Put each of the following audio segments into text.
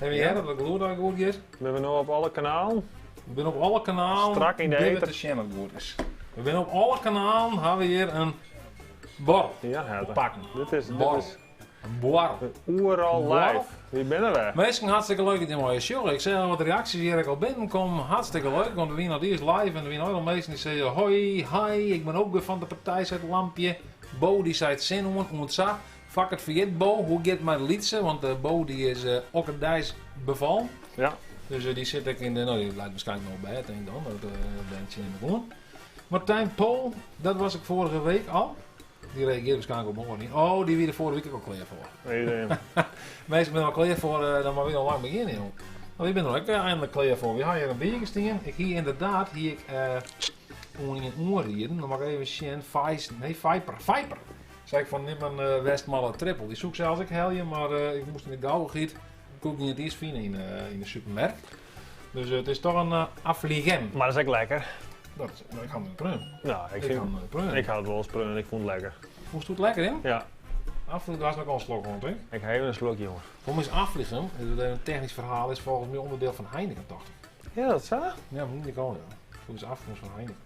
Even hearre dat it gelûd al goed giet. Binne we no op alle kanalen? We binne op alle kanalen. Strak yn de Binne we eter. te sjen dat it goed is. We binne op alle kanalen hawwe we hjir in borrel Ja, te Hette. pakken. Dit is, dit Borrel. is In boarrel. oeral Borrel. live. Wie binne we? Minsken, hartstikke leuk dat jim allegear sjogge. Ik seach al wat reaksjes hjir ek al binnenkommen. Hartstikke leuk, want we wiene al earst live en der wiene al minsken dy sizze hoi, hi, ik bin ook weer fan de partij, seit Lampje. Bo dy seit sin oan, oant sa. Foar ik it ferjit Bo, hoe giet it mei de lytse? Want eh, Bo dy is eh okkerdeis befallen. Ja. Dus eh, dy sit ek yn de, no dy leit waarskynlik noch op bêd, tink ik dan. Dat berntsje nim ik oan. Martijn Pool, dat was ik vorige week al. Dy reagearret waarskynlik op moarn. Oh, dy wie der foarige wike ek al klear foar. Iedereen. Minsken binne al klear foar, eh, dan moatte wy al lang begjinne, jong. No, wy binne der ek eh, eindelijk klear foar. Wy ha hjir in bierke stean. Ik hie ynderdaad hie ik, eh, oan ien oanrieden. Dan moat ik even sjen. Vice, nee, Viper. Viper! Sei ik fan nim in eh, Westmalle Triple. Dy soe ik sels ek helje, mar eh, ik moast yn de gauwichheid. Koe ik net iens fine yn, eh, yn de supermerk. Dus eh, it is toch in uh, Affligem. Mar dat is ek lekker. Dat is, no, ik ha him net preaun. No, ik, Ik fyn, ha him net preaun. ik ha it wolris preaun, ik fûn it lekker. Fûnst it lekker, hè? Ja, Affligem, do hast noch al in slok oan, tink ik ha even in slokje, jonge. Foar my is Affligem, is it even in technysk ferhaal, is folgens my ûnderdiel fan Heineken, tocht ik. Ja, dat sa? Ja, miende ik al, ja. Folgens Affligem van Heineken.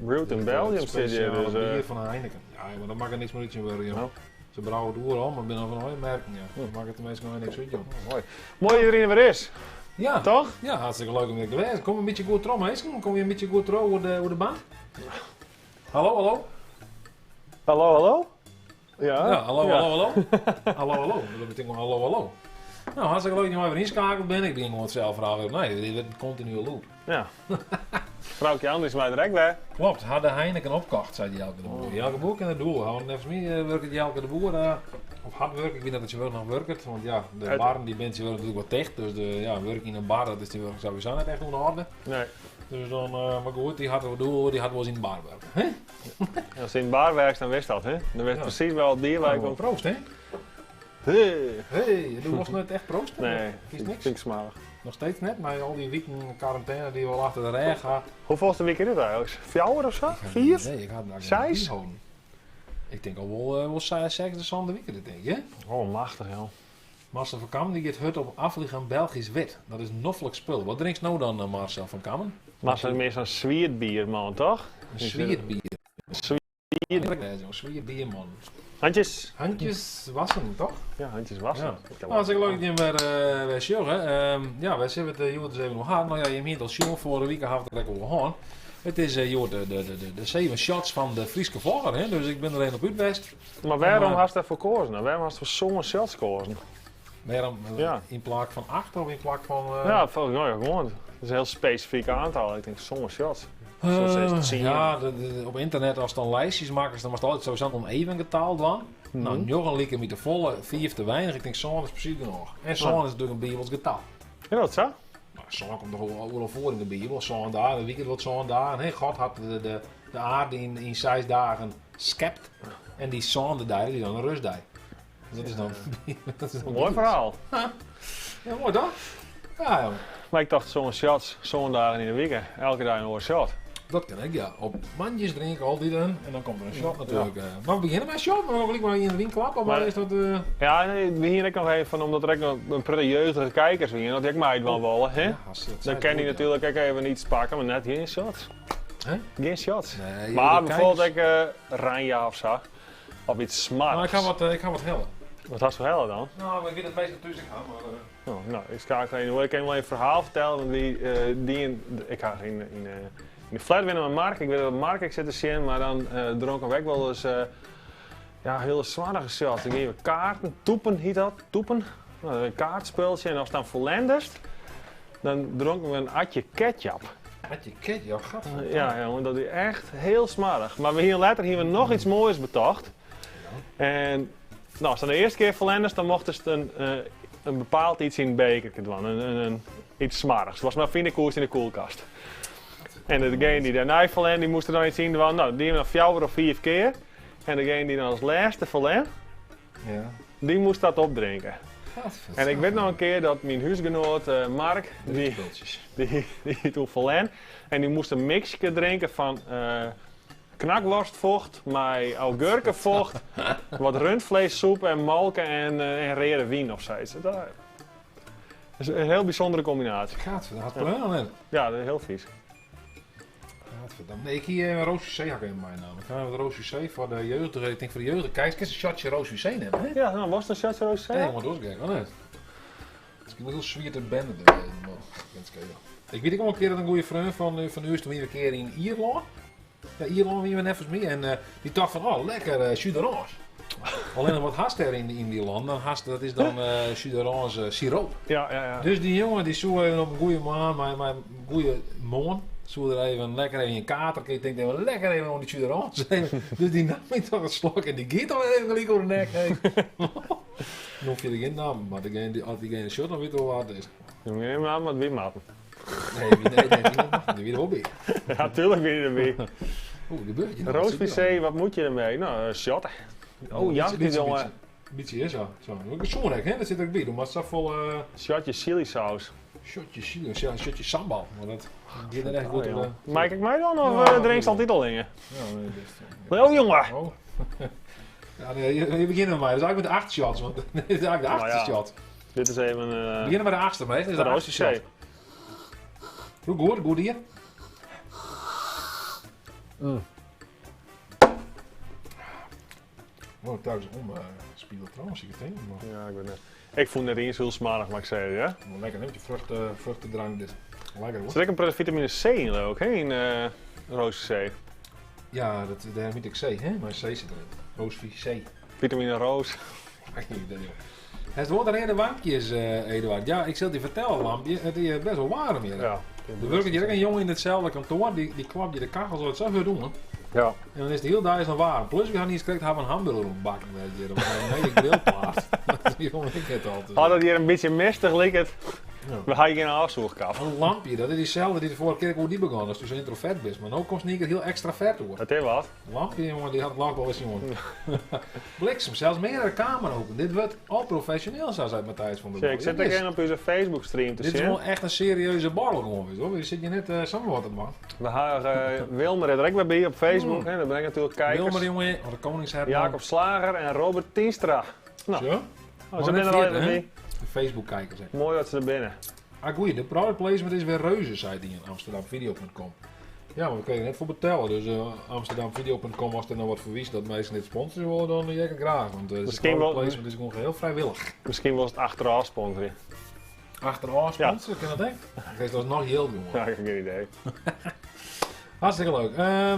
Brewed in Belgium sit hjir, Speciale dus... eh, bier fan Heineken. Ja, maar dat makket niks mear út tsjintwurdich, joh. No. Se brouwe it oeral, mar binne fan allegear merken, ja. Dat makket de minsken noch niks út, joh. Moai. Moai dat iedereen der wer is. Ja. Toch? Ja, hartstikke leuk om hjir te wêzen. Kom in bytsje goed troch, minsken. Kom je in bytsje goed troch oer de, oer de band? Hallo, hallo? Hallo, hallo? Ja. Ja, hallo, Ja. hallo, hallo. hallo, hallo. Dat betekent hallo, hallo. No, hartstikke leuk dat je mar wer ynskakele binne. Ik begjin gewoan itselde ferhaal wer opnij. Dit wurdt in kontinue loop. Ja. Froukje Andries mei der ek wer. Klopt, ha de Heineken opkocht, seit Jelke de Boer. Jelke de Boer kin it doel. Want neffens my eh, wurket Jelke de Boer, eh, of hat wurke, ik wit net oft se noch wurket, want ja, de barren dy binne tsjintwurdich natuerlik wat ticht, dus de, ja, wurk yn in bar, dat is tsjintwurdich sowieso net echt oan de orde. Nee. Dus dan, eh, mar goed, dy hat wol doel, dy hat wolris yn in bar wurke. Hè? As yn in bar werkst, dan witst dat, hè? Dan witst Ja. presys wêr it bier wei Nou, komt. proost, hè? Hey. Hey, do wolst net echt proosten? Nee, Fynst niks? fyn ik smoarch. Noch steeds net, mei al dy wiken karantêne dy't we al achter de rêch ha. Hoefolste wike is dit eigentlik? Fjouwer of sa? Ik ha Fiif? Nee, ik ha it net Seis? byholden. Ik tink al wol, eh, wol sechsde, sânde wike dit, tink ik, hè? Oh, machtich, joh. Marcel van Kammen dy giet hurd op Affligem Belgisch Wit. Dat is noflik spul. Wat drinkst no dan, eh, Marcel van Kammen? Marcel is mear sa'n swiet bierman, toch? In swiet bier. Swiet. Een swiet bierman. Handjes. Handjes wassen, toch? Ja, handjes wassen. Ja. Nou, hartstikke leuk dat jim wer, eh, wer sjogge. Ja, wy sille it hjoed ris even oer ha. No ja, jim hiene it al sjoen, foarige wike ha we it der ek oer hân. It is eh, hjoed de, de, de, de 7 shots fan de Fryske Vlogger, hè? Dus ik bin der even op út west. Mar wêrom Maar- hast dêrfoar keazen? Nou, wêrom hast foar sân shots keazen? Wêrom? Eh, Ja. Yn plak fan 8 of yn plak fan... eh, Ja, folgens my ja, gewoan. Dat is in hiel spesifyk oantal. Ik tink sân shots. Soms is it tsien. Ja, op ynternet ast dan lijstjes makkest, dan moatst altyd sowieso in oneven getal dwaan. No, njoggen like my te folle, fiif te weinich. Ik tink sân is presys genôch. En sân is natuerlik in bibelsk getal. Is dat sa? No, sân komt toch oeral foar yn de Bibel. Sân dagen, de wike wurdt sân dagen. Hè, God hat de, de, de aarde yn, yn seis dagen skept. En dy sânde dei, dat is dan in rêstdei. Dus dat is dan, dat is dan Moai ferhaal. Ja, moai toch? Ja, ja. Mar ik tocht sân shots, sân dagen yn de wike. Elke dei in oar shot. Dat kin ek, ja. Op moandeis drink ik altyd in en dan komt der in shot natuerlik. eh. Mar we begjinne mei in shot, mar we gelyk mar ien deryn klappe, mar Maar- is dat... eh, Ja, nee, we hiene ek noch even fan, omdat der ek noch in protte jeugdige kijkers wiene, dat dy ek meidwaan wolle, hè? Ja, als dat Dan zei kin dy goed, ja. natuerlik ek even iets pakke, mar net gjin shots. Hè? Gjin shots. Nee, Mar de bijvoorbeeld kijkers- ek eh, ranja of sa. Of iets Nou, smarrichs. ik ha wat, eh, ik ha wat helle. Wat hast foar helle dan? No, ik wit it meastal thús ek ha, mar... eh, Oh, no, ik skakel even oer. Ik kin wol even in ferhaal fertelle, want dy, eh, dy, ik ha yn, yn, eh, yn de flat wenne mei Mark. Ik wit dat Mark ek sit te sjen, mar dan eh, dronken we ek wolris eh, ja, hiele smoarge shots. Dan giene we kaarten, toepen hiet dat, toepen. No, in kaartspultsje en ast dan ferlendest, dan dronken we in atje ketchup. Atje ketchup, gat. Ja, jongen, dat is echt hiel smoarch. Mar we hiene letter hiene we noch iets moais betocht. En no, ast dan de earste kear ferlendest, dan mochtest in, eh, in bepaald iets yn in bekerke dwaan. In, in, in, iets smoarchs. Watst mar fine koest yn de kuolkast. En degene dy't dêrnei ferlern, dy moast der dan iets yn dwaan. No, dat diene we dan fjouwer of fiif kear. En degene dy't dan as lêste ferlern, Ja. dy moast dat opdrinke. En ik wit noch in kear dat myn húsgenoat eh, Mark, dy, dy, dy hie toen ferlern. En dy moast in mixke drinke fan eh knakworstfocht mei augurkefocht, wat rundvleessoep en molke en, eh, en reade wyn of sayts. Dat, Dat is een heel bijzondere combinatie. Gadver, dat had het al net. Ja, dat is heel vies. Gadverdamme. Nee, ik hier een Roos C had ik in mijn naam. Ik ga even Roos C voor de jeugd. Ik denk voor de jeugd. Kijk, eens een shotje Roos C nemen, hè? Ja, nou was het een shotje Roos C? Nee, maar dat is gek, hoor net. Misschien wel heel zwier te bende. Ik weet ook wel een keer dat een goede vriend van u is toen we een keer in Ierland. Ja, Ierland wie we net mee. En die dacht van, oh, lekker uh, jus d'orange. Alleen wat hast er in die landen, dan hast, dat is dan jus d'orange siroop. Ja. Dus die jongen die zoe even op een goede maan, maar een goede moon. Zoe er even lekker even een kater. Ik denk even lekker even om die jus d'orange. Dus die nam ik toch een slok en die giet al even gelijk over de nek heen. Dan hoef je er geen naam, maar degene die, als diegene shot, dan weet je wel wat het is. Nee, maar wie maat? Nee, die wie er wel bij. Ja, tuurlijk wie erbij. Oeh, gebeurt je Roos PC, wat moet je ermee? Nou, shot. Oh, ja, die jongen. Beetje is zo. Zo, hè? Dat zit er ook bij. Doe maar zo vol. Shotje chili saus. Shotje chili, ja, shotje sambal. Maar dat gaat er echt goed op. Maak ik mij dan of ja, drink je altijd al dingen? Ja, nee, best. Oh, jongen. Oh. Ja, nee, je begint met mij. Dat is eigenlijk met de 8 shots, want dit is eigenlijk de achtste shot. Dit is even. We beginnen met de achtste, maar dit is de achtste shot. Goed, goed hier. Mm. Oh, thuis om spiegel trouwens, ik het heen. Maar... Ja, ik weet het. Ik vond het eens heel smarig, maar ik zei het, ja. Lekker, neemt je vruchtendrank dit. Lekker hoor. Zit ik een vitamine C in ook, hè? In roos C. Ja, dat, daar moet ik C, hè? Maar C zit erin. Roos C. Vitamine roos. Geen idee, joh. Het wordt er in de bankjes, Eduard. Ja, ik zal je vertellen, lampje. Het is best wel warm hier. Ja. Er werkt hier ook een jongen in hetzelfde kantoor, die klapt je de kachel zo het zo weer doen. Ja. En dan is het heel duizend warm. Plus, we gaan niet eens gekregen hebben een hamburger ontbakken, weet je. Dat was een hele grillplaat. Dat is ik het altijd. Had het hier een beetje mistig, leek het. Ja. We hadden geen afzoekkap. Een lampje, dat is diezelfde die de vorige keer hoe die begon, als je zo introvert bent. Maar nu komt het heel extravert hoor. Dat is wat. Lampje, jongen, die had het wel eens, jongen. Bliksem, zelfs meerdere kamer open. Dit wordt al professioneel, zoals uit Matthijs van der Zie, ik zit er op onze Facebook stream te Dit zien. is gewoon echt een serieuze borrel, gewoon, hoor. Je zit je net samen wat het man. We hebben Wilmer er ook weer bij op Facebook, hè. Daar ben ik natuurlijk kijkers. Wilmer, jongen, de Koningsherman. Jacob Slager en Robert Tienstra. Nou, Zo. oh, ze zijn er al even bij. De Facebook-kijkers, hè. Mooi dat ze er binnen. Ah, goeie, de product placement is weer reuze, zei die in amsterdamvideo.com. Ja, maar we kregen net voor betalen. Dus amsterdamvideo.com, als er nou wat verwies dat mensen dit sponsoren willen, dan jij het graag. Want Misschien product wel- placement is gewoon geheel vrijwillig. Misschien was het achteraf sponsoren. Achteraf sponsoren, kan dat echt? Dat is nog heel jongen. Ja, ik heb geen idee. Hartstikke leuk.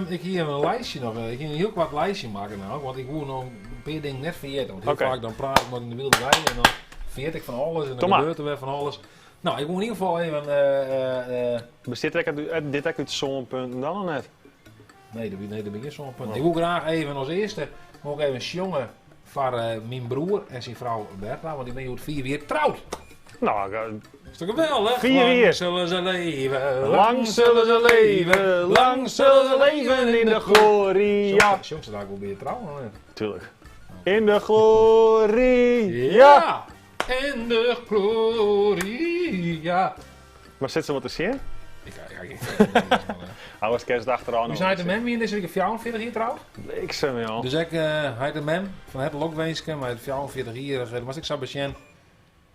Ik hier een lijstje nog. Ik ging een heel kwart lijstje maken nou, want ik wil nog een paar dingen net vergeten. Want heel Oké. vaak dan praat ik maar in de wilde wei en dan vergeet ik van alles en dan Doe maar. gebeurt er weer van alles. Nou, ik wil in ieder geval even... Bestaat dit ook uit zo'n punt dan nog net? Nee, dat nee, dat ben ik zo'n punt. Oh. Ik wil graag even als eerste wil ik even jongen van mijn broer en zijn vrouw Bertha, want die ben je 4 jaar trouwd. Nou, Is toch geweldig? 4 Lang jaar. zullen ze leven, lang zullen ze leven, lang zullen ze leven in de gloria. Jongens, daar ook wel weer trouwen. hè? Tuurlijk. In de gloria. Ja! In de gloria. Maar zit ze wat te zien? Ik. Hij was kerst achteraan. Hoe zei de mem hier deze week 44 hier trouwens? Bliksem, joh. Dus ik, hij de mem van het Lokwenske, maar het 44 hier, dat was ik Sabacien.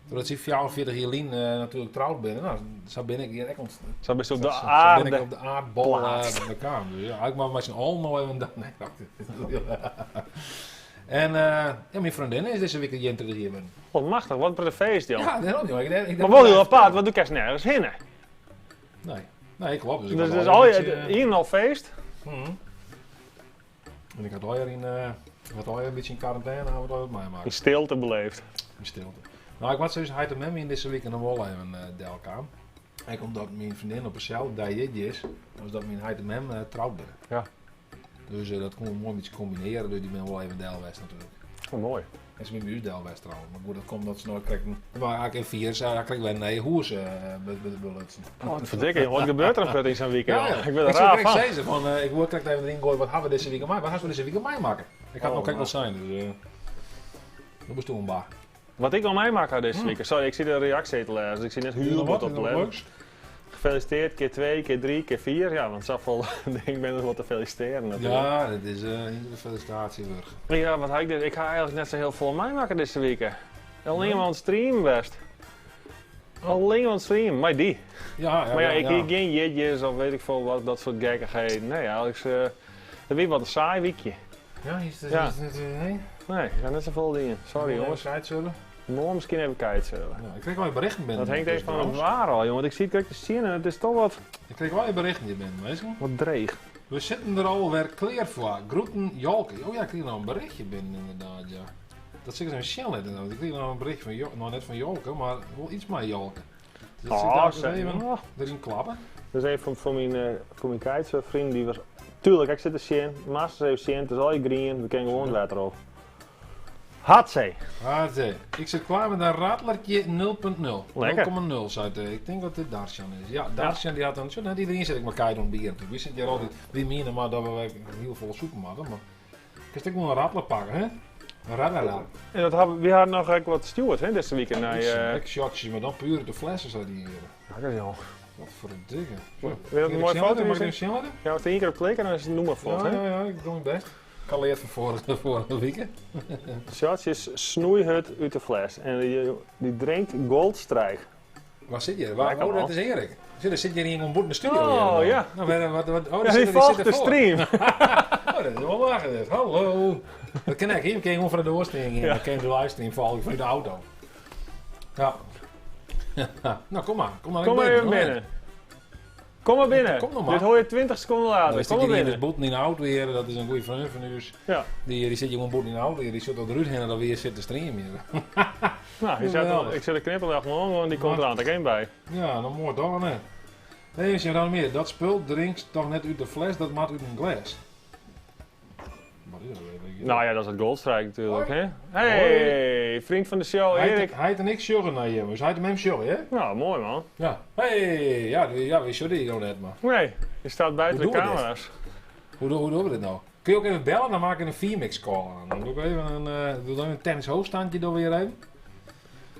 Doordat ze 44 jaar lien natuurlijk trouwd ben, nou, zo ben ik hier echt Zo best op de zo ben ik aarde. op de aardbol Plaats. bij elkaar. Dus ja, ik mag met z'n allen nog even. Nee, wacht. En ja, mijn vriendin is deze week een jente hier. Ben. Wat machtig, wat een feest, joh. Ja, daarom, joh. Ik Maar wel heel apart, want du kerst nergens heen. hè. Nee, nee, klopt. Dus, ik Dus, had dus al al een je, beetje, hier al feest. mhm. En ik had al in, had al een beetje in quarantaine, had al wat meemaken. In stilte beleefd. In stilte. Nou, ik was dus hij de mem in deze week en dan wel even Delka. En omdat mijn vriendin op hetzelfde dag is, was dat mijn heid de mem trouwd ben. Ja. Dus dat kon we mooi een beetje combineren, dus die ben wel even Delwest natuurlijk. Oh, mooi. En ze ben bij u Delwest trouwens. Maar goed, dat komt dat ze nooit krijgen. Maar eigenlijk in vier, ze eigenlijk wel nee, hoe ze belutsen. Oh, wat verdikke, joh. Wat gebeurt er een put in zo'n weekend? Ja, joh? ja. Ik ben er ik zou raar direct van. zeggen van, ik wil direct even erin gooien, wat hebben we deze week gemaakt? Wat gaan we deze week meemaken? Ik had Oh, nog kijk wel man. zijn, dus dat was toen een bar. Wat ik al meemaak deze week. Sorry, ik zie de reactie te lezen. Ik zie net Nog huur wat? wat op Nog te lezen. leuks? Gefeliciteerd, keer 2, keer 3, keer 4. Ja, want zoveel ik ben er wat te feliciteren natuurlijk. Ja, dat is een felicitatie weer. Ja, wat had ik dit? Ik ga eigenlijk net zo heel veel meemaken deze week. Alleen maar aan het streamen best. Alleen aan het streamen, mei dy. Ja, ja, Maar ja, ja, ik ja. hie gjin jitjes of weet ik veel wat, dat soort gekkigheden. Nee, eigenlijk, het wie wat een saai weekje. Ja, is het, Ja. is het, nee? Nee, ik ga net zoveel dingen. Sorry jongens. Kwijt zullen. Morgen misschien even kijken. Ja, ik kreeg wel je berichten binnen. Dat hangt even van het trouwens. waar al, jongen. Want ik zie het kijk te zien en het is toch wat, Ik kreeg wel je berichten hier binnen, weet je. wat dreig. We zitten er alweer klaar voor. Groeten Jolke. Oh ja, ik kreeg nou een berichtje binnen inderdaad, ja. Dat zit in Shell net inderdaad. Ik kreeg nou een berichtje van Jo- nou net van Jolke, maar wel iets met Jolke. Dus dat zit daar eens zeg. even Oh. erin klappen. Dat is een van mijn kitesurfvrienden die was... Tuurlijk, ik zit te zien. Masters even zien. Het is al je green. We kunnen gewoon het water op. Hatzee. Hartje. Ik zit klaar met een radlertje 0.0. Lekker. 0,0 zei het. Ik denk dat dit Darshan is. Ja, Darshan die had een... Zo, net iedereen zit ik maar keihard om bier natuurlijk. We zitten hier altijd... Wie menen maar dat we heel veel soepen hadden. Maar... Ik kan ook wel een radler pakken, hè? Een radler. En dat hadden, we hadden nog ook wat steward hè, deze weekend. Naar, Ik shotjes, maar dan puur uit de flessen, zei die heren. Lekker joh. Wat verdikke. Wil je dat een mooie foto Mag ik zien? hem snel hebben? Ja, want één keer op klikken en dan is het noem maar vlot, Ja, hè? ja, ja, ik doe mijn best. Ik al leerd van vorige week. Shots is snoeihut uit de fles. En die drinkt Goldstrike. Waar zit je? Waar, Lekker, oh, dat man. is Erik. Zit, er zit hier in een boet in de studio. Oh, hier, ja. Nou, waar, wat, wat, oh, Ja, daar die zit, volgt de ervoor. stream. Oh, dat is wel lachen dit. Hallo. Dat ken ik. Hier kan je gewoon van de doorstream. Ja. Dan kan je de livestream volgen vanuit de auto. Ja. nou, kom maar. Kom maar Kom maar binnen. even binnen. Kom maar binnen. Kom nog maar. Dit hoor je 20 seconden Nou, later. is Kom die maar hier dus binnen. boeten in de auto weer. Dat is een goede vriend van u. Ja. Die zit hier gewoon boeten in de auto weer. Die zit al eruit heen en dan weer zit te streamen. hier. Nou, je zet al, Geweldig. ik zet de knippel gewoon, want die komt Ja. er aan. Daar bij. Ja, dan mooi toch, hè? Nee, zeg dan meer. Dat spul drinkt toch net uit de fles, dat maakt uit een glas. Wat is dat weer? Nou ja, dat is het Goldstrike natuurlijk, hè? Hey, vriend van de show, Hij Erik. hij en ik sjoggen naar je, dus hij hem hem sjoggen, hè? Nou, mooi man. Ja. Hey, ja, ja, we sjoggen die nog net, maar. Nee, je staat buiten Hoe de doen we dit? camera's. Hoe doen we dit nou? Kun je ook even bellen, dan maak ik een vmix call aan. Dan doe ik even een, doe dan een tennis hoofdstandje door weer even.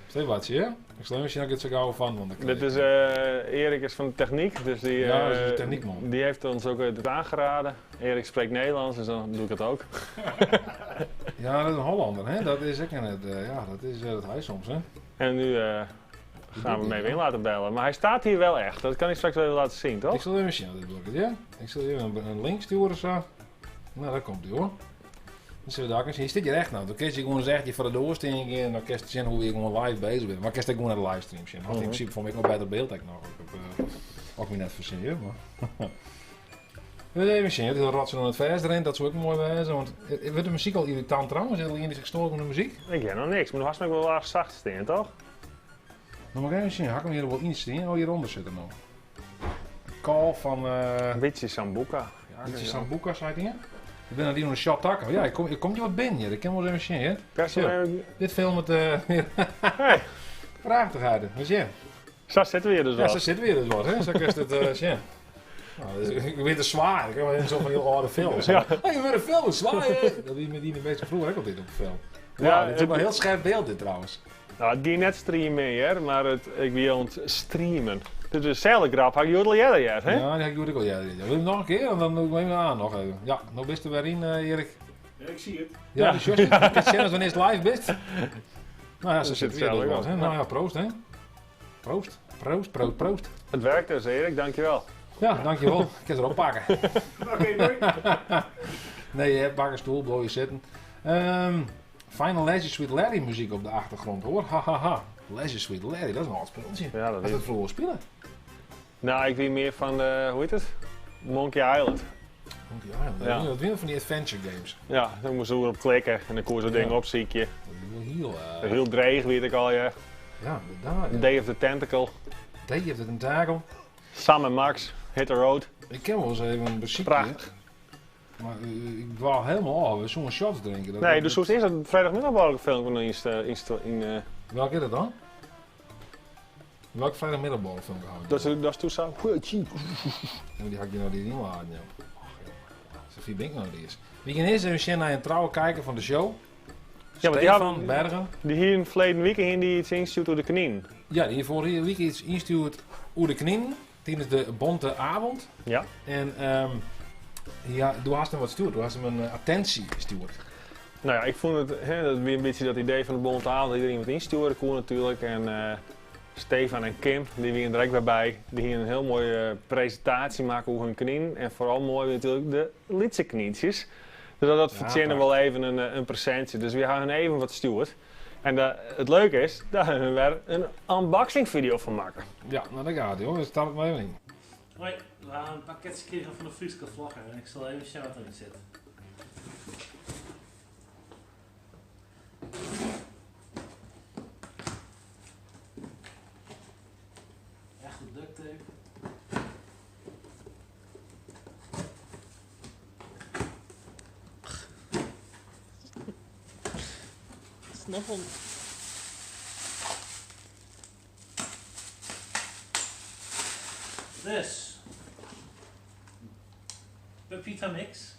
Stel wat, zie je? Ik stel misschien dat ik het zo gauw van, want dan Dit is, Erik is van de techniek, dus die, Ja, dat is de techniekman. die heeft ons ook dit aangeraden. Erik spreekt Nederlands, dus dan doe ik het ook. Ja, dat is een Hollander, hè? Dat is ook in het, ja, dat is het huis soms, hè? En nu gaan we hem even in laten bellen. Maar hij staat hier wel echt, dat kan ik straks wel even laten zien, Ik toch? zal even zien, dat doe ik het, ja? Ik zal even een link sturen zo. Nou, daar komt hij hoor. Dan zullen we daar eens zien. Zit je echt nou? Dan kun je gewoon eens echt je voor de doorsteen en dan kun je zien hoe je gewoon live bezig bent. Maar kun je gewoon naar de livestream zien. Dat in principe vond ik nog beter beeld ik nog. Ik heb ook niet net voorzien, maar. We even zien, het is een rotzooi aan het vers erin, dat zou ook mooi wezen. Want wordt de muziek al irritant trouwens? Is er die zich gestoord met de muziek? Ik ken nog niks, maar nu was ik wel erg zacht staan, toch? Nou, maar even zien, had ik hem hier wel in staan? Oh, hieronder zit er nog. Call van. Een beetje Sambuca. Ja, Dit is Sambuca, zei hij. Ik ben naar die nog een shot taco. Ja, ik kom je wat binnen hier. Ik kan wel eens even zien, hè. Best wel even- Dit film het Hey, prachtig uit. Dus ja. zo zitten we hier dus Ja, wel. zo zit weer dus wat, hè. Zo kun je het zien. Nou, dus, ik weet het zwaar. Ik heb wel in zo'n heel oude films. Ja. Hey, je bent een film, zwaar, hè. Dat die met die de meeste vroeger ook altijd op film. Ja, Ja, dit is het- wel een heel scherp beeld dit trouwens. Nou, het ging net streamen, hè, maar het, ik wil het streamen. Dit is hetzelfde grap, had ik al eerder, ja, hè? Ja, die heb ik ook al. Ja, ja. Wil je hem nog een keer? En dan doe ik hem even aan nog even. Ja, nou bist er weer in, Erik. Ja, ik zie het. Ja, Ja. de shortje. Ik kan zien als wanneer het live bent. Nou ja, ze Dat zit zit weer zelf dus ook wat, al. hè. Nou ja, proost hè. Proost, proost, proost, proost. Het werkt dus, Erik, dankjewel. Ja, dankjewel. Ik kan het erop pakken. Oké, doei. Nee, je hebt pak een stoel, blijf je zitten. Final Leisure Suite Larry muziek op de achtergrond hoor. Ha ha ha. Leisure Suite Larry, dat is een oud speeltje. Ja, dat Had is... dat vroeger spelen? Nou, ik weet meer van, hoe heet het? Monkey Island. Monkey Island. Ja. Dat weer van die adventure games. Ja, dan moest je erop klikken en dan kon je zo'n ding Ja. opzieken. Dat is wel heel... Heel dreig, weet ik al, ja. Ja, inderdaad. Ja. Day of the Tentacle. Day of the Tentacle. Sam en Max, Hit the Road. Ik ken wel eens even een muziekje. Prachtig. Maar ik dwaal helemaal af. We zullen shots drinken. Dat, Nee, dat- dus hoe is eerst dat vrijdagmiddagborrel filmpje nog in, Welke is dat dan? Welke vrijdagmiddagborrel filmpje hou ik? dat is dat is toen zo. Ja, die had ik je nou die ding laten, joh. Och, joh. Sophie Bink nou die is. Wie kan eerst even zien naar een trouwe kijker van de show. Ja, maar die Stefan had- Bergen. Die hier in verleden week in die iets instuurt door de knien. Ja, die vorige week iets instuurt oer de knien. Tijdens de bonte avond. Ja. En ja, toen had hem wat stuurt. Toen had hem een attentie gestuurd. Nou ja, ik vond het, hè, dat weer een beetje dat idee van de bonte avond, dat iedereen wat insturen kon natuurlijk. En Stefan en Kim, dy wiene der ek wer by. Dy hiene in hiel moaie presintaasje makke oer hun kninen. En foaral moai wie natuerlik de lytse knyntsjes. Dus dat Ja, fertsjinne wol even in presintsje. Dus wy ha hun even wat stjoerd. En it leuke is, dêr ha hun wer in unboxing video fan makke. Ja, no dêr gaat ie hoor. Dus stap ik mar even yn. Hoi, we ha in pakketsje krigen fan de Fryske Vlogger en ik sil even sjen wat deryn sit. Echte duct tape. Is noch in. Dus. Pepita mix.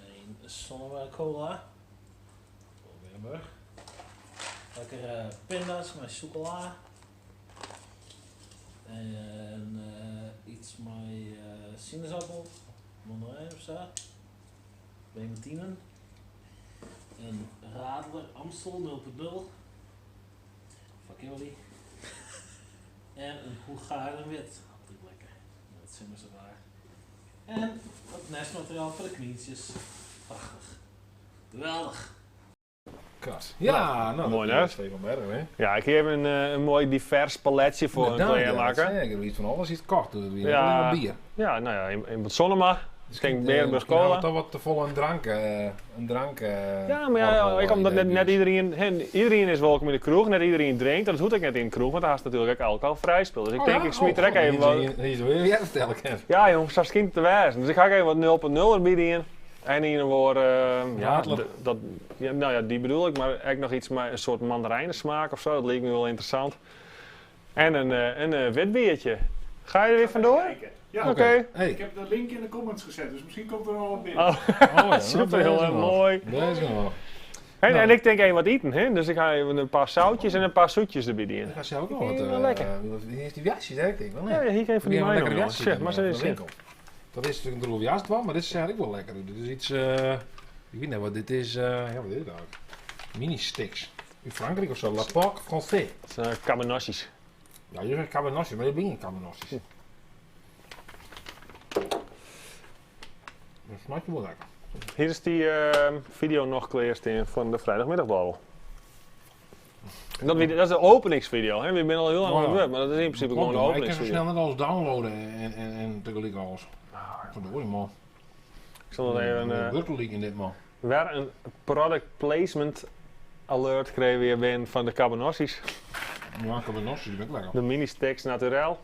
Een Sonnema cola. Limburg. Lekkere pinda's mei sûkela. En iets mei sinaasappel, mandarijn of sa. Clementinen. Een Radler Amstel 0.0. Fuck jullie. En een Hoegaarden Wit. Altijd lekker. Dat zijn ze waar. En wat nestmateriaal voor de knietjes. Prachtig. Geweldig. Kat. Ja, nou, Mooi, dat hè? is Stefan Berg, hè? Ja, ik heb een mooi divers paletje voor een Inderdaad, ja, dat kleermaker. zei ik. Ik heb iets van alles iets kocht. Dus weer Ja. alleen maar bier. Ja, nou ja, in wat Sonnema. Ik denk meer Misschien cola. hadden we toch wat te vol een drank. Een drank. Ja, maar ja, alcohol, ik omdat net idee. iedereen, hè, iedereen is welkom in de kroeg, net iedereen drinkt. Dat hoeft ook net in de kroeg, want daar is natuurlijk ook alcoholvrij spul. Dus ik Oh, denk, ja? ik smiet Oh, er ook god, even hier wat... is- Hier is weer jij vertellen, Ken. Ja, jongens, dat schijnt te wijzen. Dus ik ga ook even wat 0.0 erbij in. En in een woord, ja, Radler. dat, ja, nou ja, die bedoel ik, maar ook nog iets met een soort mandarijnensmaak of zo. Dat leek me wel interessant. En een wit biertje. Ga je er weer vandoor? Kijken. Ja, Oké. Hey. Ik heb de link in de comments gezet, dus misschien komt er nog wat binnen. Oh, Oh, ja, super, dat is heel nog. mooi. Dat is nog. En, Nou. en ik denk even wat eten, hè? Dus ik ga even een paar zoutjes en een paar zoetjes erbij in. Ik ga zelf ook nog Ik wat. vind het wel lekker. Hier is die jasjes, hè? Ik denk wel, nee. Ja, hier kan je van die Die mijne lekkere jongen. jasjes. Zeg, maar ze van is de winkel. Dat is natuurlijk een droge jas wel, maar dit is eigenlijk wel lekker. Dit is iets, ik weet niet wat dit is. Ja, wat is dit eigenlijk? Mini-sticks. In Frankrijk of zo. La Porte Français. Het zijn cabanosjes. Ja, je zegt cabanosjes, maar dit ben geen cabanosjes. Dat smaakt wel lekker. Hier is die video nog in van de vrijdagmiddagborrel. Dat, dat is de openingsvideo, hè? We zijn al heel lang Oh, aan het ja. werk, maar dat is in principe Klopt, gewoon de maar Ik kan zo openingsvideo. snel net alles downloaden en tegelijk alles. Verdorie man. Ik zal nog even... Wortel in dit man. Weer een product placement alert kregen we hier binnen van de cabanosjes. Ja, cabanosjes, die ben ik lekker. De mini-sticks naturel.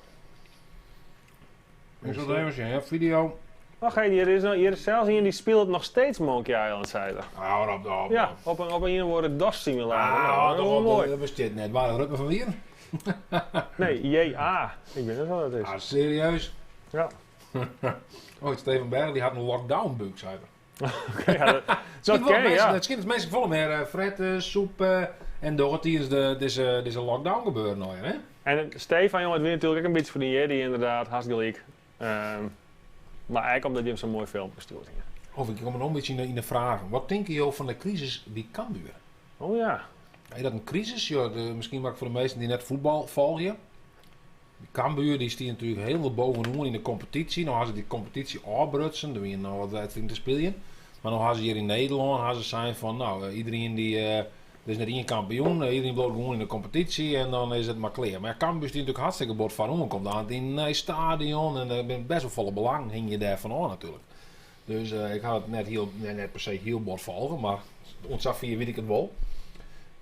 Ik zal het even zien, hè. Video. Wacht, hey, hier is zelfs iemand die speelt nog steeds Monkey Island, zei er. Hou op, op. Ja, op een worden DOS-simulator. Ah, Nou, toch dat is wel op, mooi. dat bestaat net. Waar Rutmer van Wieren? Nee, JA. Ik weet niet wat dat is. Ah, serieus? Ja. Oh, Steven Berg die had een lockdown bug, zei hij. Oké, ja, dat, dat wel ken je, mensen, ja. Het schijnt dat mensen volle meer fretten, soep en door tijdens deze lockdown gebeuren nou, hè? En Stefan, jongen, het weer natuurlijk ook een beetje voor die Jedi, inderdaad, hartstikke gelijk. Maar eigenlijk omdat je hem zo'n mooi filmpje stuurt. hier. Of ik kom nog een beetje in de vragen. Wat denken jullie van de crisis bij Cambuur? Oh ja. Is dat een crisis? Ja, misschien maar voor de meesten die net voetbal volgen. Cambuur die stiet natuurlijk heel bovenaan in de competitie. Nou hadden ze die competitie afbrutsen, daar winnen nou wat wedstrijden te spelen. Maar nou hadden ze hier in Nederland hadden ze zijn van, nou iedereen die, er is net één kampioen, iedereen bloot gewoon in de competitie en dan is het maar klaar. Maar ja, Cambuur is die natuurlijk hartstikke bot van om, komt aan het in een stadion en er bent best wel volle belang hing je daar van aan natuurlijk. Dus ik had het net per se heel bot volgen, maar ontzag weet ik het wel.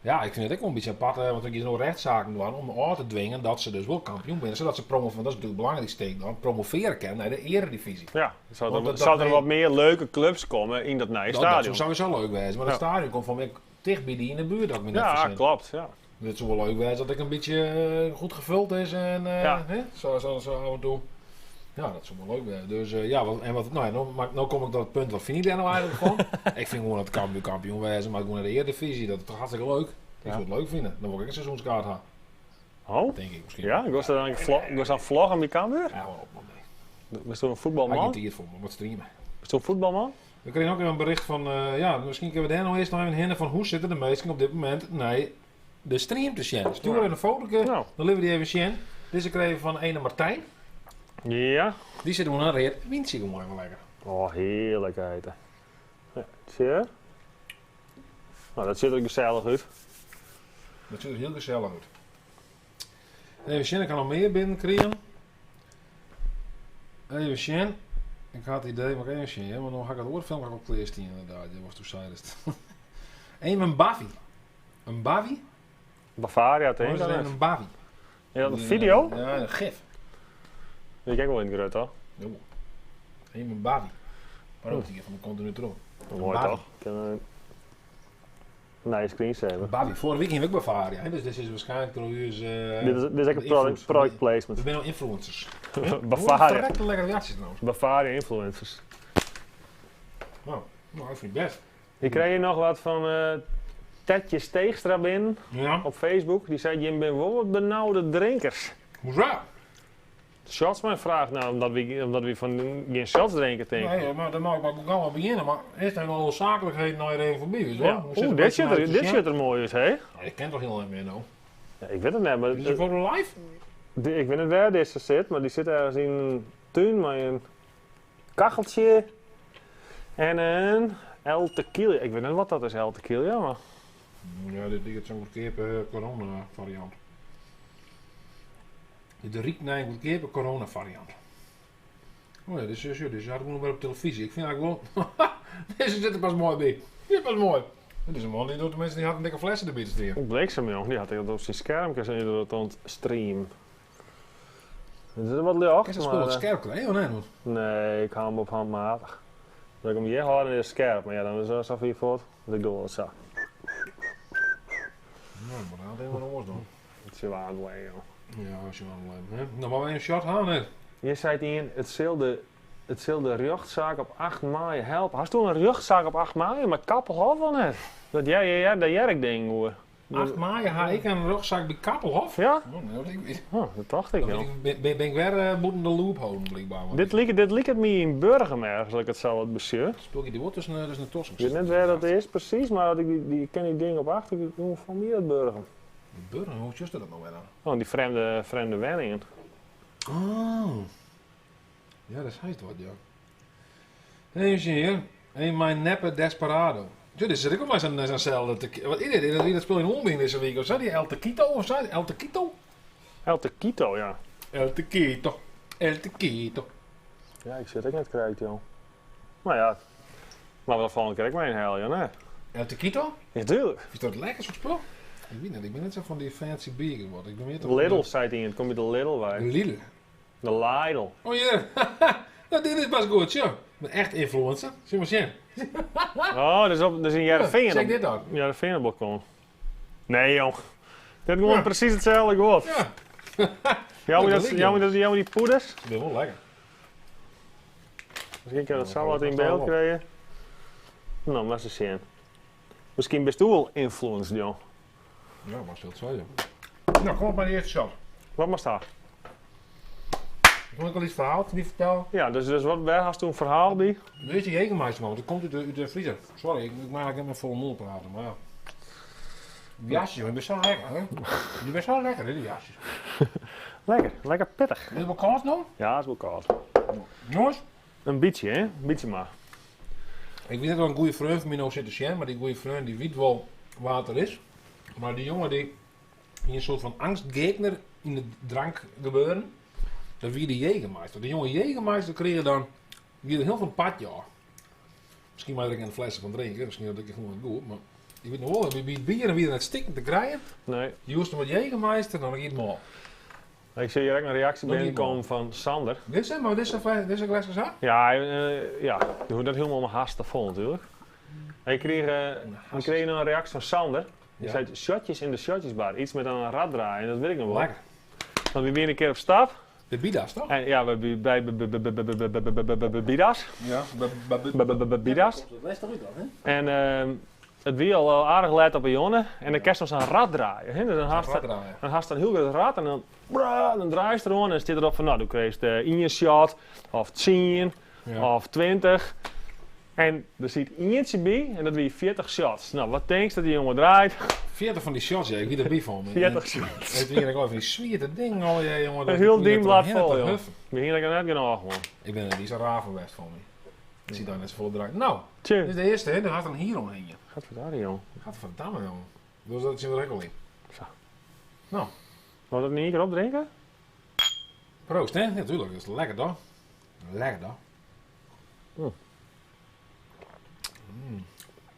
Ja, ik vind het ook wel een beetje apart, hè, want er is nog rechtszaken doen om af te dwingen dat ze dus wel kampioen zijn. Zodat ze promoveren, dat is natuurlijk het belangrijkste, dan promoveren kunnen naar de eredivisie. Ja, zou Want er, dat- zou dat er wat meer leuke clubs komen in dat nieuwe Dat stadion. zou sowieso leuk wezen, maar het Ja. stadion komt van mij dicht bij die in de buurt, dat ik me net Ja, verzin. klopt. Ja. Het zou wel leuk wezen dat ik een beetje goed gevuld is en Ja. hè, zo af en toe. Ja, dat zou wel leuk zijn. Dus ja, wat, en wat, nou ja, nou, maar, nou kom ik tot het punt, wat vind ik daar nou eigenlijk van? Ik vind gewoon dat Cambuur kampioen wezen, maar gewoon naar de Eredivisie, dat is toch hartstikke leuk. Ik Ja. zou het leuk vinden. Dan wil ik een seizoenskaart hebben, Oh? denk ik misschien. Ja, ik was daar dan ik was aan vloggen bij Cambuur. Ja, gewoon op, man. Nee. Was toen een Had voetbalman? geen tijd voor me, wat streamen. Was toen een voetbalman? We kregen ook weer een bericht van, ja, misschien kunnen we daar nog eerst nog even hinnen van hoe zitten de meesten op dit moment nee, de stream te sjen. Stjoer even in fotoke, Nou. dan litte we dy even sjen. Dizze krije we fan ene Martijn. Ja. Dy sit oan in read wyntsje gewoan even lekker. Oh, heerlijk eten. Ja, zie Nou, dat ziet er gezellig uit. Dat ziet er heel gezellig uit. Even sjen, ik ha noch mear binnenkrigen. Even sjen. Ik ha it idee, mar even sjen, want no ha ik it oare filmke al klear stean inderdaad. Ja, watsto seidest. Even in Bavi. In Bavi? Bavaria, Wat tink is ik. het even in Bavi? Ja, een video? Ja, een gif. Die kijk wel in het grut, hoor. Jo. Even in Bavi. Maar ook die van de continu terug. Mooi Bavi. toch? Kunnen we Nee, screensaver. Bavi. Vorige week gingen we ook Bavaria, hè, dus dit is waarschijnlijk door u is. Dit is echt een de product, invloed. product We placement. zijn al influencers. Bavaria. Verrekte lekkere jasjes trouwens. Bavaria influencers. Nou, nou, ik vind het best. Ik kreeg hier nog wat van Tetje Steegstra binnen Ja. op Facebook. Die zei, je bent wel wat benauwde drinkers. Hoezo? Shots mijn vraag, nou, omdat we van geen shots drinken, denk ik. Nee, maar dan mag ik maar ook al beginnen. Maar eerst even alle zakelijkheden nou even voorbij, weet je wel? Ja. Hoe zit Oeh, het dit met zit, mij er, te dit zien? zit er mooi uit, hè? Ja, ik ken toch heel lang meer nou. Ja, ik weet het net, maar Is het voor live? ik weet niet waar deze zit, maar die zit ergens in een tuin met een kacheltje en een El Tequila. Ik weet niet wat dat is, El Tequila, maar... Ja, dit is zo'n goedkope corona variant. Dit riekt naar een goedkope corona variant. Oh ja, dit is, dit is had ik nog wel op televisie. Ik vind eigenlijk wel... Deze zit er pas mooi bij. Dit is pas mooi. Dit is een man die doet de mensen die had een dikke flessen erbij te steken. Bliksem, jong. Die had ik dat op zijn scherm en dat aan het stream. Het is wat licht, Is dat spul maar... wat scherp krijgen? Oh nee, man. Nee, ik hou hem op handmatig. Als ik hem hier hou, dan is het scherp. Maar ja, dan is het alsof hier voort. Want ik doe wel zo. Ja, maar dat had helemaal anders dan. Het is wel aan het leien, joh. Ja, als je wel een hè. Nou, maar we een shot aan, hè. Je zei het in, het zal de rechtszaak op 8 mei helpen. Had toen een rechtszaak op 8 mei? Maar Kappelhof wel net. Dat jij, jij, dat jij ik ding hoor. 8 mei ga ik een rugzak bij Kappelhof. Ja? Oh, nee, dat ik weet. Oh, dat dacht ik, Dan joh. ben, ik, ben, ben ik weer boeten de loop houden, blijkbaar. Want Dit liep, dit liep het me in Burgum ergens, dat ik het zo wat bestuur. Speel je die woord tussen, tussen de tossen. Ik weet net waar dat is precies, maar dat ik die, die ik ken die ding op achter, ik kom van meer uit Burgum. Burgen, hoe is dat nou weer dan? Oh, die vreemde wenningen. Oh. Ja, dat is wat, ja. Even zien hier. Een mijn neppe desperado. Tja, dit zit ik ook maar zo'n zo'nzelfde. Wat is dit? Dat speel je in Oming deze week of zo? Die El Tequito of zo? El Tequito? El Tequito, ja. El Tequito. El Tequito. Ja, ik zit ook net krijgt, joh. Maar ja, maar we volgende keer ook maar een hel, joh, nee. El Tequito? Ja, tuurlijk. Is dat lekker zo'n spul? Ik weet niet, ik ben net zo van die fancy bier geworden. Ik ben meer toch Lidl zei het in, het komt je de Lidl bij. De Lidl. De Lidl. Oh ja, nou, dit is pas goed, joh. Ik ben echt influencer. Zie maar zien. Oh, dat is, op, dat is in Jereveen. Check dit dan. Jereveen op balkon. Nee, joh. Dit is gewoon Ja. precies hetzelfde goed. Ja, Jammer dat dat, lijkt, jammer dat, jammer die poeders. dat is wel lekker. Misschien kan je dat Ja, zo wat in dat staat beeld wel. krijgen. Nou, maar eens zien. Misschien best u wel influenced, joh. Ja, maar zult zo, joh. Nou, kom op maar de eerste shot. Wat maar staan. Ik moet ook al iets verhaal niet vertellen. Ja, dus wat, waar had toen een verhaal bij? Weet je, Jägermeister, man, want dat komt uit de vriezer. Sorry, ik maak hem met volle mond praten, maar ja. Die jasjes, jongen, die bent zo lekker, hè? Die bent zo lekker, hè, die jasjes. Lekker, lekker pittig. Is het wel koud nou? Ja, is wel koud. Jongens, Een beetje, hè? Een beetje maar. ik weet net wel een goede vriend van mij nou zit te zien, maar die goede vriend die weet wel waar het er is. Maar die jongen die, die een soort van angstgegner in het drank gebeuren, dat wie de Jägermeister. De jonge Jägermeister kreeg dan wie er heel van het padje af. Misschien maar er ik een flesje van drinken, misschien dat ik gewoon goed, maar ik weet nog wel, bij het bier en wie er het stikken te krijgen, Nee. je hoest hem wat Jägermeister, dan ging het maar. Ik zie hier ook een reactie Nog niet, binnenkomen van Sander. Dit is maar dit is een dit is een glas zo? Ja, ja, je hoort dat helemaal mijn haast vol natuurlijk. En ik kreeg, we kregen een reactie van Sander. Die Ja. zei shotjes in de shotjesbar. Iets met aan een rad draaien, dat weet ik nog wel. Lekker. Want we waren een keer op stap. De Bidas, toch? En ja, we bij bij bij bij bij bij bij bij bij bij Bidas. Ja. Bij bij bij Bidas. Dat lijst toch uit dan, hè? En het wie al aardig let op een jongen. En dan kerst ons een rad draaien. Hè? Dus dan haast Rad draaien. dan haast een heel groot rad en dan, bra, dan draai je erom en dan zit erop van, nou, dan krijg je 1 shot of 10 Ja. of 20. En der siet ientsje by en dat wie 40 shots. No, wat tinkst dat dy jonge draait? 40 fan dy shots, ja, ik wie derby fan. 40 shots. It wiene ek al van die swiete dingen allegear, jonge. Een hiel dienblad vol, joh. We hiene ek net genôch, man. Ik bin der niet zo raar van west van my. Ik zie daar net zoveel drank. Nou, Tjie. dit is de eerste, hè. Daar had een hier omheen. Gadverdamme, jong. Gadverdamme, jong. Dus dat is er ook al in. Zo. Nou, Wat het in één keer opdrinken? proost, hè? Natuurlijk, dat is lekker, toch? Lekker, toch?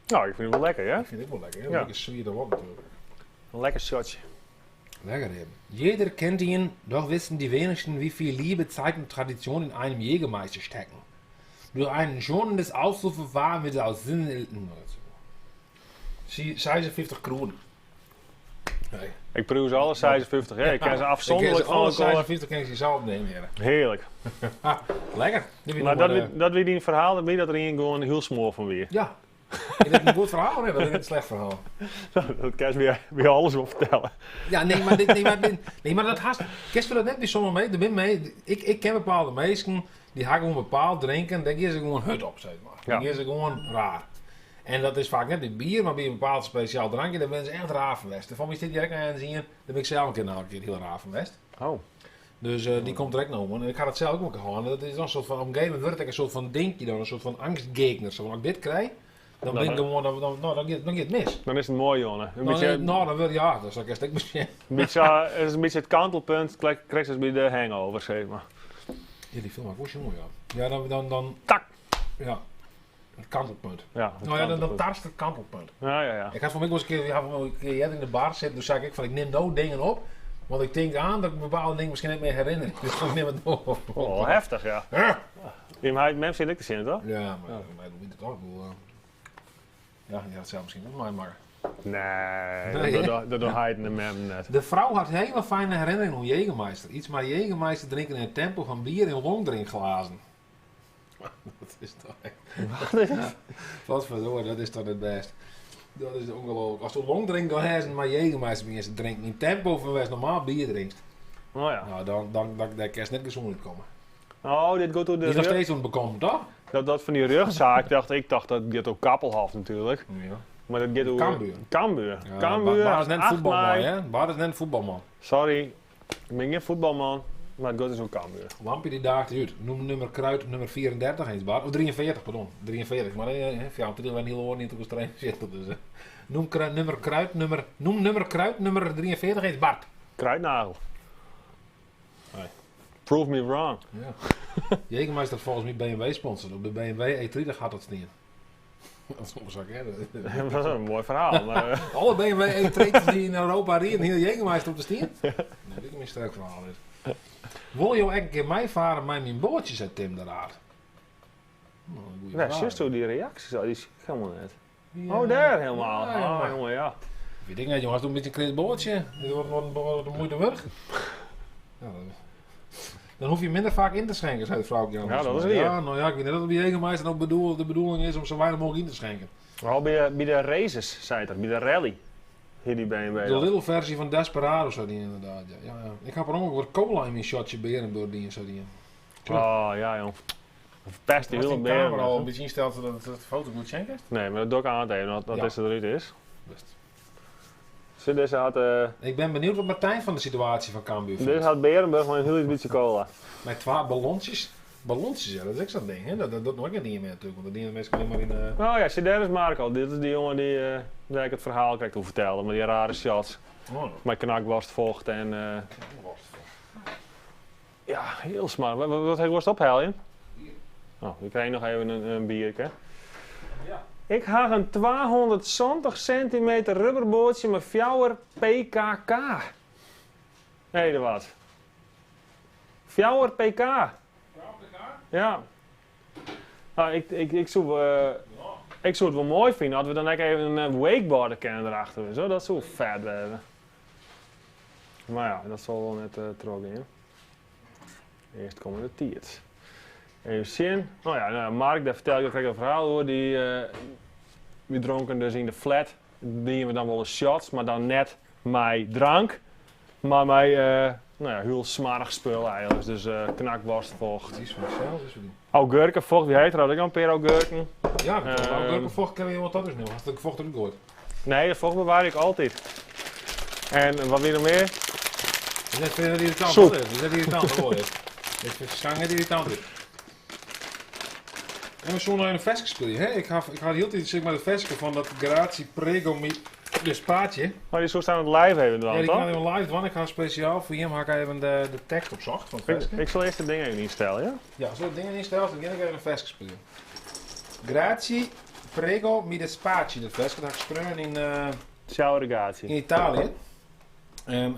Nou, ik vind het wel lekker, hè? Ik vind dit wel lekker, hè? Ja. Lekker zwier wat natuurlijk. Een lekker shotje. Lekker eben. Jeder kennt ihn, doch wissen die wenigsten, wie viel Liebe, Zeit und Tradition in einem Jägermeister stecken. Durch ein schonendes Ausrufverfahren wird aus Sinn... 56 kronen. Nee. Ik proef ze alle 56, hè? Ik ken ze afzonderlijk van Alle elkaar. 56 kan ik ze zelf nemen, heren. Heerlijk. Ah, lekker. Dit Maar nog dat, maar, wie, dat wie die verhaal, dat wie dat er een gewoon heel smoor van weer. Ja. Is dit een goed verhaal of is dit een slecht verhaal? Dat kan je weer, weer alles wel vertellen. Ja, nee, maar, dit, nee, maar, dit, nee, maar dat haast. Kerst we dat net bij sommige mee? Er ben mee. Ik ken bepaalde mensen die gaan gewoon bepaald drinken, daar gaan ze gewoon hut op, zeg maar. Ja. Dan gaan ze gewoon raar. En dat is vaak net bij bier, maar bij een bepaald speciaal drankje, daar ben ze echt raar van west. Van mij zit direct aan zien, daar ben ik zelf een keer, nou, een keer heel raar van west. Oh. Dus die komt direct naar om. En ik ga dat zelf ook wel gaan. Dat is dan een soort van, op een gegeven moment wordt het een soort van dingje dan, een soort van angstgegner. Zo van, als ik dit krijg, dan ben ik gewoon, dan, dan, nou, dan, gaat, dan gaat het mis. Dan is het mooi, jongen. Een Dan, beetje, nou, dan wil ja, dat zal ik eerst ook misschien. een beetje, het is een beetje het kantelpunt, krijg je bij de hangover, zeg maar. Ja, die film was jongen, ja. Ja, dan... Tak! Ja, het kantelpunt. Ja, het Nou ja, dan kantelpunt. tarst het kantelpunt. Ja, ja, ja. Ik had voor mij wel eens een keer, ja, voor mij een keer in de bar zitten, toen zei ik van ik neem nou dingen op, want ik denk aan dat ik bepaalde dingen misschien niet meer herinner. Dus ik neem het nog op. Oh, heftig, ja. Ja, Je maar mem zit ik te zin, toch? maar mij doet het ook. Ik bedoel, ja, die had zelf misschien ook maar maar. Nee, Nee, dat hè? dat doet hij en de mem net. De vrouw had hele fijne herinneringen om Jägermeister. Iets maar Jägermeister drinken in het tempo van bier in longdrinkglazen. Dat is toch echt... Wat is het? Wat verdorie, dat is toch het best. Dat is ongelooflijk. Als je longdrinkglazen maar Jägermeister begint te drinken in tempo van waar je normaal bier drinkt. Oh ja. Nou, dan kan je net gezond uitkomen. Oh, dit gaat door Die de is nog rug. steeds ontbekomen, toch? Dat van die rugzaak, dacht ik dacht dat gaat ook Kappelhof natuurlijk. Ja. Maar dat gaat ook Cambuur. Cambuur. Ja, Cambuur. Bart is net een 8 voetbalman, mei. hè? Bart is net een voetbalman. Sorry, ik ben geen voetbalman, maar het gaat dus ook Cambuur. Lampje die daagt uit. Noem nummer kruid nummer 34 eens, Bart. Of 43, pardon. 43. Maar ja, toen wij heel hoor niet op de train zitten. Dus, noem, kruid, nummer kruid nummer, noem nummer kruid nummer 43 eens, Bart. Kruidnagel. Nee. Prove me wrong. Ja. Jägermeister volgens mij BMW sponsor. Op de BMW E3 daar gaat dat staan. Dat is onzak, hè? dat is een mooi verhaal. Maar, Alle BMW E3's die in Europa rijden, hier Jägermeister op de steen. Nee, dit is een sterk verhaal. Dit. Wil je ook een keer mij varen met mijn bootje, zei Tim de Raad. Nou, een goeie ja, vraag. zus, die reacties al, die zie ik helemaal net. Ja. Oh, daar helemaal. Ja, oh, jongen. jongen, ja. Weet ik niet, jongens, doe een beetje een klein bootje. Dit wordt een moeite werk. Ja, dan hoef je minder vaak in te schenken, zei de vrouw. Ja, dat is weer. Ja, nou ja, ik weet niet of die Jägermeister ook bedoel, de bedoeling is om zo weinig mogelijk in te schenken. Vooral bij de races, zei het, bij de rally. Hier die BMW. De dan. little versie van Desperado zou die inderdaad. Ja. Ja, ja. Ik heb er ook wat cola in mijn shotje Berenburg die zou die. Oh, ja, jong. Verpest die Als hele die camera Berenburg. al een beetje instelt zodat het de foto goed schenken. Nee, maar dat doe ik aan het even, dat, dat Ja. is eruit is. Best. Zo, deze had, Ik ben benieuwd wat Martijn van de situatie van Cambuur vindt. deze had Berenburg maar een heel beetje cola. Met twee ballonnetjes. Ballonnetjes, ja, dat is ook zo'n ding, hè? Dat nooit niet meer natuurlijk, want dat dienen mensen alleen maar in... Oh ja, zie, daar is Marco. Dit is die jongen die waar ik het verhaal krijg te vertellen. Met die rare shots. Oh, Met knakworst vocht en... ja, heel smart. Wat heb je worst ophalen? Oh, we krijgen nog even een biertje. Ja. Ik heb een 270 centimeter rubberbootje met 4 PKK. Nee, dat wat. 4 PK. Ja. Nou, ik zou het wel mooi vinden als we dan ook even een wakeboarder kennen erachter. Zo, dat zou vet worden. Maar ja, dat zal wel net terug in. Eerst komen de tiert. Even zien. Oh ja, nou, Mark, daar vertel ik ook een verhaal over. Die dronken dus in de flat. Die we dan wel eens shots, maar dan net mijn drank. Maar mijn Nou ja, hiel smoarch spul eigentlik. Dus knakworstvocht. Die is van zelf, is die. Augurkenvocht, wie heet trouwens ook nog een paar augurken. Ja, augurkenvocht kan je wat anders nemen. Als ik vocht erin gooit. Nee, dat vocht bewaar ik altijd. En wat wil je nog meer? Dat is net irritant. Soep. Dat is net irritant, hoor. Dat is verschangend irritant. dit. En we zullen nog een versje spelen, hè? Ik had heel tijd zeg maar het versje van dat Grazie Prego Mi Despatie. Maar die zo staan het live even dan, Ja, die toch? kan even live doen. Ik ga speciaal voor hem ga ik even de tekst opzocht van het Ik, versje. ik zal eerst de dingen even instellen, ja? Ja, als we dat dingen instellen, dan ga ik even een versje spelen. Grazie Prego Mi Despatie, dat versje. Dat had ik geschreven Ciao ragazzi. in Italië. En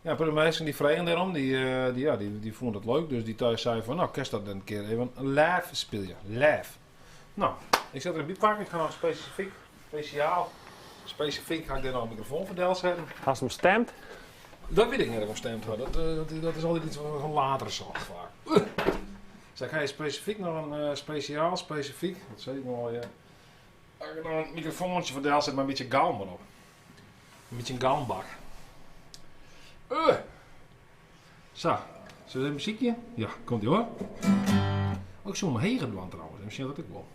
ja, de mensen die vragen daarom, die vonden dat leuk. Dus die thuis zeiden van, nou, kerst dat dan een keer even live spelen. Live. Nou, ik zet er een biep pakken. Ik ga nog specifiek, speciaal, specifiek ga ik daar nog een microfoon voor del zetten. Als hem stemt. Dat weet ik niet of ik hem stemt had. Dat is altijd iets van later zorg vaak. Dus dan ga je specifiek nog een speciaal, specifiek, dat zei ik nog al, ja. Ga ik nog een microfoontje voor del zetten, maar een beetje galm erop. Een beetje een galmbak. Zo, zullen we een muziekje? Ja, komt ie hoor. Oh, ik zou hem heen doen trouwens, misschien dat ik wel.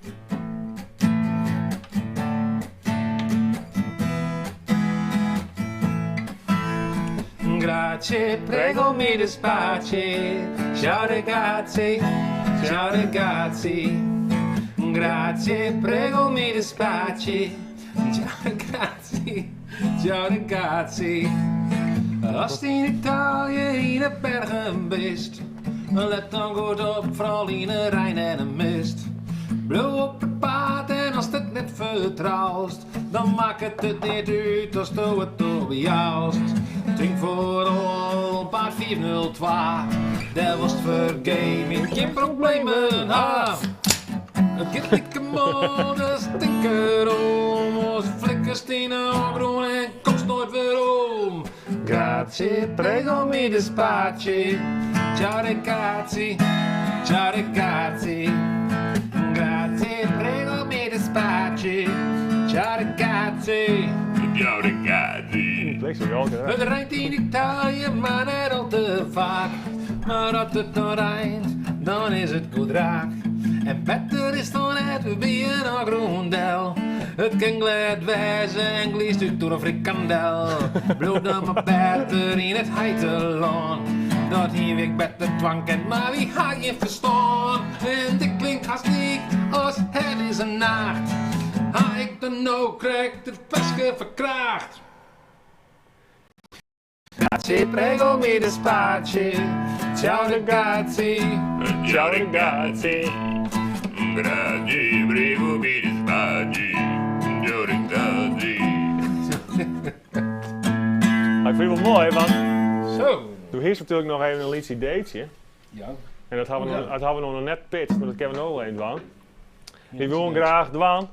Grazie, prego mi dispiace. Ciao ragazzi, ciao ragazzi. Grazie, prego mi dispiace. Ciao ragazzi, ciao ragazzi. Als het in Italië in de bergen bist, let dan goed op, vooral in de Rijn en de mist. Blijf op het paad en als het net vertrouwst, dan maakt het het niet uit als du het op joust. Drink vooral paard 402, daar was het vergaming geen problemen ha. Het kind likke mode stinker om, ons flikkers in de groen en komst nooit weer om. Grazie, prego mi dispiace. Ciao ragazzi, ciao ragazzi. Grazie, prego mi dispiace. Ciao ragazzi. Ciao ragazzi. Bliksem, Jolke, hè? Het rijdt in Italië, maar net al te vaak. Maar als het dan rijdt, dan is het goed raak. En beter is dan het bij een groendel. Het kan glad wezen en gliest uit door een frikandel. Bloed dan maar beter in het heiteland. Dat hier ik beter dwang kent, maar wie ga je verstaan? En dit klinkt haast niet als het is een nacht. Ha ik dan nou krijg het versje verkracht. Grazie, prego, mi dispiace. Ciao ragazzi. Ciao ragazzi. Grazie, prego, mi dispiace. Ciao ragazzi. Maar ik vind het wel mooi, want Zo. toen hier is natuurlijk nog even een liedje ideetje. Ja. En dat hebben we, Ja. nog, dat hebben we nog net pitcht, maar dat kunnen we nog wel even doen. Die willen graag doen.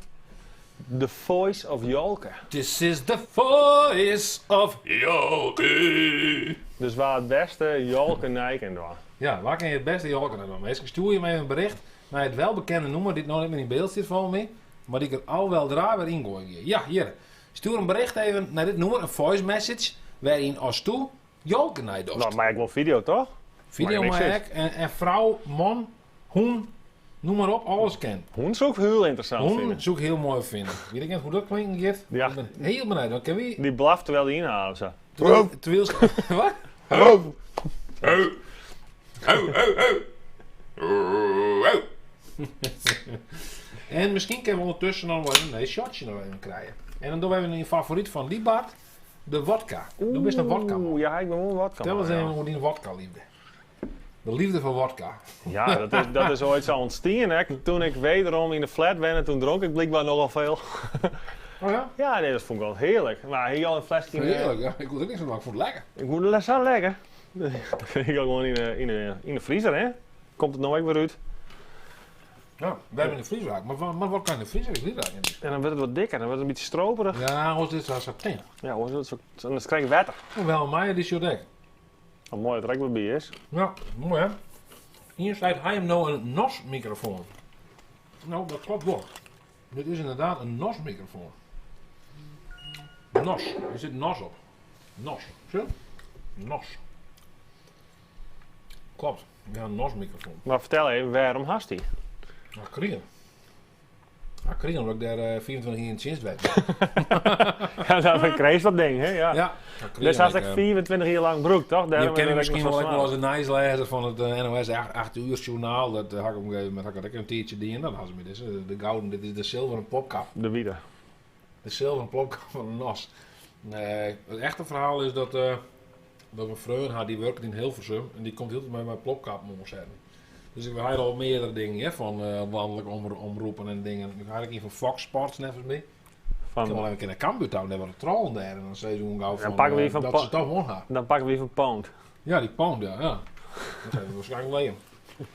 The Voice of Jolke. This is the voice of... Jolke. Dus waar het beste Jolke Nijken doen. Ja, waar kan je het beste Jolke naar doen? Meestal stuur je me even een bericht naar het welbekende nummer die nog niet meer in beeld zit van me, maar die ik er al wel dra weer ingooien. Ja, hier. Stuur een bericht even naar dit nummer, een voice message, waarin als toe Jolke naar doet. Nou, maar ik wil video toch? Video maakt niks maar ek en vrouw, man, hoen, noem maar op, alles kent. Hoen zou ik heel interessant Hoen vinden. zou ik heel mooi vinden. Weet ik niet hoe dat klinkt, Gert? Ja. Ik ben heel benieuwd. Dan kan wie... Die blaft terwijl die inhalen zo. Terwijl... terwijl wat? Ho. Ho. Ho, ho, ho. Ho. En misschien kunnen we ondertussen nog wel een nee, shotje nog even krijgen. En dan doen we even een favoriet van die Bart, de wodka. Du bist een wodka man. Oeh, ja, ik ben wel een wodka Vertel man, eens ja. even hoe die wodka liefde. De liefde voor wodka. Ja, dat is ooit zo ontstaan. Hè. Toen ik wederom in de flat ben en toen dronk ik blijkbaar nogal veel. Oh ja? Ja, nee, dat vond ik wel heerlijk. Maar hier al een flesje in de- Heerlijk, ja. Ik wil er niks van, maar ik vond het lekker. Ik moet het zo lekker. Dat vind ik ook gewoon in de vriezer, hè? Komt het nou ook weer uit. Ja, we hebben in de vriezer raak. Maar wat kan in de vriezer? Ik weet dat niet. En dan wordt het wat dikker, dan wordt het een beetje stroperig. Ja, ons dit was zo Ja, hoor, dat is ook- dan krijg je water. Wel, mij die is Wat mooi dat er ook weer bij is. Ja, mooi hè? Hier staat hij hem nou een NOS-microfoon. Nou, dat klopt wel. Dit is inderdaad een NOS-microfoon. NOS, er zit NOS op. NOS, zie je? NOS. Klopt. Ja, een NOS-microfoon. Maar vertel even, waarom hast die? Ik kreeg hem. Ik kreeg hem omdat ik daar 24 jaar in dienst werd. Ja, dan kreeg je dat ding, hè? Ja. Ja. Dus had ik 24 jaar lang broek, toch? Je Daarom kent ben me ik misschien nog wel, zo ook wel als smarig. een nijslezer van het NOS 8 uur journaal. Dat had ik op een gegeven moment had ik dat ook een tientje die en dat hadden ze me. Dit is de gouden, dit is de zilveren plopkap. De wiede. De zilveren plopkap van de NOS. Nee, het echte verhaal is dat, dat mijn vreun had, die werkt in Hilversum en die komt heel tijd met mijn plopkap omzetten. Dus ik had al meerdere dingen hè, van landelijk omroepen en dingen. Ik had ik een van Fox Sports net als mij. Ik Van, kan wel even naar Cambuur toe, daar wat trollen daar. En dan zei ze gewoon gauw van, pakken we die van dat Pa- ze toch won had. dan pakken we die van Pound. Ja, die pound, ja. ja. Dat zijn we waarschijnlijk leen.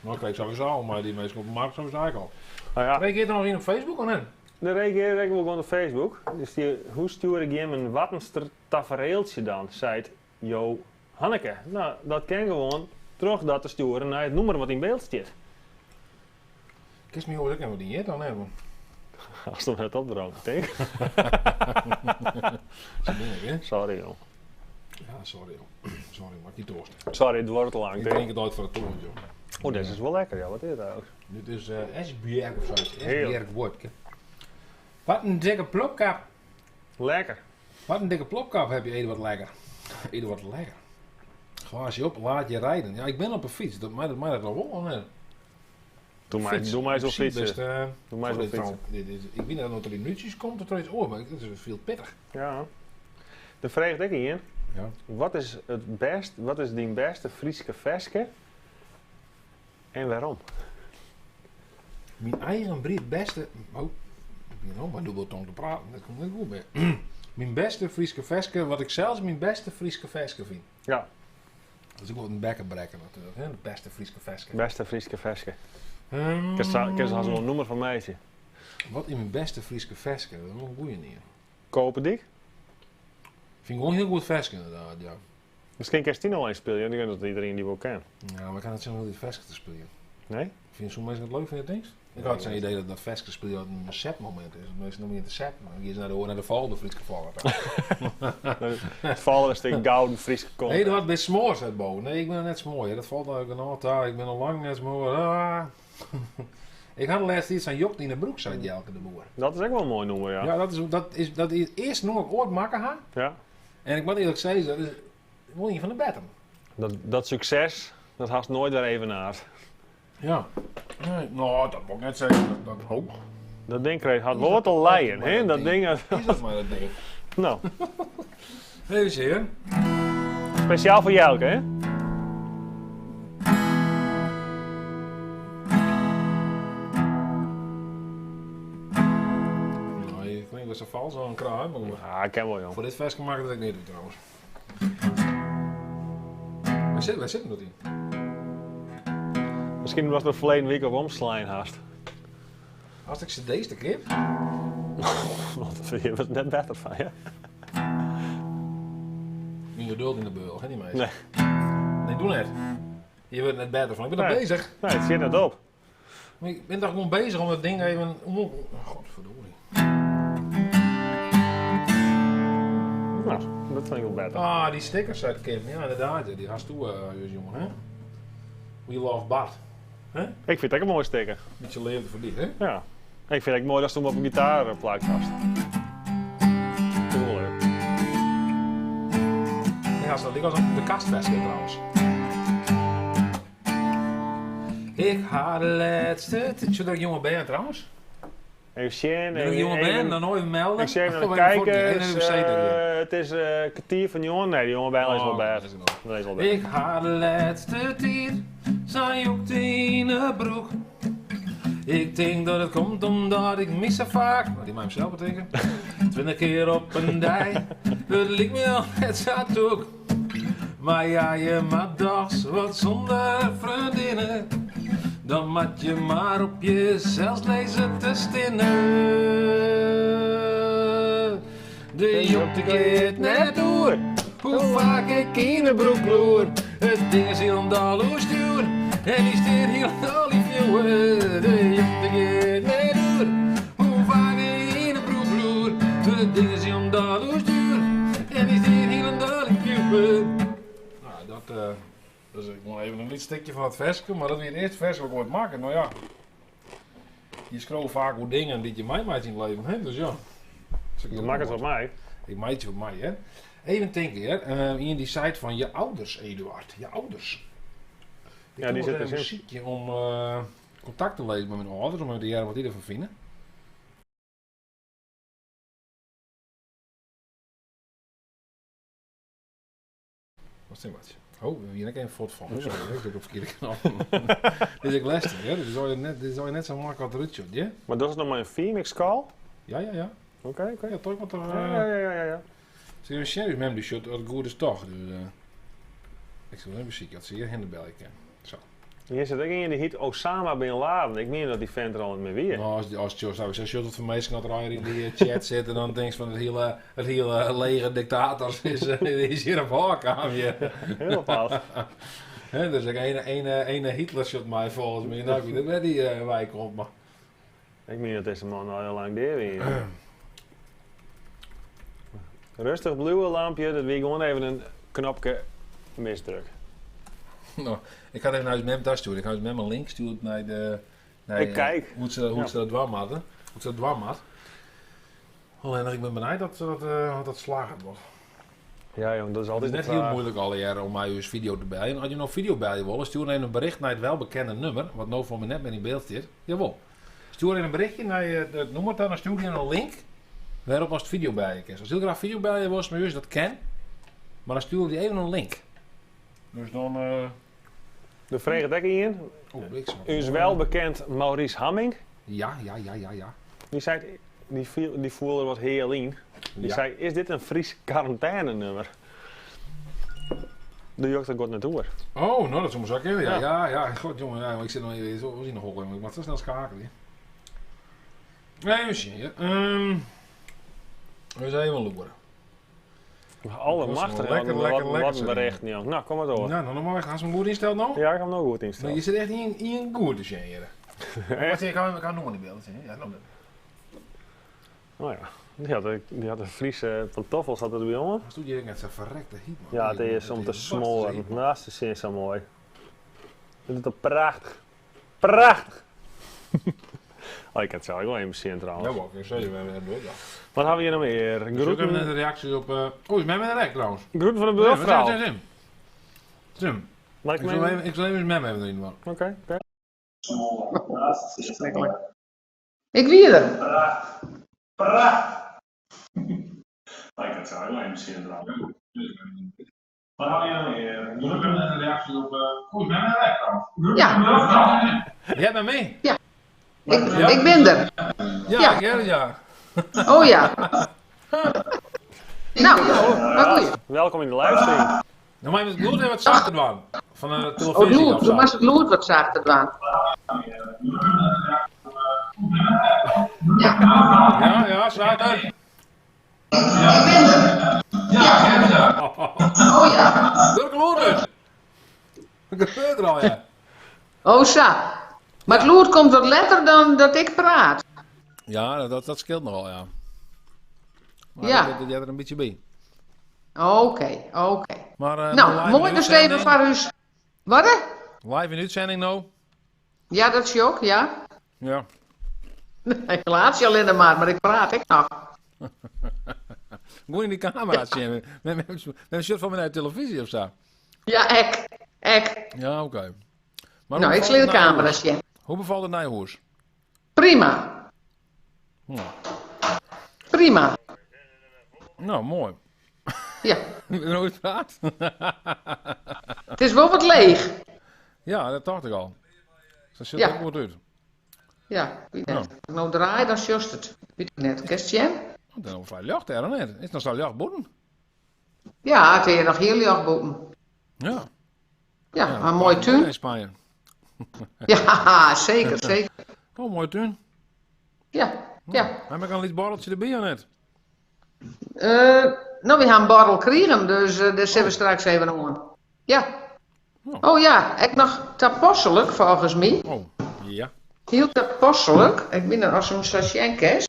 Nou, kijk, sowieso al, maar die mensen op de markt sowieso eigenlijk al. Nou ja, Reageert er nog in op Facebook of niet? de reageer ik wel gewoon op Facebook. Dus die, hoe stuur ik hem een wattenster tafereeltje dan? Zei het, Jo Hanneke. Nou, dat kan gewoon terug dat te sturen naar het nummer wat in beeld staat. Kist me hoor ik helemaal niet dan hebben. Als het net opdroogt, denk ik. Zo ben ik, hè? Sorry, joh. Ja, sorry, joh. Sorry, maar ik niet dorst. Sorry, het wordt te lang. Ik denk ik. drink het nooit voor het toren, joh. Oh, deze is wel lekker, ja. Wat is het eigenlijk? Dit is Esbjerg of zoiets. Heerlijk. Esbjerg Wodka. Wat een dikke plopkap. Lekker. Wat een dikke plopkap heb je, Ede wat lekker. Ede wat lekker. Glaasje op, laat je rijden. Ja, ik ben op een fiets. Dat mij dat, mij dat al wel, hè? Doe maar, Fiets. doe maar eens op In principe fietsen. best, Doe maar eens oh, op dit fietsen. trouwens- dit is- ik weet niet of er in minuutjes komt of er iets oor, maar het is veel pittig. Ja. Dan vraag ik hier. Ja. Wat is het best, wat is die beste Frieske veske? En waarom? Mijn eigen brief beste. Oh, ik ben nog maar dubbeltong te praten, dat komt niet goed meer. Mijn beste Frieske veske, wat ik zelfs mijn beste Frieske veske vind. Ja. Dat is ook wel een bekkenbrekker natuurlijk, hè? De beste Frieske veske. Beste Frieske veske. Hmm. Ik kan zo'n nummer van meisje. Wat in mijn beste Frieske veske? Dat is wel een goeie niet. Kopendik? Vind ik wel een heel goed veske inderdaad, ja. Misschien kan je die nog eens spelen. Ik denk dat iedereen die wel kent. Ja, maar ik kan het zo wel die veske te spelen. Nee? Vind je sommige mensen het leuk, vind je het niks? Ik had zo'n idee dat dat veske spelen een setmoment is. Dat mensen nog niet in de set, maar hier is naar de oor naar de val, de Frieske vallen. Het vallen is de gouden Frieske kont. Nee, dat was bij smoor, zei Bo. Nee, ik ben net smoor. Ja, dat valt nou ook daar. Ik ben al lang net smoor. Ah. ik had laatst iets aan Jokt in de broek, zei Jelke de Boer. Dat is ook wel een mooi nummer, ja. Ja, dat is eerst nog ooit makken ha. Ja. En ik moet eerlijk zeggen, dat is wel een van de betten. Dat succes, dat haast nooit weer even naar. Ja. Nee, nou, dat moet ik net zeggen. Dat hoog. Dat ding kreeg had Is wel dat wat te leien, maar hè? dat Dat ding? ding. Is dat maar dat ding. Nou, Even zien. speciaal voor Jelke, hè? Nou, je klinkt wel zo vals al een kraai, maar goed. Ah, ik ken wel, jong. Voor dit versje maakt het ook niet uit trouwens. Waar zit dat in? Misschien was het verleden week op omslaan haast. Als ik cd's te kip. Want je was net beter van, ja? Mijn geduld in de beul, hè, die meisje? Nee. Nee, doe net. Je wordt net beter van. Ik ben nog Nee. bezig. Nee, het zit net op. Maar ik ben toch gewoon bezig om dat ding even... Om, godverdorie. Nou, dat vind ik wel beter. Ah, die stickers uit Kim. Ja, inderdaad. ja, Die hast toe, dus jongen, hè? We love Bart. Ik vind het ook een mooie sticker. Beetje leefde voor die, hè? Ja. Ik vind het ook mooi dat ze hem op een gitaar plakt vast. Vind ik wel leuk. Ja, dat was op de kastversje trouwens. Ik had de laatste... Zullen ik jonge ben trouwens? Even zien. Ben ik jonge ben? Dan nooit melden. Ik zie even naar Of de even voor- kijkers. even zeker, Het is kwartier van jongen. Nee, die jongen bij is wel Oh, bij. dat is genoeg. Dat is wel bij. Ik had de laatste tijd zijn joekte in de broek. Ik denk dat het komt omdat ik mis zo vaak, maar die mij hem zelf betekent, 20 keer op een dij. Het lijkt me al net zo ook. Maar ja, je maakt dags wat zonder vriendinnen. Dan moet je maar op jezelf lezen te stinnen. De jokte keert net door. Hoe vaak ik in de broek loer. Het ding is helemaal stuur. En die stier helemaal die viewer. De jokte keert net door. Hoe vaak ik in de broek loer. Het ding is helemaal stuur. En die stier helemaal die viewer. Nou, dat Dus ik gewoan even in lyts stikje fan it ferske, mar dat wie it earste ferske wat ik oait makke. No ja, je skriuwe faak oer dingen dy't je meimeitsje yn it leven, hè? Dus ja. Je makket wat mei. Ik meitsje wat mei, hè. Even tinke, hear. Ien dy seit fan je ouders, Eduard. Je ouders. Ik Ja, dy doe sit even der sin. sykje om kontakt te lizzen mei myn âlders, om even te hearren wat dy derfan fine. Wat is wat? Oh, we wiene ek even fuort fan. Sorry, ik druk op ferkearde knop. Dit is ek lestich, hè? Dit is al net, dit is al net sa maklik as derút sjocht, hè? Mar dat is noch mei in Phoenix call? Ja, ja, ja. Oké, oké. Ja, toch wat er. Ja, ja, ja, ja, ja. Sil even sjen, ús mem dy sjocht as it goed is toch. Dus, ik sil even besykje as se hjir hinne belje kin. Sa. Hjir sit ek ien dy hyt Osama Bin Laden. Ik mien dat dy vent der al net mear wie. No, as, as, as, as sjocht wat foar minsken dat der yn dy chat sitte, dan tinkst fan it hiele leger diktators is hjir op ôf kaam hjir. Hiel apart. Hè, dus ek ene Hitler sjocht my folgens my. No, ik wit net wêr dy wei komt, mar. Ik mien dat dizze man al hiel lang dea wie. Rêstich bliuwe, lampje. Dat wie gewoan even in knopke misdruk. No, ik ha it even nei ús mem ta stjoerd. Ik ha ús mem in link stjoerd nei de... Nei, Ik kijk. Hoe't se dat dwaan moatte. Hoe't se dat dwaan moat. Allinnich, ik bin benijd dat dat slagget wordt. Ja, jong, dat is Het altyd is net de hiel fraach. moeilik allegearre om mei ús fideo te beljen. As je no fideo belje wolle, stjoer even in bericht nei it welbekende nummer, wat no foar my net mear yn byld stiet. Jawol. Stjoer even in berichtje nei it nûmer ta, dan stjoer ik je in link wêrop ast fideo belje kinst. Ast hiel graach fideo belje wolst mei ús, dat kin, mar dan stjoer ik dy even in link. Dus dan. Der freget ek ien, Oh, bliksem. ús welbekend Maurice Hamming. Ja, ja, ja, ja, ja. Dy seit, dy fiel, dy foel der wat heal yn. Dy Ja. sei, is dit in Frysk karantênenummer? Doe jokt er God net oer. Oh, no dat soe mar sa kinne, ja. Ja. Ja, ja, god jonge, ja, ik sit noch even zo yn de holle, jonge. Ik moat sa snel schakelje. Even sjen, ja. Eens even loeren. Allemachtig, Lekker, wat, lekker, wat, lekker, wat een zeg. bericht, jong. Nou, kom maar door. Nou, dan nog maar Hast hem goed insteld nou? Ja, ik heb hem nou goed Nou, insteld. je zit echt in goed te zien hier. Wacht, ik kan nog in beeld zien. Ja, nou. Oh ja, die had een Friese pantoffels had het bij jongen. Wat doe je net zo'n verrekte heat, man. Ja, het is om te smoren. Naast de zin zo mooi. Dit is toch prachtig. Prachtig! oh, ik had het zelf ook wel even zien trouwens. Ja, wel, ik zei je, we hebben het ja. Wat hebben we hier nog meer? Dus ook even Groeten, net de reacties op... Oh, is mij met een rek trouwens. groeten van de Nee, buurvrouw. wat is het? Tim, Laat ik ik zal me even, ik zal even mem even erin doen. Oké, oké. Ik wie er. Ik had het wel even zien trouwens. Wat had je nog meer? Dus ook even net de reacties op... Oh, is mij met een rek trouwens. Ja, Jij bent mee? ik ben er. Ja, Ja. ik hoor het, ja. Oh ja. Nou, wat goeie. Welkom in de livestream. Nou, maar het bloed even wat zachter doen. Van de Oh, televisie loer, of toen zo. was het loer wat zachter doen. Ja, Ja, ja, zachter. ik ben er. Ja, ja. Oh ja. Druk loer dus. Wat gebeurt er al, ja? Oh, zo. Maar het loer komt wat letter dan dat ik praat. Ja, dat scheelt nogal, ja. Maar Ja. dat jij er een beetje bij. Oké, oké. Maar, Nou, live mooi in dus even uitzending. voor u. Wat? hè? Live in uitzending nou. Ja, dat is ook, ja. Ja. Ik laat je alleen maar, maar ik praat ik nog. Gewoon in die camera zien. Met een shirt van mij naar de televisie of zo. Ja, ik. Ik. Ja, oké. Maar Nou, hoe ik bevalt sla de het camera Nijhoes? zien. Hoe bevalt het Nijhoes? Prima. Nou, Prima. nou mooi. Ja. Nooit praat? Het is wel wat leeg. Ja, dat dacht ik al. Dat zit Ja. ook goed uit. Ja, ik weet net. Als ik nou draai, dan just het. Weet ik net. Kerst Jen? Want dan vrij lucht er, net. Is het nog zo lucht boeten? Ja, het is nog heel erg boeten. Ja. Ja, maar een mooi tuin. In Spanje. Ja, zeker, zeker. Oh, mooi tuin. Ja, ja. Heb ik al een borreltje erbij of net? Nou, we gaan een borrel krijgen, dus daar zullen we straks even aan. Ja. Oh. Oh ja, ik nog taposselijk volgens mij. Oh, ja. Heel taposselijk. Ik ben er als een sachet is.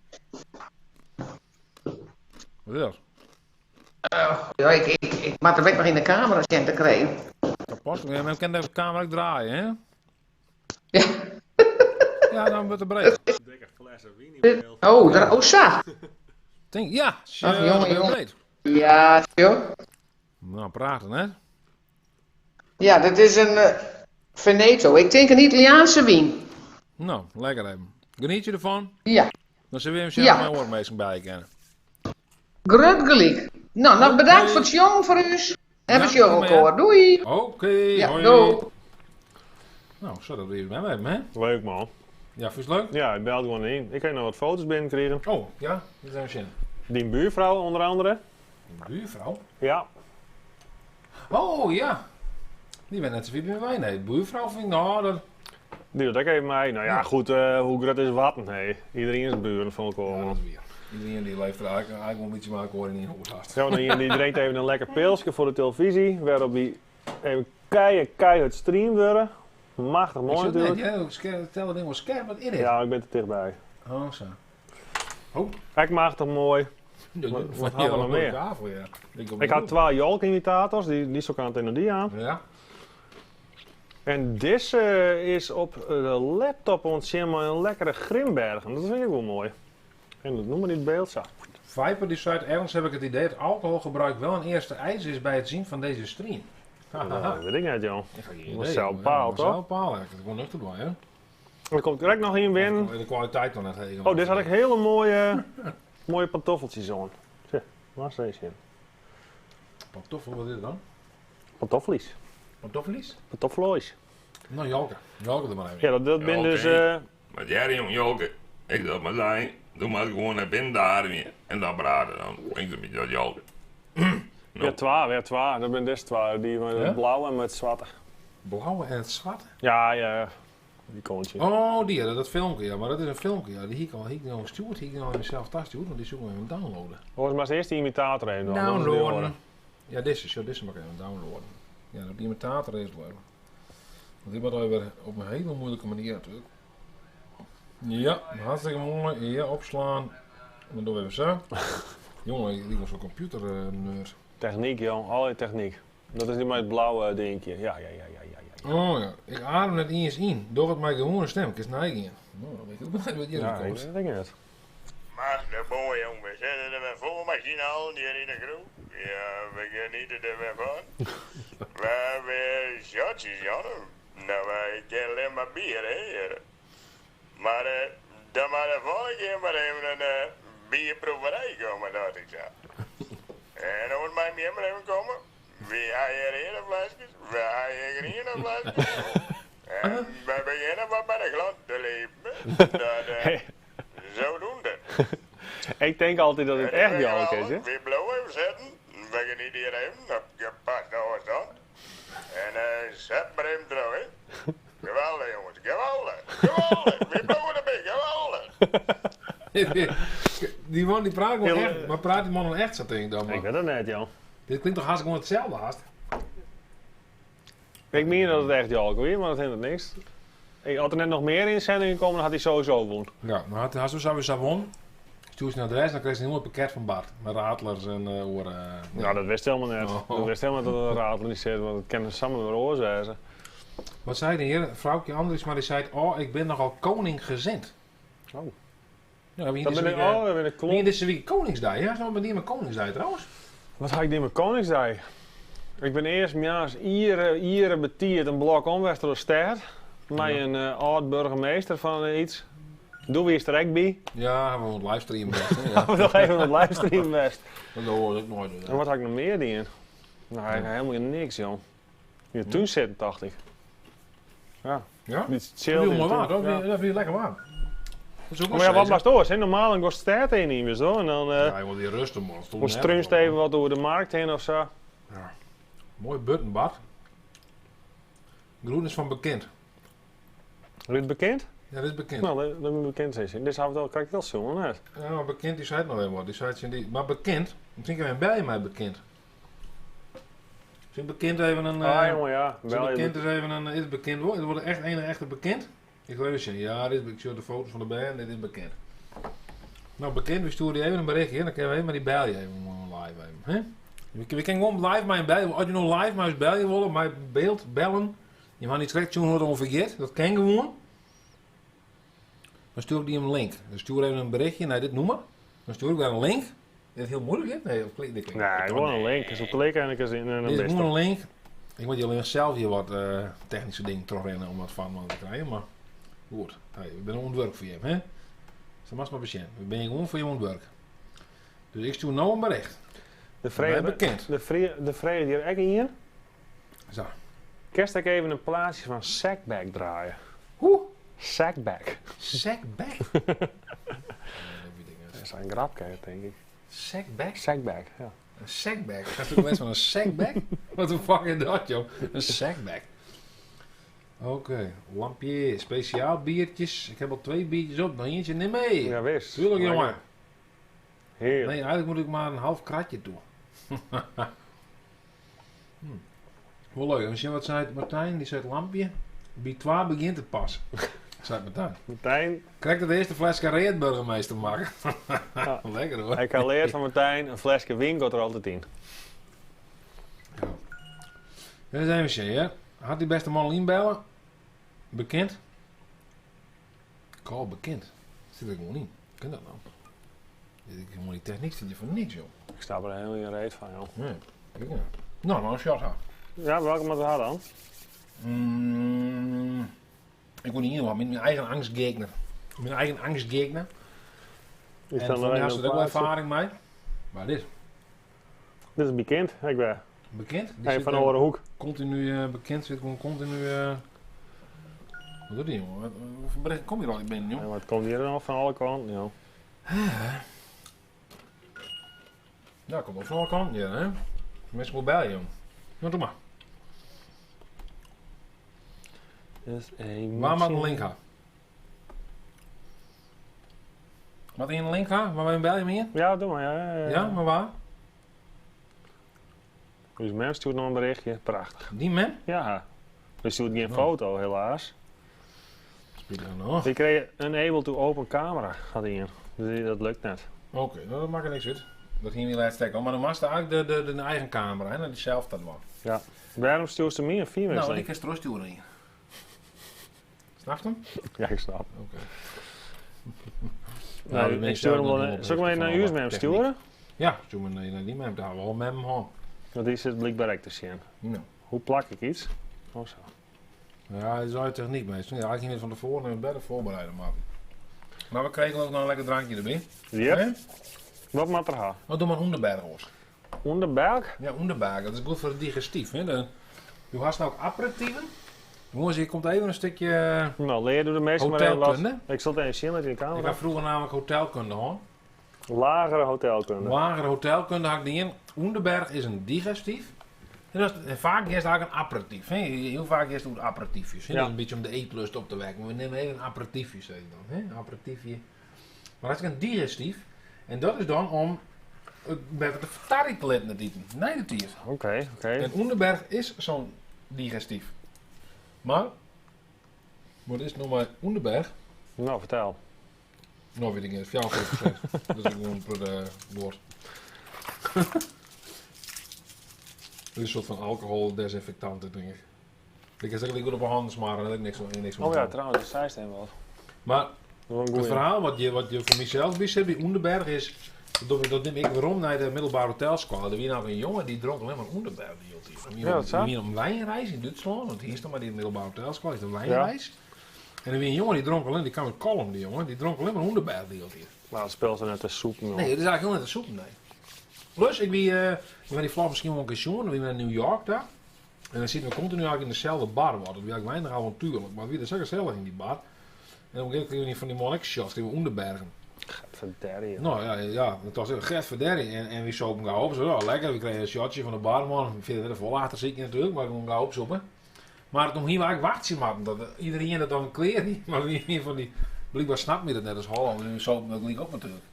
Wat is dat? Ja, ik moet er ook nog in de camera zien te krijgen. Toepasselijk. Ja, men kan de camera ook draaien, hè? Ja. Ja, dan wordt het breed. Dikke flessen wijn in beeld. Oh, daar, oh, zo. Denk, ja, Ach, zo, jongen, dat wordt jongen. breed. Ja, joh. Nou, praten, hè? Ja, dit is een Veneto. Ik denk een Italiaanse wijn. Nou, lekker even. Geniet je ervan? Ja, Dan zullen we hem zelf Ja. mijn oormeester bij kennen. groot gelijk. Nou, nog bedankt voor het jong voor u. En we Ja, zien kom maar, elkaar. Doei. Oké, Ja, hoi. doei. Nou, zo, dat weer bij mij hebben, hè? Leuk man. Ja, vind je het leuk? Ja, ik belde gewoon in. Ik heb nog wat foto's binnengekregen. Oh, ja, dat zijn we zin. Die buurvrouw onder andere. Buurvrouw? Ja. Oh, ja. Die bent net zo wie bij mij. Nee, buurvrouw vind ik, nou, dat... Die doet ook even mee. Nou ja, Ja. goed, hoe groot is wat? Nee, iedereen is buren van elkaar. Ja, man. dat is weer. Iedereen die leeft er eigenlijk wel een beetje maar elkaar in de hoofd. Ja, want iemand die drinkt even een lekker pilsje voor de televisie, waarop die even keihard streamt worden. Machtig Ik mooi zit net, natuurlijk. ja, ik tel het ding wel scherp, wat in het? Ja, ik ben er dichtbij. Oh, zo. Kijk, machtig mooi. Ja, Wat- ja, wat hadden we nog meer? Tafel, ja. Ik, Ik had twee Jolk-imitators, die zo aan het en die aan. Ja. En deze is op de laptop ontzien maar een lekkere Grimbergen. Dat vind ik wel mooi. En dat noemen we niet beeld zo. Viper die zei, ergens heb ik het idee dat alcoholgebruik wel een eerste eis is bij het zien van deze stream. Dat weet ik net, joh. Ik ga geen Dat is idee, zelf ja, bepaald, dat is toch? Zelf bepaald, ik gewoon nuchter bij, hè. Er komt direct nog één binnen. De kwaliteit dan net helemaal. Oh, dit had ik hele mooie, mooie pantoffeltjes aan. Tja, waar is deze in? Pantoffel, wat is het dan? Pantoffelies. Pantoffelis? Pantoffelois. Nou, Jalke. Jalke er maar even. Ja, dat Ja, ben oké. dus... Maar jij, jong, Jolke, ik dat maar zijn. Doe maar gewoon naar binnen daar weer. En dan braden. Dan klinkt het met dat Jolke. Ja, twa, ja, twa. Dat ben dus twa. Die met Ja? het blauwe en met het zwarte. Blauwe en het zwarte? Ja, ja. Die koontje. Oh, die, ja, dat filmpje, ja. Maar dat is een filmpje, ja. Die hier kan ik nou gestuurd, hier nou mezelf thuis stuurt, want die zoeken we even downloaden. Volgens mij is eerst die imitator even. dan. Dat is die Downloaden. horen. Ja, deze is, ja, deze mag ik even downloaden. Ja, dat imitator is leuk. Want die wordt weer op een hele moeilijke manier natuurlijk. Ja, hartstikke mooi. Ja, opslaan. En dan doen we even zo. Jongen, ik was zo'n computer eh, nerd. Techniek, joh. Alle techniek. Dat is die met het blauwe dingetje. Ja, ja, ja, ja, ja. ja. Oh ja, ik adem net eens in. Door het mijn gewone stem. Ik is neiging. Nou, dan weet ik ook niet wat hier Ja, ik komt. weet het niet. Maar de boy, jong, we zitten er weer vol machine al hier in de groep. Ja, we genieten er weer van. We hebben shotjes, Jan. Nou, wij kennen alleen maar bier, hè, hier. Maar dan maar de volgende keer maar even een bierproeverij komen, dacht ik zo. En dan moet mij meer maar even komen. We hebben hier hele flesjes, we hebben hier groene flesjes. En we beginnen maar bij de klant te leven. Dat, zodoende. Ik denk altijd dat het echt Jolke is, hè? We blijven zitten. We genieten hier even op gepaste afstand. En zet maar even trouw, hè. Geweldig, jongens. Geweldig. Geweldig. We blijven erbij. Geweldig. Die man die praat wel Heel, echt, maar praat die man dan echt zo tegen dan? Ik Man? weet het net, joh. Dit klinkt toch hartstikke gewoon hetzelfde, haast? Ik meen dat het echt Jolke was, maar dat hindert niks. Ik had er net nog meer inzendingen gekomen, dan had hij sowieso won. Ja, maar had hij zo zou Savon. Stuur ze naar de rest, dan kreeg ze een heel pakket van Bart. Met ratelers en oren. Ja, dat wist helemaal net. Oh. Dat wist helemaal dat het een ratelen niet zit, want het kennen samen weer oorzaken. Wat zei de heer? Vrouwtje Andries, maar die zei: Oh, ik ben nogal koninggezind. Oh. Ja, wie Dat deze ben ik, week, oh, dat ben ik wie klomp. deze week Koningsdag? Ja, zo met die met Koningsdag trouwens. Wat ga ik doen met Koningsdag? Ik ben eerst mjaars ieren betierd een blok omweg door de stad. Met een oud burgemeester van iets. Doe wie is er ook bij. Ja, we moeten livestreamen. hè, ja. We nog even op livestream best. Dat hoor ik nooit. En wat had ik nog meer die Nou, ik helemaal niks, joh. In de tuin zitten, dacht ik. Ja. Ja? Niet chill. Dat in viel de mooi waar, tuin. toch? Ja. Dat viel lekker warm. Dat is ook wel Maar ja, wat steeds, was het oors, hè? Normaal dan kost het in niet zo. En dan hè? Ja, joh, die rust man. Stond ons nergens strunst op. even wat door de markt heen of zo. Mooi button, Bart. Groen is van bekend. Is het bekend? Ja, dit is bekend. Nou, dat moet bekend zijn. Dit is al, kijk, dat zo net. Ja, maar bekend, die zei het nog helemaal. Die zei het in die, maar bekend, misschien kan je bij mij bekend. Misschien bekend even een... Ah, jongen, ja. Is het Bel je bekend is even een, is het bekend hoor. Het wordt echt een echte bekend. Ik wil even zien. Ja, dit is, ik zie de foto's van de band, dit is bekend. Nou, bekend, we sturen die even een berichtje. Dan kunnen we even maar die bel je even live even. Hè? We we kinne gewoan live mei him belje. As je no live mei ús belje wolle, mei byld bellen. Je ha niet krekt sjoen hoe it oan fergiet. Dat kin gewoan. Dan stjoer ik dy in link. Dan stjoer even in berichtje nei dit nûmer. Dan stjoer ik wer in link. Is it hiel muoilik dit? Nee, of klik, dit klinkt. Nee, gewoan in link. Dus op klikke en ik is in en dan Dit is bist gewoan er. in link. Ik moat hjir sels hjir wat technyske dingen trochrinne om wat fan te krijen, mar goed. Hey, we binne oan it wurk foar jim, hè? Sa moatst mar besjen. We binne gewoan foar jim oan it wurk. Dus ik stjoer no in bericht. De Wij frege, bekend. de frege hjir ek ien. Sa. Kinst ek even in plaatsje fan Sackback draaie? Hoe? Sackback. Sackback? Dat is in grapke, tink ik. Sackback? Sackback, ja. In sackback? Hast ek lêst fan in sackback? What the fuck is dat, joh? In sackback. Oké, lampje, speciaal biertjes. Ik heb al twee biertjes op, nog eentje, neem mee. Ja, wist. Tuurlijk, jongen. Heerlijk. Nee, eigenlijk moet ik maar een half kratje toe. Wel leuk. Misschien wat zei Martijn, die zei het lampje. Bij 12 begint het pas. zei Martijn. Martijn, Krijg dat de eerste fles Reet burgemeester maken. Ja. Lekker hoor. ik heb geleerd van Martijn, een flesje wijn gaat er altijd in. Ja. Dat zijn we zien, hè? Had die beste man al inbellen? Bekend? Call bekend. Zit er gewoon in. Kan dat nou? Dit is gewoon die techniek zit je voor niks, joh. Ik sta er helemaal geen reet van, joh. Nee. Kijk nou. Nou, maar een shot ha. Ja, welke moeten we hadden dan? Ik word niet helemaal met mijn eigen angstgegner. Mijn eigen angstgegner. Ik En sta voor nog mij even had ze een er ook wel plaatsje. ervaring mee. Maar dit, Dit is bekend, ik ben. bekend. Die Hey, zit van de er Orenhoek. Continu bekend, zit gewoon continu... Wat doet die jongen? Hoeveel berichten kom je er al binnen, Ja, joh? maar het komt hier nog van alle kanten, joh. Ja, komt ook van alle kanten, ja, hè? Mensen moeten bellen, joh. Nou, doe maar. Dus een Waar moet een link gaan? Wat in een link gaan? Waar wij bellen meer? Ja, doe maar, ja. Ja, ja, Ja, maar waar? Dus mem stuurt nog een berichtje. Prachtig. Die man? Ja. We stuurt geen Oh. foto, helaas. Spietig genoeg. Ik kreeg een able to open camera, had hij in. Dus dat lukt net. Oké, nou, dat maakt er niks uit. Dat ging niet laten stekken. Maar dan was het eigenlijk de eigen camera, hè? Dat is zelf dat was. Waarom stuurt ze meer een Nou, nou, die kan terug sturen hier. Snap je hem? Ja, ik snap. Oké. Nou, dat ben ik stuur hem zelf wel nog naar- niet Zal ik hem even naar van uw alle mem techniek. sturen? Ja, stuur me naar die mem. Daar hebben we al mem han. Want die zit blijkbaar ook te zien. Nou. Hoe plak ik iets? Oh zo. Ja, dat is uit techniek meestal. Ja, ik ging het van tevoren en beter voorbereiden, maar. Maar we kregen ook nog een lekker drankje erbij. Yep. Hè? Wat moet er gaan? Oh, doe maar Onderberg, hoor. Onderbuik? Ja, Onderberg. Dat is goed voor het digestief. Hè? Du hast nou ook aperitieven. Jongens, hier komt even een stukje Nou, leer door de meeste maar even wat. hotelkunde. Ik zal het even zien met in de Ik camera. had vroeger namelijk hotelkunde, hoor. Lagere hotelkunde. Lagere hotelkunde had ik niet in. Onderberg is een digestief. En, dat is, en vaak is het eigenlijk een aperitief. Hè? Heel vaak is het ook aperitiefjes. Hè? Ja. Dat is een beetje om de eetlust op te wekken. Maar we nemen even een aperitiefje, zeg ik dan. Hè? Een aperitiefje. Maar dat is een digestief. En dat is dan om het beter te vertaren te laten het eten. Nee, dat hier. Oké, oké. En Onderberg is zo'n digestief. Maar, wat is het nog maar Onderberg? Nou, vertel. Nou weet ik niet, 44%. Dat is gewoon per woord. Dat is een soort van alcohol-desinfectant, denk ik. Ik is eigenlijk goed op mijn handen smaren, dat heb ik niks, niks Oh ja, trouwens, dat zei ze wel. Maar Dat was een het goeie. verhaal wat je voor mezelf wist bij Onderberg is... Dat, dat neem ik waarom naar de middelbare hotelschool. Er was nou een jongen die dronk alleen maar Onderberg. Die hield hier. Die Ja, dat zou. die op een wijnreis in Duitsland. Want hier is dan maar die middelbare hotelschool, is een wijnreis. En er was een jongen die dronk alleen, die kwam uit Kolm, die jongen. Die dronk alleen maar Onderberg, die hield hier. Maar dat speelt ze net de soep nog. Nee, het is eigenlijk heel net een soep, nee. Plus, ik ben, ik ben die vlag misschien wel een keer zien, we zijn naar New York daar. En dan zitten we continu eigenlijk in dezelfde bar. Wat. Dat is eigenlijk weinig avontuurlijk, maar wie is zo gezellig in die bar. En op een gegeven moment kregen we van die monnik shots, die we onderbergen. Gadverdarrie. Nou ja, ja, dat was echt verderrie. En we sopen gauw op, zo, ja, lekker. We kregen een shotje van de barman. Ik vind het vol achter zit je natuurlijk, maar we gauw opzoeken. Maar toen hier waar ik wachten maar dat iedereen dat dan kleer niet. Maar wie wie van die, blijkbaar snapt me dat net als Holland, nu sopen we gelijk op natuurlijk.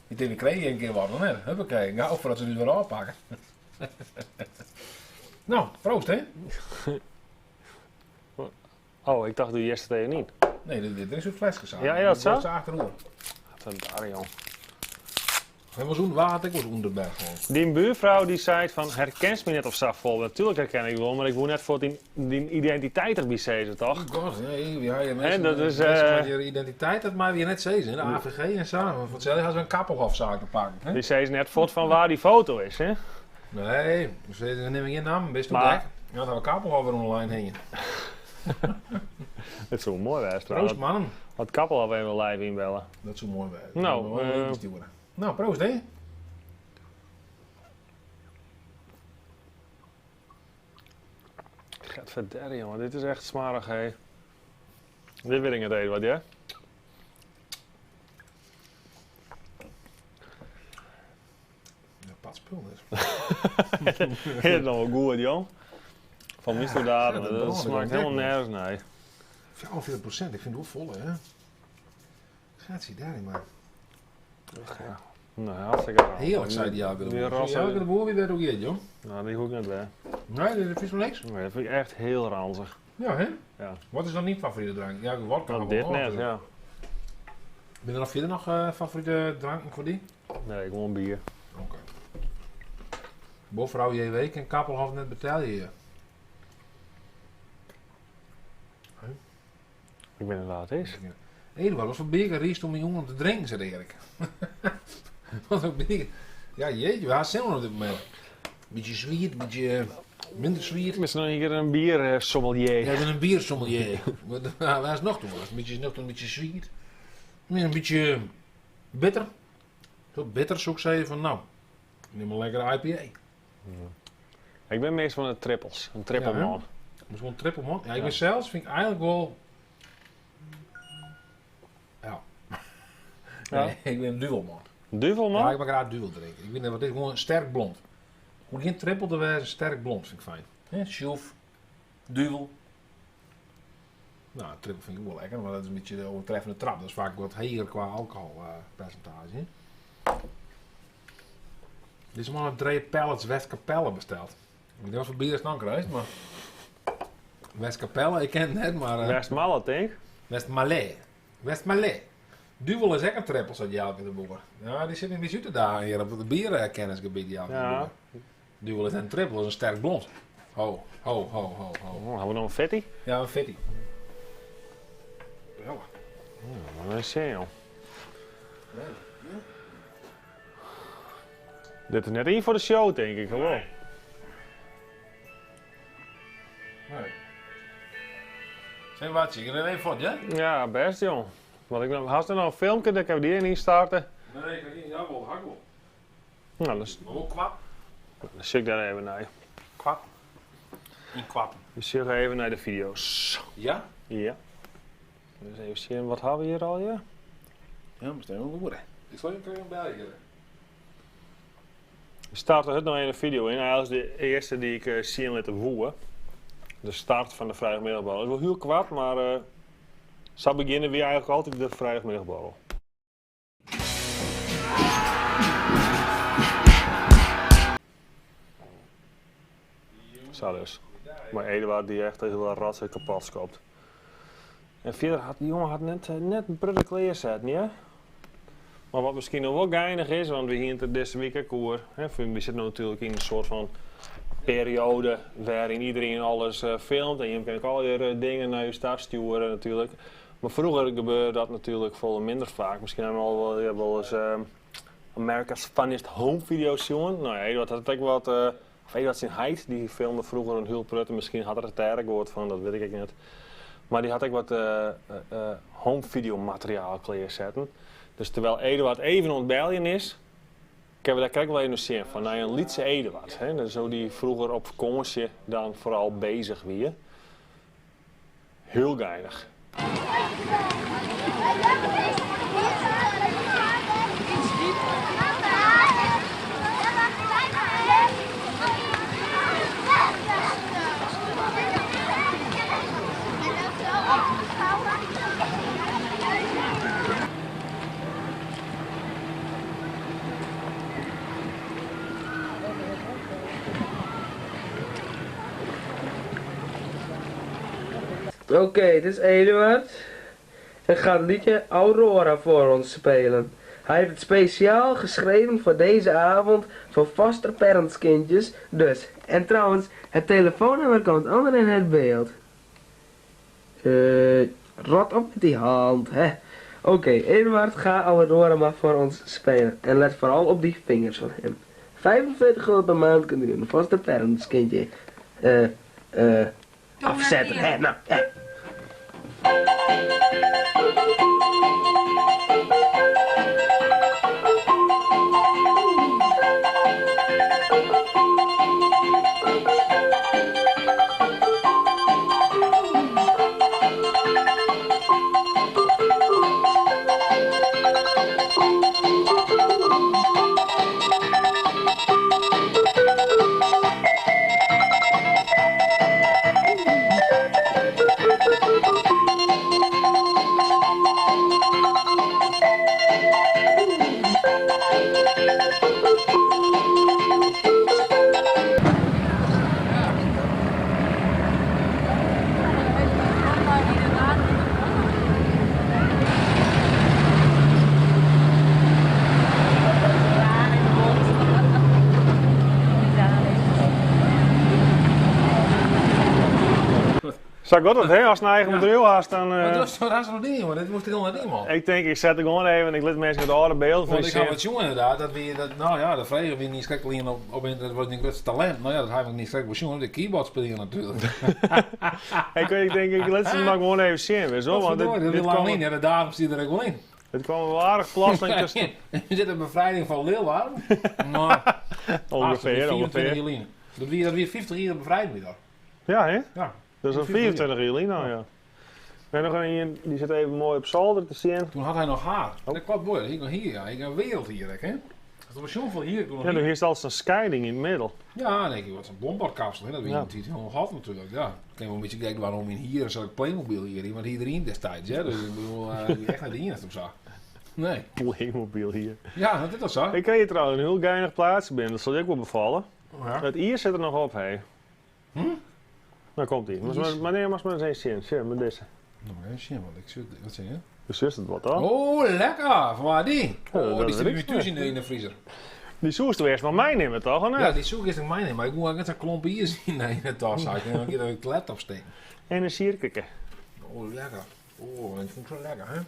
Ik denk, we kregen een keer wat, dan hè. Huppakee, gauw voordat ze nu weer aanpakken. nou, proost hè. Oh, ik dacht doe je eerst het even niet. Nee, dit is een fles gezet. Ja, ja, dat zo. zo? achterover. Gadverdarrie, jong. En was waar had ik was Underberg gewoon. Dyn buurfrou dy seit fan, herkenst my net of sa fol? Natuerlik herken ik wol, mar ik woe net fuort dyn identiteit derby sizze, toch? Oh god, nee, ja, je mensen, dat is, mensen met je identiteit, dat mag je net zeggen, hè? De AVG en zo. Want voor hetzelfde gaan ze een kappelhofzaak te pakken. Hè? Die zei net voort van waar die foto is, hè? Nee, ze nemen geen naam, best Maar- gek. Ja, dan hebben we Kappelhof weer online hingen. Het zou mooi zijn trouwens. Proost, mannen. Had Kappelhof even live inbellen. Dat zou mooi zijn. Nou, Dat moet wel even sturen. Nou, proost, hè? Gadverdarrie, jongen. Dit is echt smarig, hè. Dit weet ik niet, Eduard, ja? Ja, pat spul dus. Dit is nog wel goed, jong. Van mij Ja, daar, dat dat brandde smaakt wel helemaal dik, nergens naar. 44%, ik vind het wel vol, hè? Gaat ze daarin maar. Ja. Nou, hartstikke raar. Heerlijk, zei die Jelke de Die Boer. rassen- Jelke de Boer, wie weet ook je, joh. Nou, die hoef ik net bij. Nee, dat is wel niks. Nee, dat vind ik echt heel ranzig. Ja, hè? Ja. Wat is dan niet favoriete drank? Ja, vodka. Nou, wel, dit net, natuurlijk. ja. Ben er nog verder nog favoriete dranken voor die? Nee, gewoon bier. Oké. Bovrouw JW en Kappelhof net betaal je je. Ik ben inderdaad is. Eduard, wat voor bier riest om die jongen te drinken, zei Erik. wat voor bier? Ja, jeetje, waar zijn we op dit moment? Beetje zwiet, beetje minder zwiet. Misschien nog een keer een bier sommelier. Jij bent een biersommelier. Waar is nog toe? Een beetje nog een beetje zwiet. Meer een beetje bitter. Zo bitter zou ik zeggen van nou, neem een lekkere IPA. Ik ben meestal van de trippels. Een trippelman. Dat is gewoon een triple man. Ja, ik Ja. ben zelfs, vind ik eigenlijk wel... Ja. Ja. Nee, ik ben een duvelman. Duvelman? Ja, ik mag graag duvel drinken. Ik vind dat het is gewoon sterk blond. Moet geen triple te wijzen, sterk blond vind ik fijn. Hè, Sjoef, duvel. Nou, triple vind ik ook wel lekker, maar dat is een beetje de overtreffende trap. Dat is vaak wat heger qua alcoholpercentage. hè. Deze man heeft 3 pallets Westkapelle besteld. Ik weet niet wat voor bier is het dan krijgt, maar... Westkapelle, ik ken het net, maar... Westmalle, denk ik. Westmalle. Westmalle. Duvel is ook een triple, zei Jelke de Boer. Ja, die zit in die zoete dagen hier op het bierenkennisgebied, Jelke de Ja. Boer. Duvel is een triple, is een sterk blond. Ho, ho, ho, ho, ho. Oh, hebben we nog een fetty? Ja, een fitty. Ja. Ja, dat is zin, joh. Dit is net één voor de show, denk ik. Gewoon. Nee. Zeg wat, ik er even voor, ja? Ja, best, joh. Want ik had er nog een filmpje, dat kan ik die in starten. Nee, ik niet. Ja, wel, hak wel. Nou, dan, Maar wel kwap. dan zit ik daar even naar. Kwap. In kwappen. Dus ik even naar de video's. Ja? Ja. Dus even zien, wat hebben we hier al, ja? Ja, maar stel wel goed, hè. Ik zal je een bel geven. We starten het nog in de video in. Hij is de eerste die ik zie laten woeien. De start van de vrijdagmiddagborrel. Het is wel heel kwart, maar zo beginnen we eigenlijk altijd de vrijdagmiddagborrel. Zo dus. Maar Eduard die echt een hele ratse kapot skoopt. En verder had die jongen had net een prille kleerzet, niet hè? Maar wat misschien nog wel geinig is, want we hier het deze week ook hoor. Hè, we zitten natuurlijk in een soort van periode waarin iedereen alles filmt. En je kan ook alweer dingen naar je stad sturen natuurlijk. Maar vroeger gebeurde dat natuurlijk veel minder vaak. Misschien hebben we al wel eens America's Funniest Home Video's zien. Nou ja, Eduard had het ook wat... of Eduard zijn heid, die filmde vroeger een heel prut. En misschien had er het erg gehoord van, dat weet ik niet. Maar die had ik wat home video materiaal klaarzetten. Dus terwijl Eduard even ontbeljen is, kunnen we daar kijk wel even zien van nou, een Lietse Eduard. Hè? Dus zo die vroeger op vakantie dan vooral bezig wie. Heel geinig. Oké, dit is Eduard. En gaat het liedje Aurora voor ons spelen. Hij heeft het speciaal geschreven voor deze avond voor foster parents kindjes. Dus, en trouwens, het telefoonnummer komt onder in het beeld. Eh, rot op met die hand, hè. Oké, Eduard, ga Amadora maar voor ons spelen. En let vooral op die vingers van hem. 45 gulden per maand kunt u een foster parents kindje eh, eh, afzetten. Hè, nou, hè. Zo gaat het, hè? Als je een eigen bedrijf had, dan... Maar dat was dat is nog niet, jongen. Dit moest ik nog niet, man. Ik denk, ik zet er gewoon even en ik laat mensen met oude beelden van Want die ik had zien. wat jongen inderdaad, dat we, dat, nou ja, dat vregen we niet schrikkelijk op internet, was niet grootste talent. Nou ja, dat hebben we niet schrikkelijk jongen, de keyboard spelen natuurlijk. Ik denk, ik laat ze maar gewoon even zien, weet je wel. Want dit, dit, dit, lang kwam, niet, hè, de datum zit er ook wel in. dit kwam wel aardig plotseling tussen. Er zit een bevrijding van Leeuwarden. Maar, Ongeveer, 24 ongeveer. juli. Dat wie 50 jaar bevrijding weer. Ja, hè? Ja. Dat is een 24 juli nou, ja. We hebben nog een, die zit even mooi op zolder te zien. Toen had hij nog haar. Oh. Dat klopt mooi, dat ik nog hier, ja. Ik een wereld hier, hè. Dat was zo'n veel hier. Ik nog Ja, nu hier. hier is altijd een scheiding in het middel. Ja, denk ik, wat een blombardkapsel, hè. Dat weet Ja. je natuurlijk helemaal gehad natuurlijk, ja. Ik kan wel een beetje kijken waarom in hier zat ik Playmobil hier, want iedereen destijds, hè. Dus ik bedoel, die echt naar de enigste of zo. Nee. Playmobil hier. Ja, dat is toch zo? Ik kreeg hier trouwens een heel geinig plaatsje binnen, dat zal je ook wel bevallen. Ja. Het ier zit er nog op, hé. Hm? Nou komt ie. Maar, Iers? maar nee, maar maar eens zien. Zien, met deze. Nou, maar even zien, want ik zit, wat zeg je? Dus is het wat, hoor. Oh, lekker! Van waar die? Ja, Oh, dat die weet zit bij ik mij thuis in de vriezer. Die zoest eerst nog mij nemen, toch? Of niet? Ja, die zoek is nog mijn, maar ik moet eigenlijk net zo'n klomp hier zien in de tas. Ik denk dat ik het laptop steken. En een sierkeke. Oh, lekker. Oh, dat vind ik zo lekker, hè?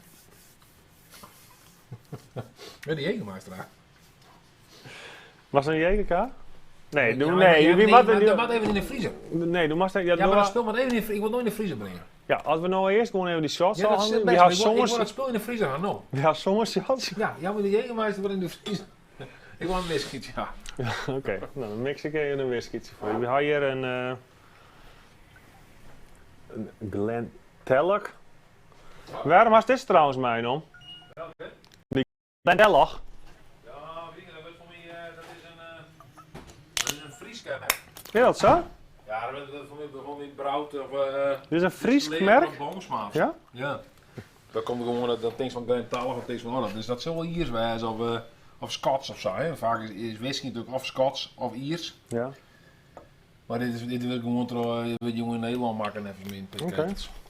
Ja, die Jägermeister daar. Was dat een JKK? Nee, doe, Ja, maar- nee, ja, wie nee, mag maar dat dat mag even in de vriezer. Nee, doe maar. Ja, Ja, doe maar dat maar- spul moet even in de vriezer. Ik wil het nooit in de vriezer brengen. ja, als we nou eerst gewoon even die shots Ja, dat al is hadden. het Die beste. had Ik wil, ik wil soms, dat spul in de vriezer gaan, nou. die had soms shots. Ja, ja, maar de Jägermeister wordt in de vriezer. Ik wil een whisky, ja. Oké, nou dan mix ik even een whiskytje voor je. We hebben hier een Glen Tellock. Waarom was dit trouwens mijn om? Die Glen Tellock. Ja, weet je, dat wordt voor mij, dat is een, dat is een Frieske merk. Ja, dat zo? Ja, dat wordt voor mij gewoon weer brood of... Dit is een Fries merk? Boomsma. Ja? Ja. Dat komt gewoon, dat ding van Glen Tellock of ding van, oh, dat, dus dat zal wel Iers wezen of Scots of zo. Hè. Vaak is whisky natuurlijk of Scots of Iers. Ja. Maar dit wil ik gewoon door wat jongen in Nederland maken even in Oké.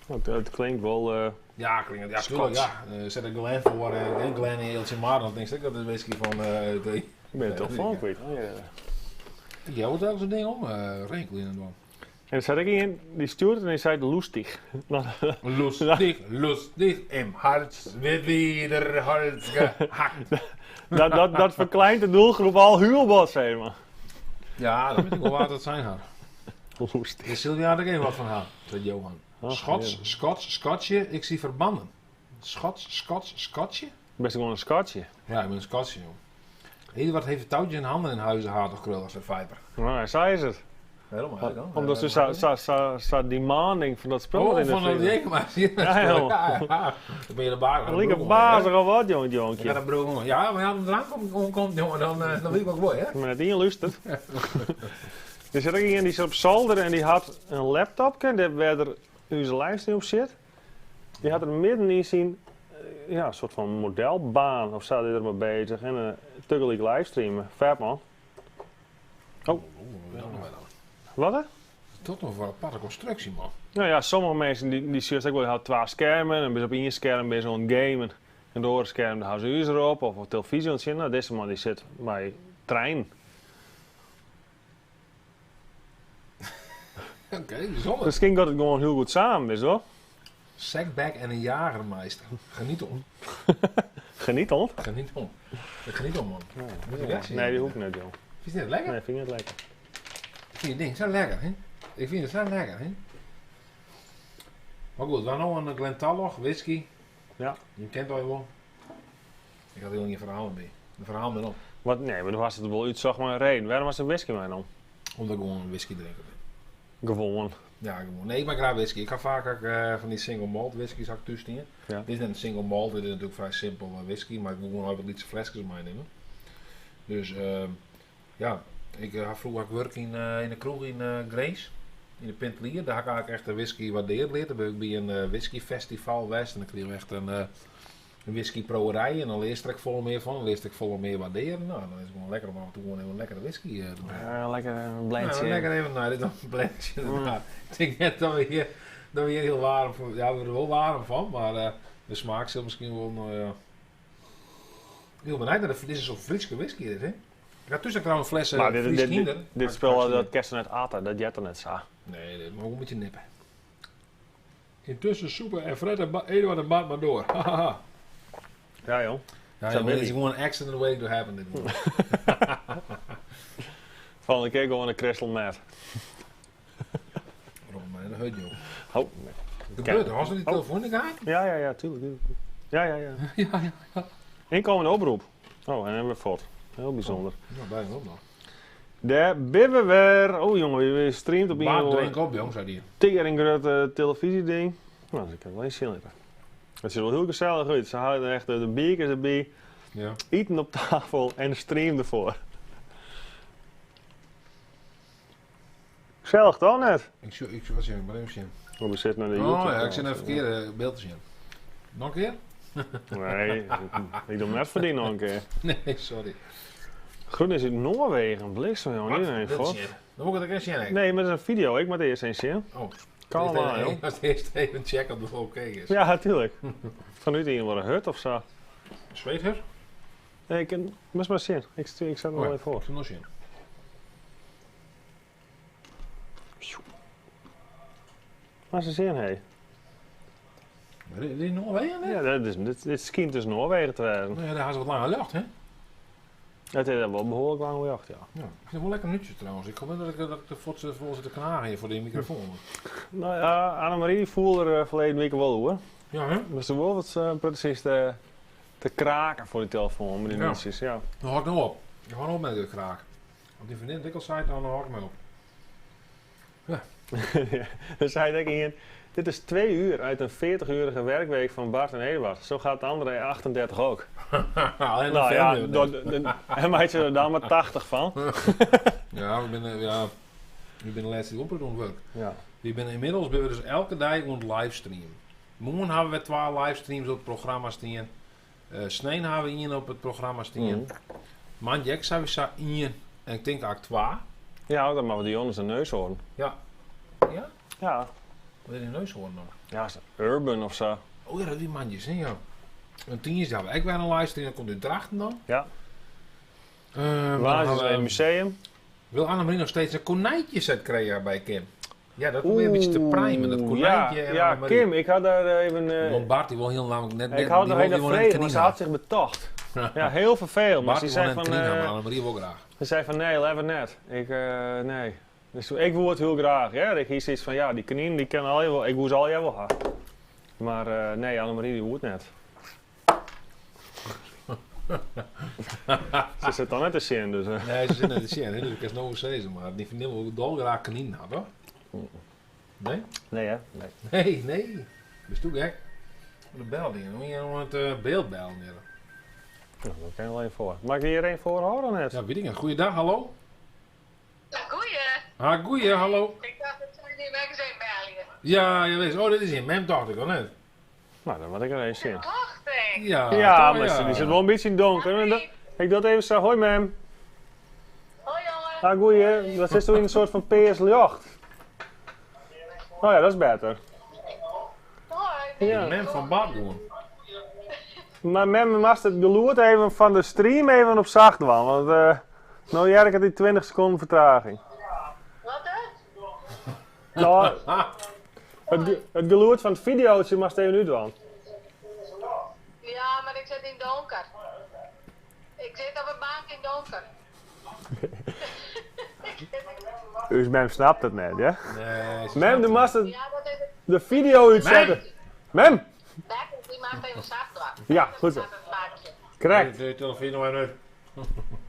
Want het klinkt wel... Ja, klinkt ja, Scots. tuurlijk, ja. Zet ik Glen voor, en Glen en Eeltje Maar, dan denk ik dat is whisky van de. Ik ben het toch van kwijt. Oh, ja. Ik jou het zo'n ding om, rekel in het man. En er zat ik in, die stuurde en die zei lustig. Nou, Lustig, lustig, im Hals wird wieder Holz gehackt. dat verkleint de doelgroep al heel wat, zeg maar. Ja, dat weet ik wel waar dat zijn gaat. Lustig. De Sylvia had er geen wat van haar, zei Johan. Ach, Schots, ja. Schots, Schotje, ik zie verbanden. Schots, Schots, Schotje? Best gewoon een Schotje. Ja, ik ben een Schotje, joh. Eduard heeft het touwtje in handen in huizen haat of krul als een vijper. Nou, hij zei het. Waarom eigenlijk dan? Omdat ze zo, zo, zo, zo demanding van dat spul Oh, in de van dat vriezer. Jägermeister. Ja, joh. Ja, ja. Dan ben je de baas. Dat lijkt een bazige wat, jong, Ik ga jonkje. dat broer Ja, maar ja, als het eraan komt, jongen, dan weet ik ook mooi, hè? Maar net ingeluisterd. Er zit ook iemand die zit op zolder en die had een laptop, daar waar er onze livestream op zit. Die had er midden in zien, ja, een soort van modelbaan of zo, die er maar bezig. En tegelijk livestreamen. Vet man. Oh. Wat hè? Tot nog voor een aparte constructie, man. Nou ja, sommige mensen die zien ook wel, die hadden twee schermen en ben op één scherm ben je zo'n gamen. En de oare skerm de ha se ús derop of op telefyzje oan it sjen. Nou, dizze man dy sit mei trein. Oké, bijzonder. Miskien gaat it gewoan hiel goed samen, wist wol. Sackback en een Jagermeister. Geniet om. Geniet om. Geniet om. Ik geniet om, man. Moet je weg zien. Nee, die hoeft net, joh. Vind je het lekker? Nee, vind ik net lekker. Ik vind het ding zo lekker, hè? Ik vind het zo lekker, hè? Maar goed, we hebben nog een Glentaloch whisky. Ja. Je kent al wel. Ik had heel geen verhaal mee. Een verhaal met op. Wat, nee, maar toen was het wel uit, zeg maar, een reden. Waarom was de whisky mij dan? Omdat ik gewoon een whisky drinken ben. Gewoon. Ja, gewoon. Nee, ik maak graag whisky. Ik ga vaak ook, van die single malt whiskies had ik thuis staan. Ja. Dit is net een single malt, dit is natuurlijk vrij simpel whisky, maar ik moet gewoon even lietse flesjes meenemen. Dus ja, ik had vroeger ook werk in de kroeg in Grace, in de Pintelier. Daar had ik eigenlijk echt de whisky waardeerd leerd. Daar ben ik bij een whiskyfestival geweest en dan kreeg ik echt een whiskyproeverij en dan leer ik vol meer van, dan leer ik vol meer waarderen. Nou, dan is het gewoon lekker om af en toe gewoon even een lekkere whisky te drinken. Ja, lekker een blendje. Nou, lekker even, nou, dit is dan een blendje. inderdaad. Ik denk net dat we hier heel warm van, ja, we worden er wel warm van, maar de smaak zit misschien wel, nou ja. Heel benieuwd naar de, dit is een soort Friese whisky dit, hè? Ik had tussen trouwens een fles Maar Fries Kinder. dit spul dat kerst net aten, dat jet er net zo. Nee, dit maar hoe moet je nippen? Intussen soepen en Fred en Eduard en Bart maar door. Hahaha. Ja, joh. Ja, Zo jongen, dit ben is ik. gewoon een accident waiting to happen. Dit moment. Volgende keer gewoon een crystal meth. Rob, maar de hut, joh. Oh, nee. Wat gebeurt er? Was er die telefoon in de gaten? Ja, ja, ja, tuurlijk. tuurlijk. Ja, ja, ja. ja, ja, Inkomende oproep. Oh, en dan hebben we fort. Heel bijzonder. Nou, bijna op dan. Daar ben we weer. Oh jongen, we streamt op Bart, een drink op, jong, zei die. teringgrote televisieding. Nou, dus ik heb wel eens zin in. Het ziet er wel heel gezellig uit. Ze houden echt de bekers erbij, Ja. eten op tafel en stream ervoor. Gezellig toch net? Ik zie, ik wat zie ik, maar even zien. Oh, we zitten naar de Oh YouTube. ja, ik zit naar het verkeerde beeld te zien. Nog een keer? Nee, ik doe hem net verdienen nog een keer. Nee, sorry. Groen is in Noorwegen, bliksem jongen, niet Wat? even Dit voor. is zien. Dan moet ik het ook eens zien. hè? Nee, maar dat is een video. Ik moet eerst eens zien. Oh. Kan Eerst allemaal, even- joh. Eerst eerst even checken of het wel oké is. Ja, natuurlijk. Vanuit hier wordt een hut of zo. Zweethut? Nee, ik kan, moet maar zien. Ik, stuur, ik zet hem Oh wel ja, even voor. Ik zal nog zien. Maar ze zien, hé. Maar Dit is Noorwegen, hè? Ja, dat is, dit schijnt dus Noorwegen te zijn. Nou ja, daar hebben ze wat lange lucht, hè? Het is wel behoorlijk lang jacht, ja. Ja. Ik vind het wel lekker nutjes trouwens. Ik hoop net dat ik de voort vol zit te knagen hier voor de microfoon. Nou ja, Annemarie die voelde er verleden week wel hoor. Ja, hè? Maar ze wel wat precies te kraken voor die telefoon met die Ja. nutjes, ja. Dan hou ik nou op. Ik hou nou op met de kraak. Als die vriendin dikwijls zei, dan hou ik me op. Ja. Dan zei ik in, dit is 2 uur uit een 40-urige werkweek van Bart en Eduard. Zo gaat de andere 38 ook. Alleen Nou nog ja, veel meer. en maak je er dan maar 80 van. Ja, ik ben, ja, ik ben de laatste die op het werk. Ja. We zijn inmiddels ben we dus elke dag aan het livestreamen. Morgen hebben we 2 livestreams op het programma staan. Sneen hebben we 1 op het programma staan. Man Jack zijn we zo 1 en ik denk ook 2. Ja, dan mag die jongens een neushoorn. Ja. Ja? Ja. Wat is die neushoorn dan? Ja, is urban of zo. Oh ja, dat die mandjes, hè, ja. En 10 is ja, ik weer een livestream, dan komt u Drachten dan. Ja. Dan Waar is hebben het we- een museum? Wil Annemarie nog steeds een konijntje set krijgen bij Kim? Ja, dat probeer een beetje te primen, dat konijntje Ja, en ja Annemarie. Kim, ik had daar even... Want Bart die wil heel namelijk net... net ik had die nog wil- even die wil net vregen, maar ze kanine. had zich betocht. Ja, heel vervelend. Maar Bart ze die zei wil net van... kanine, maar Annemarie wil graag. Ze zei van, nee, even net. Ik, nee. Dus ik wil het heel graag. Hè. Ik hier zoiets van, ja, die kanine, die kan al wel, ik wil ze al jij wel gaan. Maar nee, Annemarie die woert net. Ze zit dan net te zien, dus. Nee, ze zit net te zien, hè, dus ik kan nog zeggen, maar die vriendin wil dolgraag kanine hebben, hoor. Nee? Nee, hè? Nee. Nee, nee. Bist du gek? De bel die, moet je nog het beeld bellen. Ja. Nou, dat kan je wel even voor. Mag ik hier een voor horen net? Ja, weet ik niet. Goeiedag, hallo. Goeie. Ah, goeie, hallo. Ik dacht dat zij die magazine bellen. Ja, je weet. Oh, dit is in Mem, dacht ik al net. Nou, dan moet ik er eens zien. Dacht ik. Ja, Ja, toch, maar ja. die zit wel een beetje in het donker. En dat- Ik dat even zo. Hoi, mem. Hoi jongen. Ah, goeie. Dat is toch in een soort van PS Jocht. Oh ja, dat is beter. Hoi. Ja. Mem van Bart gewoon. Maar mem moast it gelûd even fan de stream even op sacht dwaan, want eh, no hear ik it yn 20 sekonden fertraging. Wat hè? No, it gelûd fan it fideotsje moast even útdwaan. Ja, mar ik sit yn donker. Ik sit op 'e bank yn donker. Us mem snapt it net, ja? Nee, se Mem, snapt do it moast it, Ja, dat is it. de video útsette. Mem! Beppe, dy moat even sacht dwaan. Ja, goed zo. Dat is het bakje. Krekt. De telefoon nog even uit.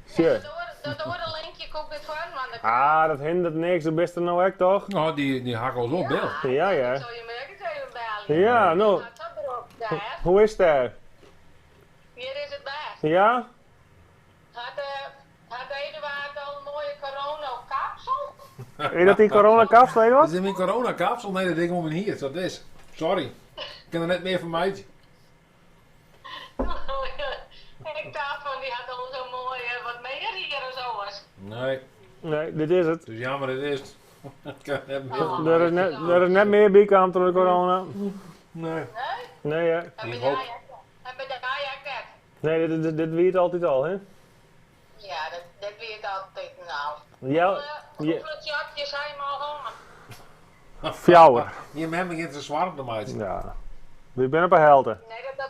Sjoch. Dat oare linkje kom ik net foar, want dat Ah, dat hindert niks, do bist der no ek toch? Nou, die hakkels op beeld. Ja, ja. Ik zal je morgen eens even bellen. Ja, no. Het gaat zo druk daar. Hoe is het daar? Hier is het best. Ja? Had Eduard al een mooie corona-kapsel? Is dat die coronakapsel, Is Eduard? dit mijn coronakapsel? Nee, dat ding om hier. Dat is. Sorry. Ik kan er net meer van mij. Ik dacht van, die had al zo'n mooie, wat meer hier en zo was. Nee. Nee, dit is het. Dus jammer, het is. Ik kan er net meer van Er is net meer bij kwam door de corona. Nee. Nee, hè? En Die bij hoop. de en bij de ook net. Nee, dit wie het altijd al, hè? Ja, dat weet altijd nou. Ja, ja. Hoeveel jatjes zijn we al aan? Fjouwer. Je mem begint te zwaar op de meid. Ja. We zijn op een helte. Nee, dat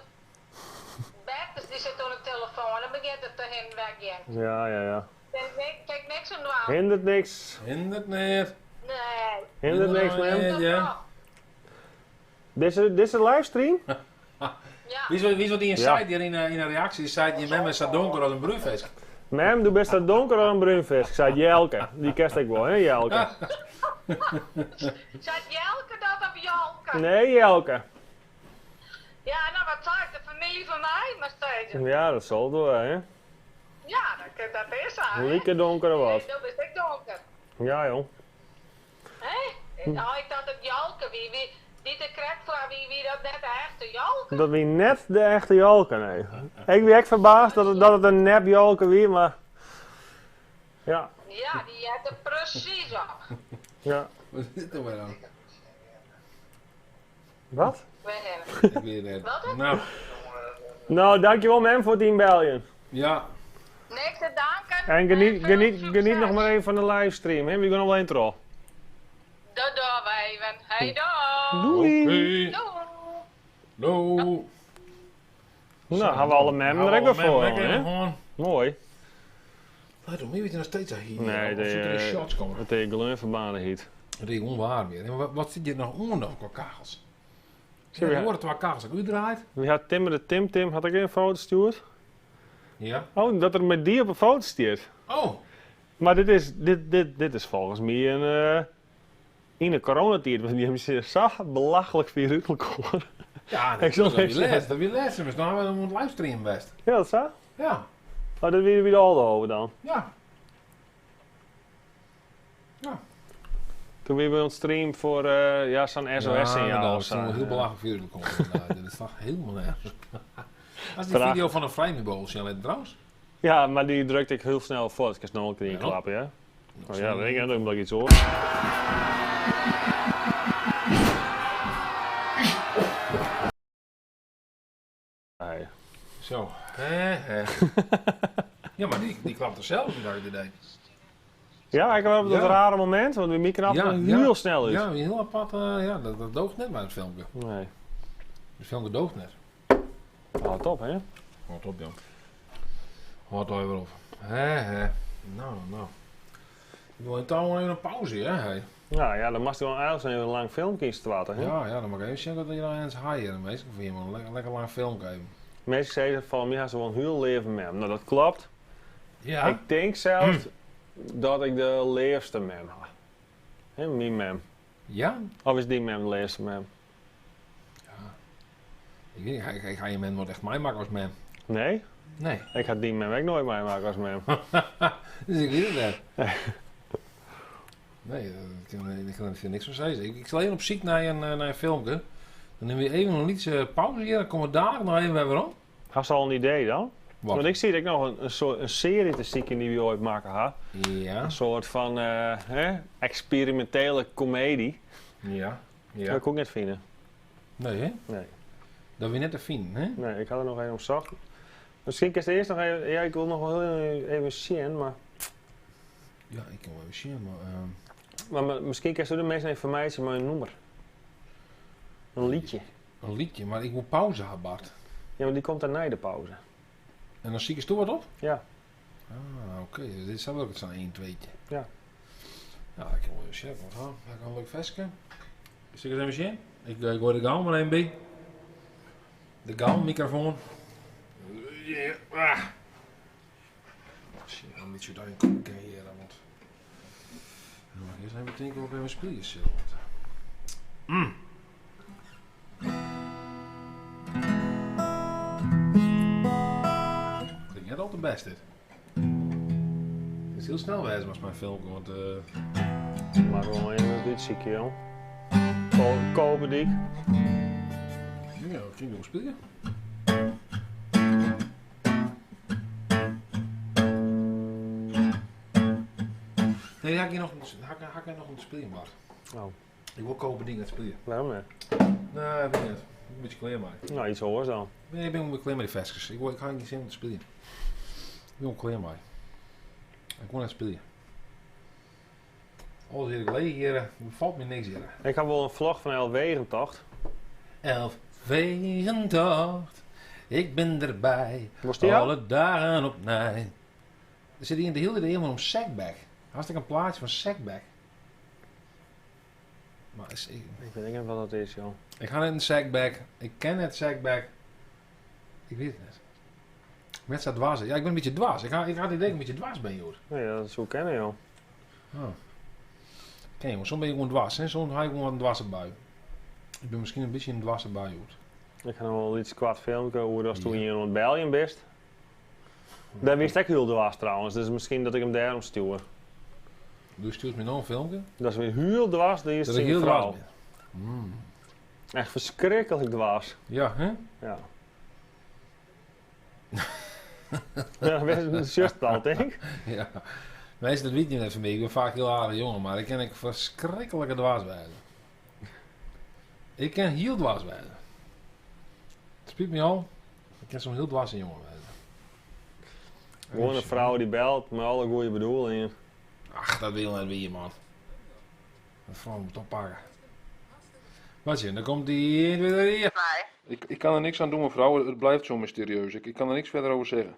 Bertus die zit op de telefoon en begint het te heen weg. Ja, ja, ja. Kijk, niks aan de Hindert niks. Hindert niet. Nee. Hindert niks, mem. Ja. Dit is een livestream? Ja. Wie is wat die in Ja. zei, die in een reactie zei, je mem is zo donker als een bruinvis. Mem, du bist zo donker als een bruinvis. Ik zei Jelke. Die kent ik wel, hè, Jelke? Zei Jelke dat of Jolke? Nee, Jelke. Ja, nou wat zei ik, de familie van mij, maar steeds. Ja, dat zal het wel, hè? Ja, dat is haar. hè? Lieke donkere wat. Nee, dat is ik donker. Ja, joh. Hè? Nou, ik dacht dat Jolke, wie die te krek voor wie dat net de echte Jolke. Dat wie net de echte Jolke, nee. Ik ben echt verbaasd dat het een nep Jolke wie, maar... Ja, Ja, die had er precies op. ja. Wat is dit nou weer dan? Wat? Bij hem. Ik weet het niet. Wat? Nou, Nou, dankjewel mem voor het inbellen. ja. Niks te danken. En veel geniet succes. nog maar even van de livestream, hè? We gaan al intro. Dat doen we even. Hey, doei. Doei. Oké. Doei. Doei. Nou, gaan we alle mem er ook weer voor, hè? Gewoon. Mooi. Laat hem, weet je nog steeds hier. Nee, Of zit er in de, shots komen? het is gleunverbanen heet. Dat is onwaar meer. En wat zit je nog onder qua kachels? Zie Ik je- hoor het waar kachels ook uitdraait. Wie had Timmer de Tim Tim, had ik een foto gestuurd? Ja. Oh, dat er met die op een foto stuurt. Oh, Maar dit is volgens mij een, in de coronatijd, want die hebben ze zo belachelijk veel uit elkaar. ja, Ik zal dat even wie les. Dat wie les. Maar nou hebben we een livestream best. Ja, dat zo? Ja, Oh, dat weer bij de Aldenhoven dan. ja. Toen we bij ons stream voor ja, zo'n SOS-signaal. Ja, of dat is zo. heel belachelijk veel uit elkaar. Dat is toch helemaal nergens. Dat is die Traag. video van een vrijmibool, snel trouwens. Ja, maar die drukte ik heel snel voor. Ik kan snel een keer Ja. klappen, ja. Oh ja, weet ik net omdat ik iets hoor. Nee. Zo. Hè, hè. Ja, maar die klapt er zelf niet, had ik het idee. Ja, ik heb op dat Ja. rare moment, want die knapt Ja, heel ja. snel uit. Ja, heel apart. Ja, dat doogt net bij het filmpje. Nee. Het filmpje doogt net. Oh, top, hè? Houd op, Jan. Houd er weer op. Hè, hè. Nou, nou. Ik wil in touw even een pauze, hè? Hey. Nou ja, dan mag je wel eigenlijk even een lang filmpje instarten, hè? Ja, ja, dan mag ik even zien dat je nou eens haaien. Dan weet ik of je maar een lekker lang film geven. Mensen zeiden van, mij ze wel een heel leven mem. Nou, dat klopt. Ja. Ik denk zelfs dat ik de leefste mem had. Hè, mijn mem. Ja? Of is die mem de leefste mem? Ik weet niet, ik ga je mem wordt echt mij maken als mem. Nee? Nee. Ik had die mem ook nooit meemaken als mem. Dus ik weet het niet. Nee, ik kan er niks van zeggen. Ik zal even op zoek naar een filmpje. Dan nemen we even een liedje pauze hier. Dan komen we daar nog even weer om. Had ze al een idee dan? Wat? Want ik zie dat ik nog een soort een serie te zieken die we ooit maken ha. Ja. Een soort van hè, experimentele komedie. Ja. Ja. Dat kan ik ook net vinden. Nee, hè? Nee. Dat wie net te finen, hè? Nee, ik ha der noch even om socht. Miskien kinst earst noch even, ja, ik wol noch wol hiel even sjen, mar... Ja, ik kin wol even sjen, mar... Maar miskien kinst de minsken even fermeitsje mei in nûmer. In lietsje. In lietsje, mar ik wol pauze ha, Bart. Ja, mar dy komt dan nei de pauze. En dan sikest do wat op? Ja. Ah, oké. Dus dit is ook zo'n 1 2 Ja. Nou, ik kan wel even sjen. Wat ha? Ha ik al een leuk ferske? Sil ik ris even sjen? Ik goai de galm mar even by. De galmmicrofoon. Ja. Ah. Sjen, een bytsje útein komme kin hjir, want dan moat ik earst even tinke wat ik even spylje sil. Klinkt net al te best dit. It is hiel snel wêze moatst mei in filmke, want. Moat wol even wat útsykje, jong. Koperdyk. Ja, dat kin ik wol spylje. Nee, ha ik noch, ha ik noch om te spyljen, Bart. Oh. Ik wol Koperdyk net spylje. Wêrom net? Nee, weet ik net. Ik bin in bytsje klear mei. No, iets oars dan. Nee, ik bin wol klear mei dy ferskes. Ik, wol, ik ha gjin sin om te spyljen. Ik bin wol klear mei. Ik wol net spylje. Alles hjir leech hjir, befalt my niks hjir. Ik ha wol in vlog fan Elfwegentocht. Elfwegentocht, ik bin derby. Wolst dy ha? Alle dagen opnij. Der sit ien de hiele tiid om Sekbek. Hast ek in plaatsje fan Sekbek? Maar is, ik, Ik weet net wat dat is, joh. ik ha net in Sekbek. Ik ken net Sekbek. Ik wit it net. Net sa dwaas. Ja, ik bin in bytsje dwaas. Ik ha it idee dat ik in bytsje dwaas bin, joh. Nee, dat soe kinne, joh. Oh. Ken je, soms bin je gewoan dwaas, hè? Soms ha ik gewoan in dwaze bui. Ik bin miskien in bytsje in dwaze bui, joh. Ik ha noch wol in lyts koart filmke oer datsto ien oan it beljen bist. Dêr wiest ek hiel dwaas trouwens, dus miskien dat ik him dêrom stjoer. Do stjoerst my no in filmke? Dat is weer hiel dwaas, dy is Dat ik tsjin hiel frou. dwaas bin. Echt ferskriklik dwaas. Ja, hè? Ja. Ja, dat sjochst it al, tink. Ja. Minsken, dat witte je net fan my. Ik bin faak hiel aardich jonge, mar ik kin ek ferskriklike dwaas wêze. Ik kin hiel dwaas wêze. It spyt my al. Ik kin soms hiel dwaze jonge wêze. Gewoan in frou dy belt mei alle goede bedoelingen. Ach, dat wil net wier, man. Dat frou moet oppakke. Wat je, dan komt die 1, 2, 3. Ik, ik kan er niks aan doen, mevrouw. Het blijft zo mysterieus. Ik, ik kan er niks verder over zeggen.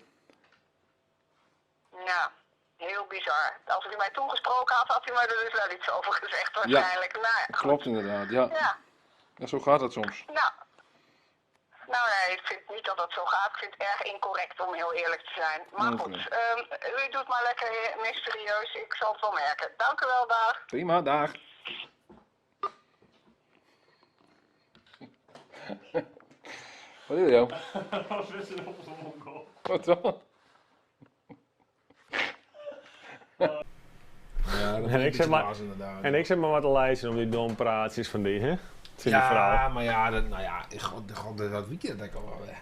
Ja, heel bizar. Als u mij toegesproken had, had u mij er dus wel iets over gezegd waarschijnlijk. Nou ja, goed. Klopt inderdaad, ja. Ja, Ja, zo gaat dat soms. nou. Nou nee, ik vind niet dat dat zo gaat. Ik vind het erg incorrect om heel eerlijk te zijn. Maar Oké. goed, u doet maar lekker mysterieus. Ik zal het wel merken. Dank u wel, dag. Prima, dag. Wat is jou? Wat is er op zo'n mongool? Wat dan? Ja, dat En ik zeg maar- dwaas inderdaad. En ik zit maar wat te lijsten om die dom praatjes van die, hè? Tsjin die Ja, frou. maar ja, dat, nou ja, god, god, dat weet je dat ik al wel. hè.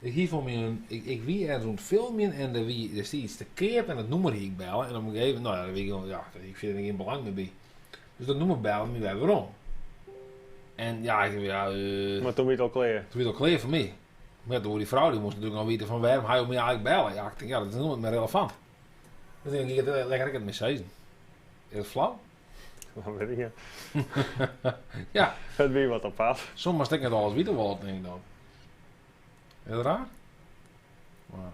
Ik hier voor me een, ik wie ergens aan het filmen en er wie, er staat iets te keer en dat noemer ik bellen. En op een gegeven moment, nou ja, dat weet ik, wel, ja, ik vind er geen belang meer bij. Dus dat noemer bellen me weer waarom. En ja, ik, ja, Maar toen ben je het al klaar. toen werd het al klaar voor mij. Maar ja, door die vrouw, die moest natuurlijk al weten van waarom hij me eigenlijk bellen. Ja, ik denk, ja, dat is nooit meer relevant. Dan denk ik, lekker ik het mis Is dat flauw? Dat weet ik niet. Ja. Het wie wat op af. Soms stek ik net alles weten wel, denk ik dan. Is dat raar? Maar,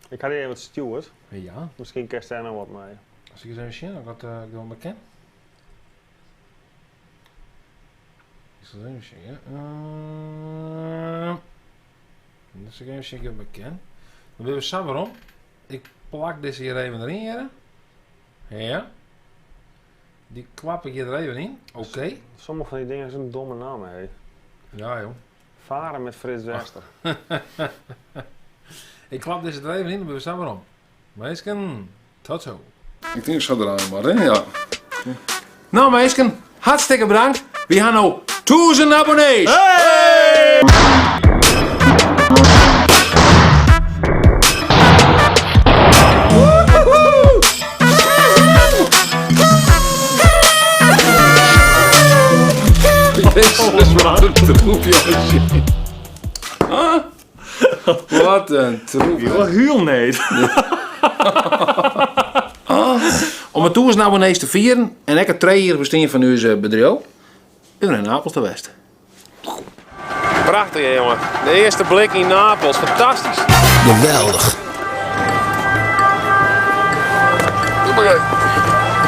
Ik had hier even wat stuurd. ja, Misschien kerst daar nog wat mee. als ik eens even zien, dat ik dat ik dat wel ken. Ik zal even zien. Dus ik even zien, ik het ken. Dan willen we zo waarom. Ik plak deze hier even erin, hier. Ja. Die klap ik hier er even in. Oké. Sommige van die dingen zijn domme namen, hè. Ja, joh. Varen met Frits Wester. Ik klap deze er even in, dan willen we zo waarom. Meisken, tot zo. Ik denk ik zou eraan maar, hè? Ja. Nou meisken, hartstikke bedankt. We gaan nou 1000 abonnees. Wat een troep, jongens. Huh? Wat een troep. Wat heel neet. Om het toers nou ineens te vieren en ek het tweejarig bestaan van uw bedrijf, ben we in Napels te West. Prachtig, hè, jongen. De eerste blik in Napels, fantastisch. Geweldig.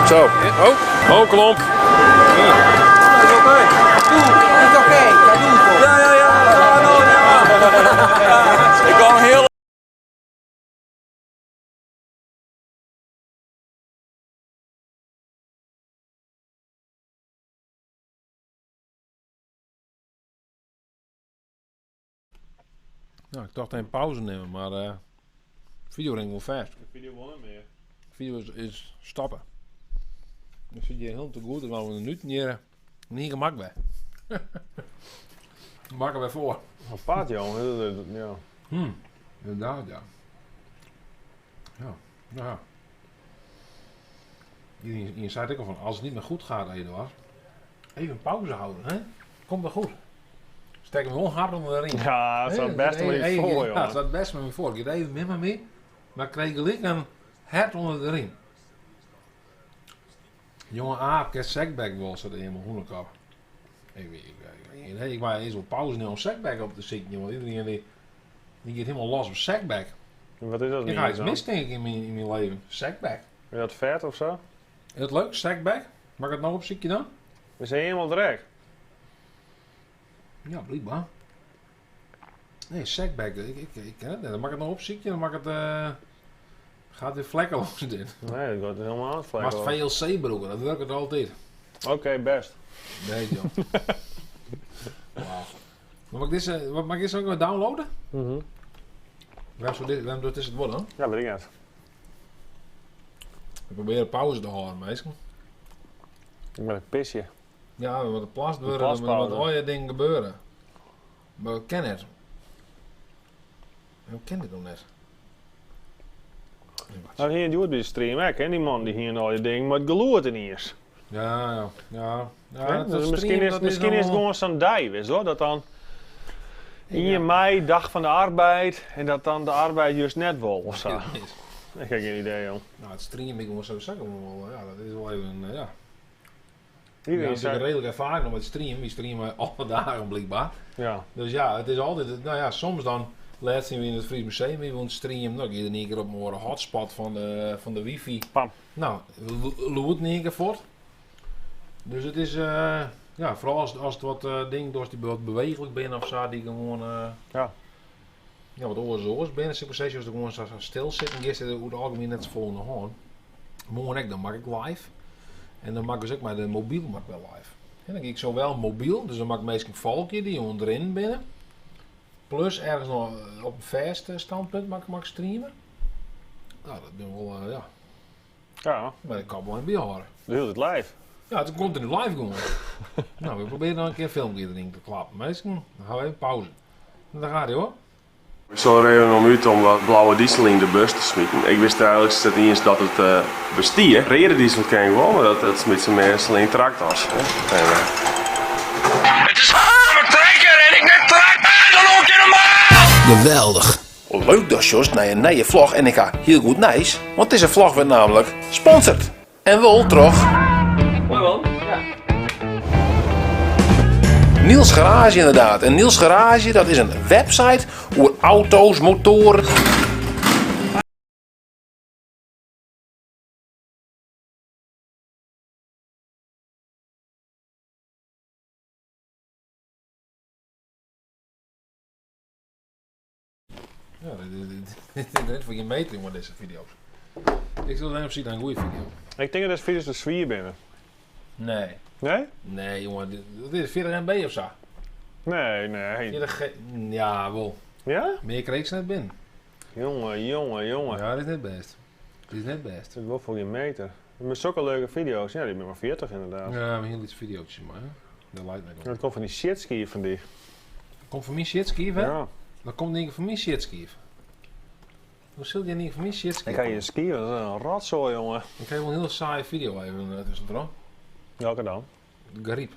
Zo, oh, oh, klomp. Ik kwam heel Nou, ik dacht even pauze nemen, maar video ring wel vast. De video won meer. Video is stoppen. Dan zit je heel te goed, maar we nu niet gemak bij. Maken we voor. Apart, jongen. Ja. Inderdaad, ja. Ja, ja. Je zei het ook al van, als het niet meer goed gaat, Eduard, even pauze houden, hè? Komt wel goed. Steek hem wel hard onder de ring. Ja, het staat best met je voor, Ja, het jongen. staat best met me voor. Ik deed even met me mee, maar ik kreeg gelijk een hert onder de ring. Jonge aap, ik sekback wel, zat in mijn hoenekap. Ik weet, ik, ik, ik, ik eens wel pauze nemen om sekback op te zitten, jongen. Iedereen die gaat helemaal los op sekback. Wat is dat Ik nu ga iets dan? mis, denk ik, in mijn leven. Sekback. Is dat vet of zo? Is dat leuk, sekback? Mag ik het nou opzoeken dan? We zijn helemaal direct. Ja, blijkbaar. Nee, sekback, ik ken het niet. Dan mag ik het nou opzoeken, dan mag het... gaat weer vlekkeloos dit. Nee, dat wordt helemaal Maar vlekkeloos. het VLC broeken, dat werkt het altijd. Oké, best. Nee, joh. Wauw. Maar mag ik deze ook nog downloaden? Mhm. Waarom doet dit het worden? Ja, weet ik niet. Ik probeer een pauze te houden, meisje. Ik ben een pisje. Ja, we moeten plast Een worden, er moet plaspauze. al je dingen gebeuren. Maar we kennen het. We kennen het nog net. Nou, hier in de stream, hè, ken die man die hier al je ding, maar het geloert in is. Ja, ja, ja. Ja, Hè? dat Dus stream, misschien is, dat misschien is het allemaal- gewoon zo'n dag, weet je wel, dat dan 1 mei, dag van de arbeid, en dat dan de arbeid juist net wel of zo. Ik heb geen idee, joh. Nou, het streamen, ik moet sowieso gewoon wel, ja, dat is wel even, een, ja. Hier Ja, is natuurlijk hij. redelijk ervaring nog met streamen. We streamen alle dagen blijkbaar. Ja. Dus ja, het is altijd, nou ja, soms dan, laatst zien we in het Fries Museum, we woont streamen, nou, ik in één keer op mijn hotspot van de wifi. Pam. Nou, loert in één keer voort. Dus het is, ja, vooral als het wat ding, als die wat bewegelijk ben of zo, die gewoon, Ja. ja, wat oors oors ben. Dus ik precies als er gewoon zo stil zit en gisteren over het algemeen net zo vol in de hoorn. Morgen ik, dan maak ik live. En dan maak ik dus ook maar de mobiel maak ik wel live. En dan kijk ik zowel mobiel, dus dan maak ik meestal een valkje die onderin binnen. Plus ergens nog op een vast standpunt mag ik streamen. Nou, dat ben wel, ja. Ja. Maar ik kan wel in bijhouden. Doe het live. Ja, het komt in de live gewoon. Nou, we proberen dan een keer een filmpje erin te klappen. Meestal, dan gaan we even pauze. En daar gaat hij hoor. Ik zal er even om uit om wat blauwe diesel in de bus te smijten. Ik wist eigenlijk dat niet eens dat het bestier. Rode diesel ken ik wel, maar dat smijt ze meestal in tractors. Hè. En, Het is mijn trekker en ik net trek dan ook in de Geweldig. Leuk dat Jos naar een nieuwe vlog en ik ga heel goed nice, want deze vlog werd namelijk sponsored. En wel toch? Mooi man. Ja. Niels Garage inderdaad. En Niels Garage, dat is een website over auto's, motoren. Ja, dit is voor geen meter, jongen, deze video's. Ik zal alleen op zien naar een goede video. Ik denk dat deze video's de zwier binnen. Nee. Nee? Nee, jongen, dit is 40 MB of zo. Nee, nee. 40 G, ja, wel. Ja? Meer kreeg ze net binnen. Jongen, jongen, jongen. Ja, dat is net best. Dat is net best. Dat is wel voor je meter. Met zulke leuke video's. Ja, die ben maar 40 inderdaad. Ja, maar heel iets videootje, maar hè. Dat lijkt mij wel. Dat komt van die shitski van die. Komt van mijn shitski, hè? Ja. Dat komt niet van mijn shitski. Hoe zul je niet van mijn shitski? Ik ga je skiën, dat is een rotzooi, jongen. Ik krijg wel een heel saaie video even tussendoor. Welke dan? Gariep.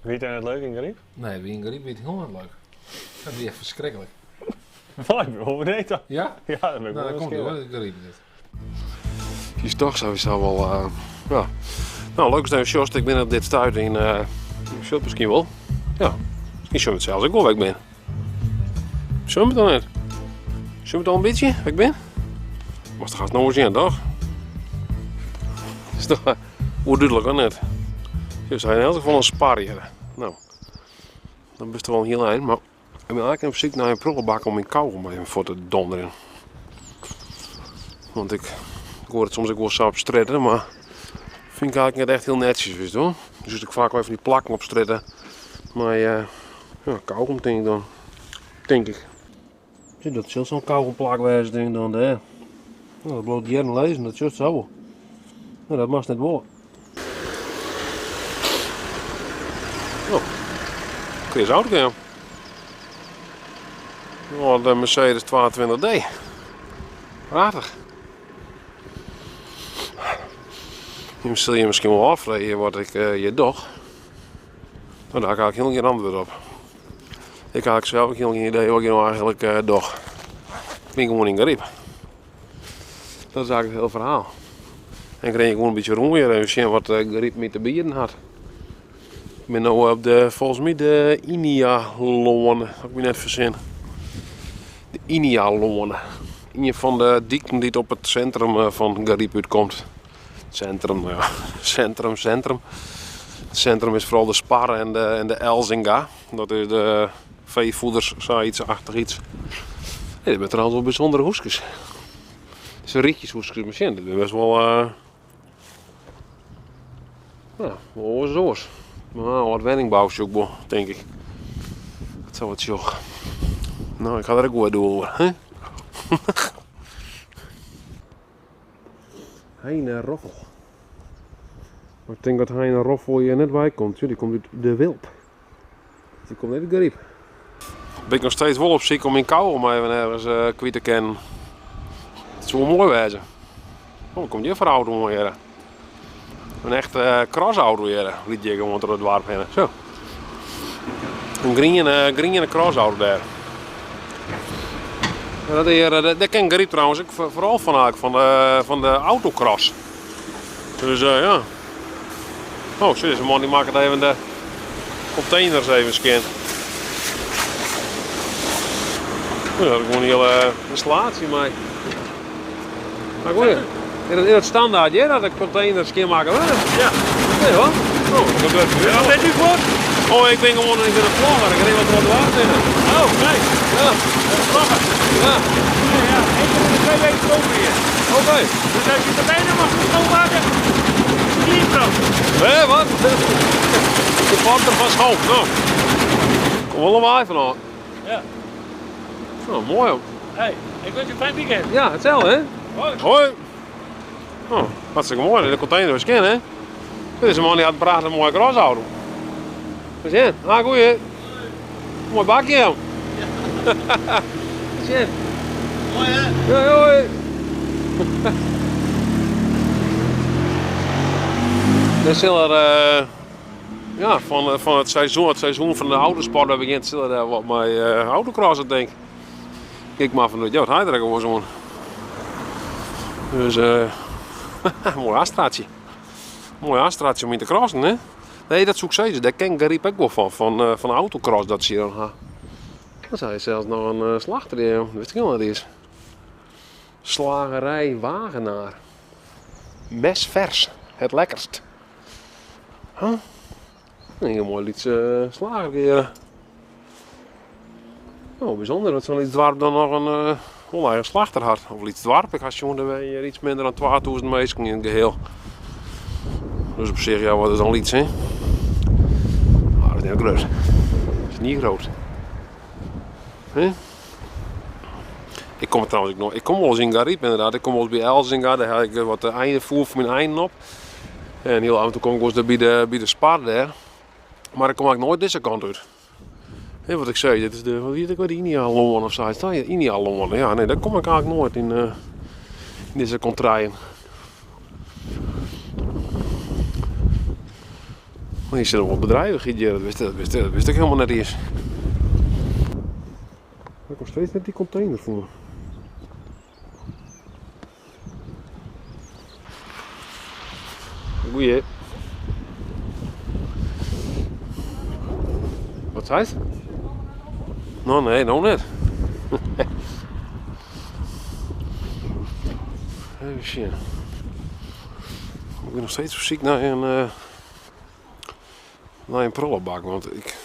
Wie it net leuk yn Garyp? Nee, wie yn Garyp wie it hiel net leuk. Dat wie echt ferskriklik. Wat? Ik ben wel benieuwd dan. Ja? Ja, dat ben ik Nou, wel dat komt nieuwsgierig. door, Garyp dit. Het is toch sowieso wel. Ja. Nou, leuk is dat je Ik ben op dit stuit in. Ik zult misschien wel. Ja, misschien zullen we het zelfs ook wel waar ik ben. Zullen we het dan net? Zullen we het al een beetje waar ik ben? Mag de gast nog eens zien, toch? Is toch oerduidelijk, hoor net? Dus hij in elk geval een spar hier. Nou, dan bist er wel een heel eind, maar ik ben eigenlijk op zoek naar een prullenbak om mijn kauwgom even voor te donderen. Want ik hoor het soms ook wel zo op stritten, maar vind ik eigenlijk net echt heel netjes, wist je wel. Dus ik vaak wel even die plakken op stritten. Maar ja, kauwgom denk ik dan. Denk ik. Zie, dat zal zo'n kauwgomplak wezen, denk ik dan. Hè. Nou, dat bloot jaren lezen, dat is zo. Nou, dat mag net wel. Oh, Chris auto, ja. Oh, de Mercedes 22D. Prachtig. Je zul je misschien wel afvragen wat ik je doch. Nou, daar ga ik heel geen antwoord op. Ik had zelf ook heel geen idee wat ik nou eigenlijk doch. Ik ben gewoon in Garyp. Dat is eigenlijk het hele verhaal. En ik reed gewoon een beetje rond weer even zien wat Garyp me te bieden had. Ik ben nu op de, volgens mij de Inia-loon. Dat heb ik me net verzin. De Inia-loon. Een van de dieken die op het centrum van Garyp uitkomt. Centrum, nou ja, centrum, centrum. Het centrum is vooral de Spar en de Elzinga. Dat is de veevoeders, zoiets, achtig iets. Nee, dat zijn trouwens wel bijzondere hoeskes. Het is een rietjeshoeskes misschien. Dat is best wel, nou, wel zoals. Maar wat wenningbouw is ook wel, denk ik. Dat zou wat joch. Nou, ik ga er ook wel door, hè? Heine Roffel. Maar ik denk dat Heine Roffel hier net bij komt. Die komt uit de Wilp. Die komt net uit Garyp. Ben ik nog steeds wel op ziek om in kou om even ergens kwijt te kennen. Het is wel mooi wezen. Oh, dan komt je voor auto om hier. Een echte crossauto hier. Liet je gewoon door het dorp heen. Zo. Een groene crossauto daar. Ja, dat hier, dat ken Garyp trouwens ook vooral van eigenlijk, van de autocross. Dus ja. Oh, zo is een man die maakt het even de containers even scan. Ja, dat is gewoon een hele installatie, maar. Maar goed, is dat standaard, hè, dat de containers scan maken? Ja. Nee hoor. Oh, dat gebeurt weer. Wat bent u voor? Oh, ik ben gewoon ik ben een vlogger. Ik reed wat wat water in. Oh, kijk. Ja. Een vlogger. Ja. Ja, ik kom in 2 weken kopen hier. Oké. Dus als je het bijna mag goed schoonmaken, clean pro. Hé, wat? De porter van schoon. Nou. Kom wel een waai van aan. Ja. Nou, mooi ook. Hey, ik wens je een fijn weekend. Ja, hetzelfde hè? Hoi. Hoi. Oh, hartstikke mooi. De container was scan hè? Dit is een man die had een prachtig mooie crossauto. Wat is het? Ah, goeie. Mooi bakje, joh. Ja. Wat is het? Mooi hè? Ja, hoi. Dan zullen er ja, van het seizoen van de autosport dat begint, zullen er wat mee autocrossen, denk ik. Kijk maar vanuit, ja, wat hij er gewoon zo. Dus mooi Astraatje. Mooi Astraatje om in te crossen, hè? Nee, dat zoek ik ze. Daar ken Garyp ook wel van autocross dat ze hier dan ha. Dan zei je zelfs nog een slachter, die, dat wist ik niet wat het is. Slagerij Wagenaar. Mesvers, het lekkerst. Huh? Een heel mooi liedje slager hier. Oh, bijzonder dat zo'n dwarp dan nog een oneigen slachter had. Of iets dwarp, ik had zo'n hier iets minder dan 2000 mensen in het geheel. Dus op zich, ja, wat is dan iets, hè? Maar dat is niet groot. Dat is niet groot. Hè? Ik kom trouwens ook nog, ik kom wel eens in Garyp inderdaad. Ik kom wel eens bij Elzinga, daar heb ik wat eindenvoer voor mijn einden op. En heel af en toe kom ik wel eens bij de Spar daar. Maar ik kom eigenlijk nooit deze kant uit. Hé, wat ik zei, dit is de, wat weet ik wat, de Inia-loon of zo. Is dat Inia-loon? Ja, nee, daar kom ik eigenlijk nooit in deze contraien. Maar hier zit nog wel bedrijvigheid hier, dat wist ik helemaal net eens. Ik nog steeds net die container voor. Goeie. Wat zei het? Nou nee, nog net. Even zien. Ik ben nog steeds op zoek naar een prullenbak, want ik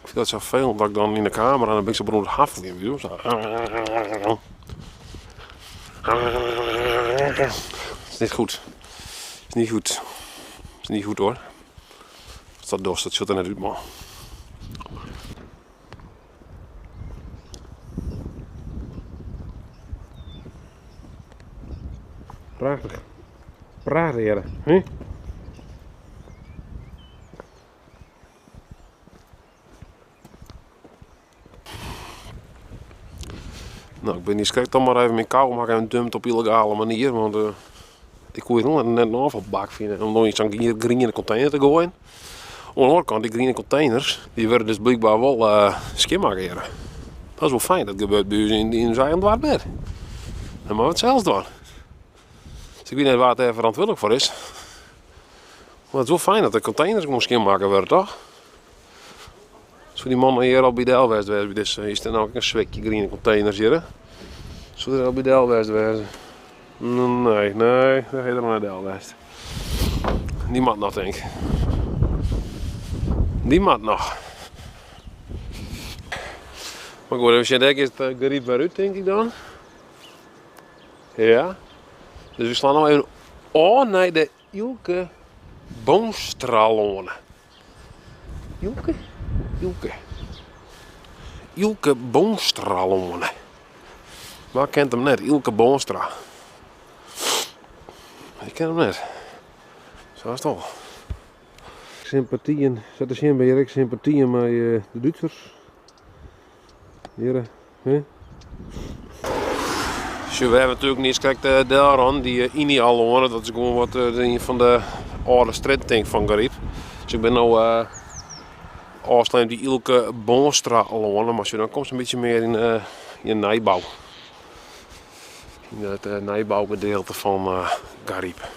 vind dat zo vervelend dat ik dan in de kamer en dan ben ik zo beroemd haffelen, weet je wel. Zo. Het is niet goed. Het is niet goed. Het is niet goed hoor. Als dat dorst, dat zit er net uit, man. Prachtig. Prachtig, heren. Hè? Nou, ik ben hier schrik dan maar even mijn kou maken en dumpt op illegale manier, want ik kon hier net een afvalbak vinden om nog iets aan die groene container te gooien. Aan de andere kant, die groene containers, die worden dus blijkbaar wel schoonmaken, heren. Dat is wel fijn, dat gebeurt bij ons in zijn eigen dwars net. Dan moeten we het zelfs doen. Dus ik weet niet waar het daar verantwoordelijk voor is. Maar het is wel fijn dat de containers gewoon schoonmaken worden, toch? Zo die mannen hier al bij de Elwest wezen, bij deze, is er nou ook een zwekje groene containers hier, hè? Zou er al bij de Elwest wezen? Nee, nee, daar gaat er nog naar de Elwest. Die mat nog, denk ik. Die mat nog. Maar goed, even zien, is het geriep weer uit, denk ik dan. Ja. Dus we slaan nog even oh, naar de Ilke Boonstralone. Ilke? Ilke. Ilke Boonstralone. Waar kent hem net? Ilke Boonstra. Ik ken hem net. Zo is het al. Sympathieën, zet de zin bij Erik, sympathieën met de Duitsers. Heren, hè? Zo, we hebben natuurlijk niet eens de Delron, die Ini al horen. Dat is gewoon wat een van de oude strandtank van Garyp. Dus ik ben nou afsluit die Ilke Boonstra al horen, maar zo, dan komt ze een beetje meer in Nijbouw. In het Nijbouwgedeelte van Garyp.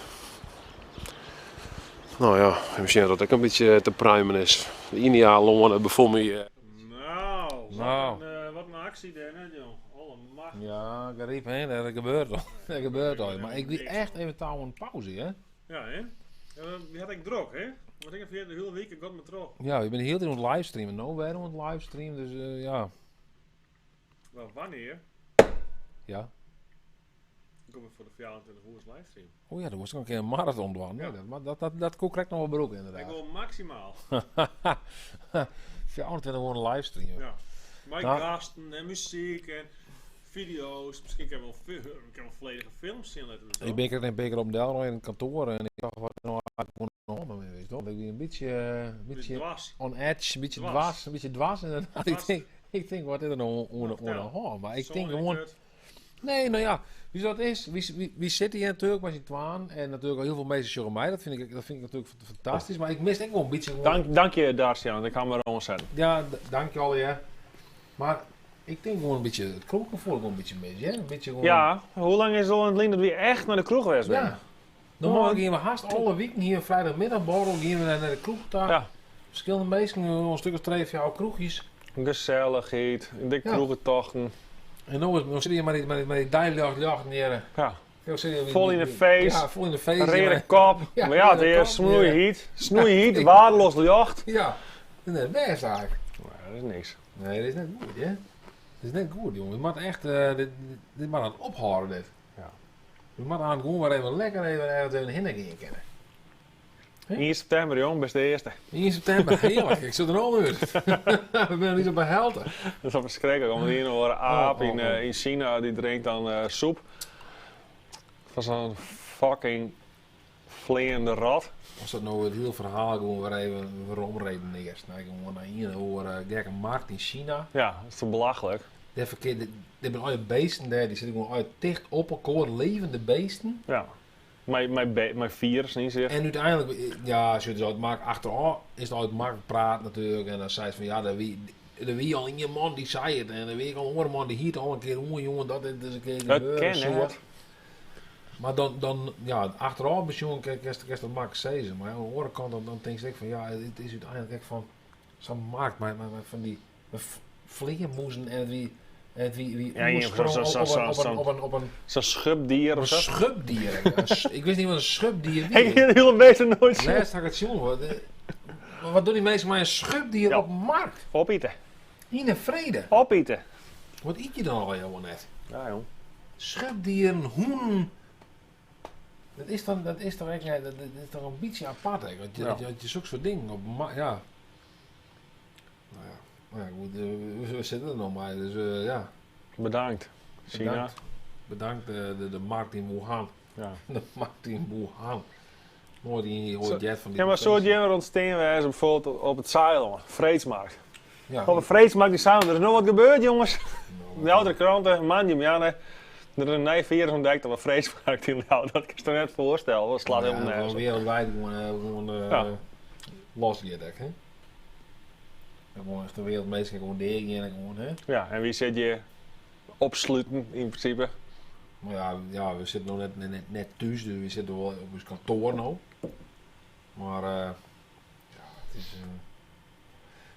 Nou ja, misschien dat dat ook een beetje te pruimen is. De Inia Lonen bevoel me. Nou, Nou. wat een actie daar net, joh. Alle macht. Ja, Garyp, hè, dat gebeurt al. Dat gebeurt al. Maar ik wil echt even touw een pauze, hè? Ja, hè? Ja, die had ik druk, hè? Want ik heb hier de hele week, ik had me druk. Ja, je bent heel de tijd aan het livestreamen. Nou, wij aan het livestreamen, dus ja. Wel, wanneer? Ja. Ik kom voor de 24 uur livestream. Oh ja, dat moest ik ook een keer een marathon doen. Ja. Nee, dat, maar dat kon ik nog wel broek, inderdaad. Ik wil maximaal. 24 uur een livestream. Ja. Mijn Nou. gasten en muziek en video's. Misschien kan ik wel ik kan wel volledige films zien laten we zo. Ik ben een keer op Delroy in het kantoor en ik dacht wat nou eigenlijk gewoon nog mee is, toch? Ik ben een Beetje beetje dwars. on edge, een beetje Dwars. dwars, een beetje dwars inderdaad. Ik Dwars. denk, wat is er nou Vertel. onder hand? Maar ik Zo denk in gewoon kut. Nee, nou ja, wie dat is, wie zit hier natuurlijk met z'n twaan en natuurlijk al heel veel mensen zeggen mij, dat vind ik natuurlijk fantastisch, maar ik mis ook wel een beetje gewoon Dank je, Darcy, ik ga me er zetten. Ja, dank je al, ja. Maar ik denk gewoon een beetje, het kroeggevoel gewoon een beetje mis, hè? Een beetje gewoon... Ja, hoe lang is het al in het lien dat we echt naar de kroeg geweest zijn? Ja. Normaal gingen we haast alle weken hier vrijdagmiddagborrel, gingen we naar de kroeg daar. Ja. Verschillende mensen, een stuk of 2, 4 oude kroegjes. Gezelligheid, de Ja. kroegentochten. En nu zit je maar die dijljacht neer. Ja. Ja, zit je Vol in de face. Ja, vol in de face. Rere ja. kop. Ja, Maar ja, het rere is kop, snoeiheat. Snoeiheat, Ja. waardeloos jacht. Ja, dat is best eigenlijk. Ja, dat is niks. Nee, dat is net goed, hè? Dat is net goed, jongen. Je moet echt, dit moet aan het ophouden, dit. Ja. Je moet aan gewoon maar even lekker even ergens even heen gaan kennen. 1 september, jong, best de eerste. 1 september, heerlijk. Ik zit er al uit. We zijn niet op bij Helten. Dat is wel verschrikkelijk, omdat hier nog een aap Oh, oh, oh. in China die drinkt dan soep. Van zo'n fucking vleende rat. Was dat nou het hele verhaal gewoon weer even waarom redeneert? Nou, gewoon naar hier hoor, gekke markt in China. Ja, dat is toch belachelijk. Daar verkeerd, daar zijn alle beesten daar, die zitten gewoon alle dicht op elkaar, levende beesten. Ja. Mei, mei, be- mei firussen yn sich. En úteinlik, ja, sjoch, it is altyd mak, achterôf is it altyd maklik praat natuerlik. En dan seist fan ja, der wie, der wie al ien man dy sei it. En der wie ek al in oare man dy hie it al in kear oanjûn dat dit ris in kear It gebeure kin soe. net. Mar dan, dan ja, achterôf besjoen kinst kinst dat maklik sizze. Mar ja, oan de oare kant dan, dan tinkst ek fan ja, it is úteinlik ek fan sa'n markt mei, mei, mei fan dy flearmûzen en it wie, en it wie, wie Ja, ja, oersprong zo- zo- op, zo- op, een- zo- op, een, op een Zo'n schubdier Een of zo. schubdier. ja. Een Ik wist niet wat een schubdier wie. Ik heb het hele beest nog nooit zien. Lêst had ik het zien. Wat, maar wat doen die mensen met een schubdier op markt? Opeten. In de vrede. Opeten. Wat eet je dan al helemaal net? Ja, jong. Schubdieren, hoen. Dat is, dan, dat is toch echt, ja, dat, dat is toch een beetje apart, hè? Dat je, Ja. dat je, dat je zulke soort dingen op ma- ja. Nou ja, nou ja goed, we, we zitten er nog maar, dus ja. Bedankt. China. Bedankt. Bedankt de, de, de markt in Wuhan. Ja. De markt in Wuhan. Nooit in je hoort jet van die Ja, maar zo jemmer ontstaan wij bijvoorbeeld op het Zeilen, Vreedsmarkt. Ja. Op de Vreedsmarkt die Zeilen, er is nog wat gebeurd, jongens. De oude kranten, man, die Janne. Er is een nieuw virus ontdekt op de Vreedsmarkt in Ljouwert. Dat kan je toch net voorstellen, dat slaat Ja, helemaal nergens gewoon op. wereldwijd gewoon, gewoon Ja. los gaat, hè? Gewoon echt de wereldmeester gewoon degen en gewoon, hè? Ja, en wie zit je opsluiten in principe? Maar ja, ja, we zitten nog net, net, net thuis, dus we zitten wel op ons kantoor nou. Maar ja, het is.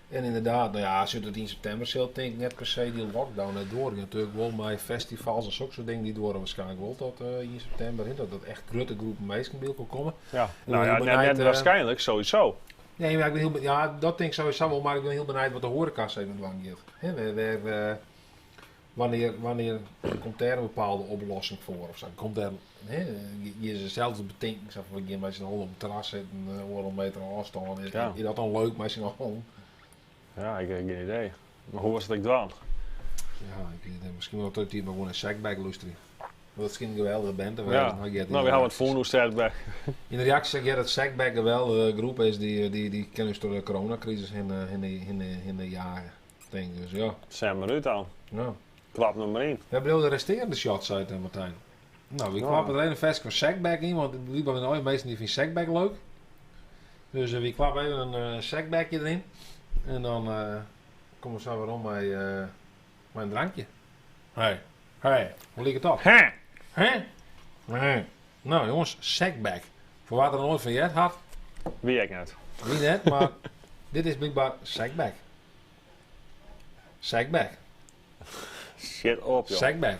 En inderdaad, nou ja, als je het in september zult, denk ik net per se die lockdown net door. Natuurlijk wel met festivals en zulke soort dingen die door waarschijnlijk wel tot in september. Hè, dat dat echt grote groepen mensen bij elkaar komen. Ja, Ik nou ben ja, heel net, benijd, net waarschijnlijk sowieso. Nee, maar ik ben heel, ja, dat denk ik sowieso wel, maar ik ben heel benijd wat de horeca even lang gaat. Hè, waar, waar, wanneer, wanneer komt daar een bepaalde oplossing voor? Of zo? Komt daar, hè, je is hetzelfde bedenken, zo van, we gaan met z'n allen op het terras zitten, anderhalve meter afstand. Is, Ja. is dat dan leuk met z'n allen? Ja, ik heb geen idee. Maar hoe was het ik dwaan? Ja, ik weet het, misschien wel dat die maar gewoon een sackbag luisteren. Dat is geen geweldige band. hè, Ja. maar ik get Nou, we hebben het voor bij. In de reactie zeg ik ja, dat Sackback een geweldige groep is die, die, die kennen dus door de coronacrisis in, in, de, in, de, in de jaren. Denk ik. dus ja. Zijn maar uit aan. Ja. Klap nummer 1. We hebben de resterende shots uit, hè, Martijn. Nou, we Ja. klappen er een vers van Sackback in, want het blijkbaar zijn de meesten die vinden Sackback leuk. Dus we klappen even een Sackbackje erin. En dan komen we zo weer om bij, met een drankje. Hey. Hey. Hoe liep het op? Hè? Hè? Nee. Nou jongens, Sackback. Voor wat er nooit van jet had. Wie ik net. Wie net, maar dit is blijkbaar Sackback. Sackback. Shit op, joh. Sackback.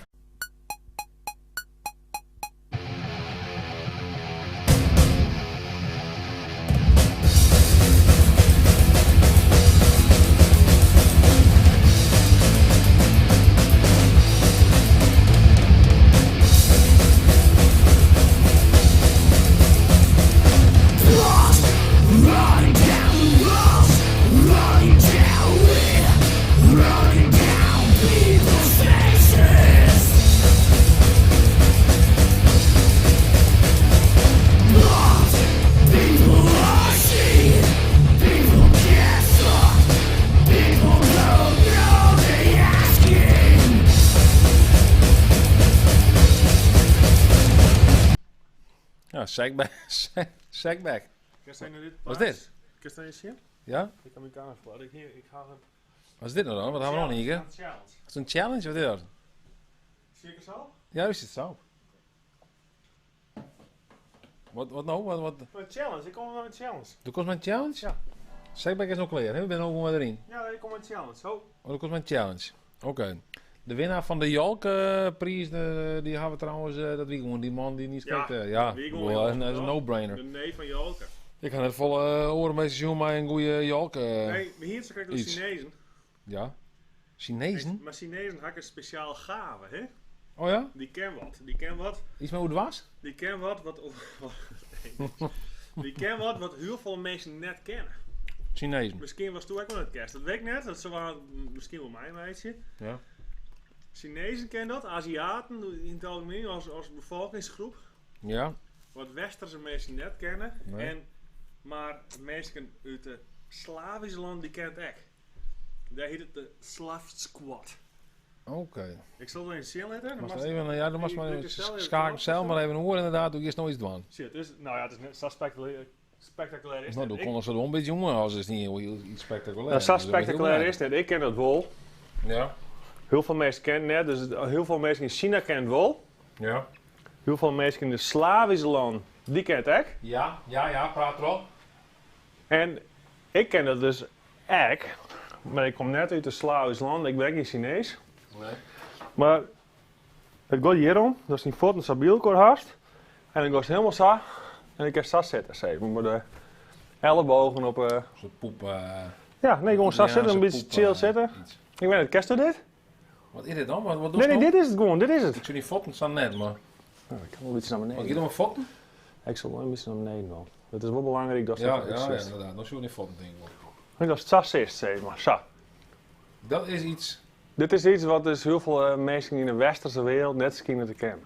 Ja, Sackback. Sackback. Wat is dit? Kun je dit zien? Ja? Ik kan mijn camera voor. Ik, hier, ik ga een... Wat is dit nou dan? Wat hebben we nog niet? hè? Een challenge. Is het een challenge? Wat is dat? Zie ik het zo? Juist, het zo. Wat, wat nou? Wat, wat? Een challenge. Ik kom met een challenge. Er kost mijn challenge? Ja. Sackback is nog klaar, hè? We zijn ook gewoon erin. Ja, ik kom met een challenge. Zo. Oh, dat kost mijn challenge. Oké. De winnaar van de Jalk-prijs, die hebben we trouwens, dat wie gewoon die man die niet spreekt. Ja, ja, wie gewoon, wel, joh. dat is een no-brainer. De neef van Jolke. Ik ga net volle oren mee seizoen, maar een goede Jalk. Nee, maar hier krijg ik de iets. Chinezen. Ja. Chinezen? Maar Chinezen hakken speciaal gaven, hè? Oh ja? Die ken wat. Die ken wat. Iets met hoe het was? Die ken wat wat... die ken wat wat heel veel mensen net kennen. Chinezen. Misschien was toen ook wel het kerst. Dat weet ik net. Dat ze waren misschien wel mijn meisje. Ja. Chinezen kennen dat, Aziaten in het algemeen als, als bevolkingsgroep. Ja. Wat westerse mensen net kennen. Nee. En, maar mensen uit de Slavische landen die kennen het echt. Daar heet het de Slav Squad. Oké. Ik sil it even sjen litte. Dan Moatst moatst- even, ja, dan moatst Ik mar druk er zelf even schakel op. zelf maar even oor inderdaad, doe eerst nog iets doen. Shit, is, nou ja, het is net zo spectaculair, spectaculair is Nou, het. doe Ik- konden ze er wel een beetje jongen als is niet heel, heel iets spectaculair. Nou, zo Dus dat is heel spectaculair is het net. Ik ken dat wel. Ja. Heel veel mensen kennen het net, dus heel veel mensen in China kennen het wel. Ja. Heel veel mensen in de Slavische land, die kennen het ook. Ja, ja, ja, praat erop. En ik ken dat dus ook, maar ik kom net uit de Slavisch land, ik ben geen Chinees. Nee. Maar het gaat hierom, dat is die voeten stabiel haast. En ik was helemaal zo, en ik heb zo zitten, zeg maar, met de ellebogen op... Zo'n poep... ja, nee, gewoon zo zitten, een Italiaanse beetje poep, chill zitten. Ik weet het, kent u dit? Wat is dit dan? Wat, wat doe Nee, je nee, nou? dit is het gewoon, dit is het. Ik zie die voeten staan net, maar... Nou, ik kan wel een beetje naar beneden. Wat, je doet maar voeten? Ik zal wel een beetje naar beneden dan. Het is wel belangrijk dat ze Ja, dat ja, ja, zit. inderdaad. Dan zie je die voeten denk ik wel. Ik dat het zo is, zeg maar. Zo. Dat is iets... Dit is iets wat dus heel veel mensen in de westerse wereld net schijnen te kennen.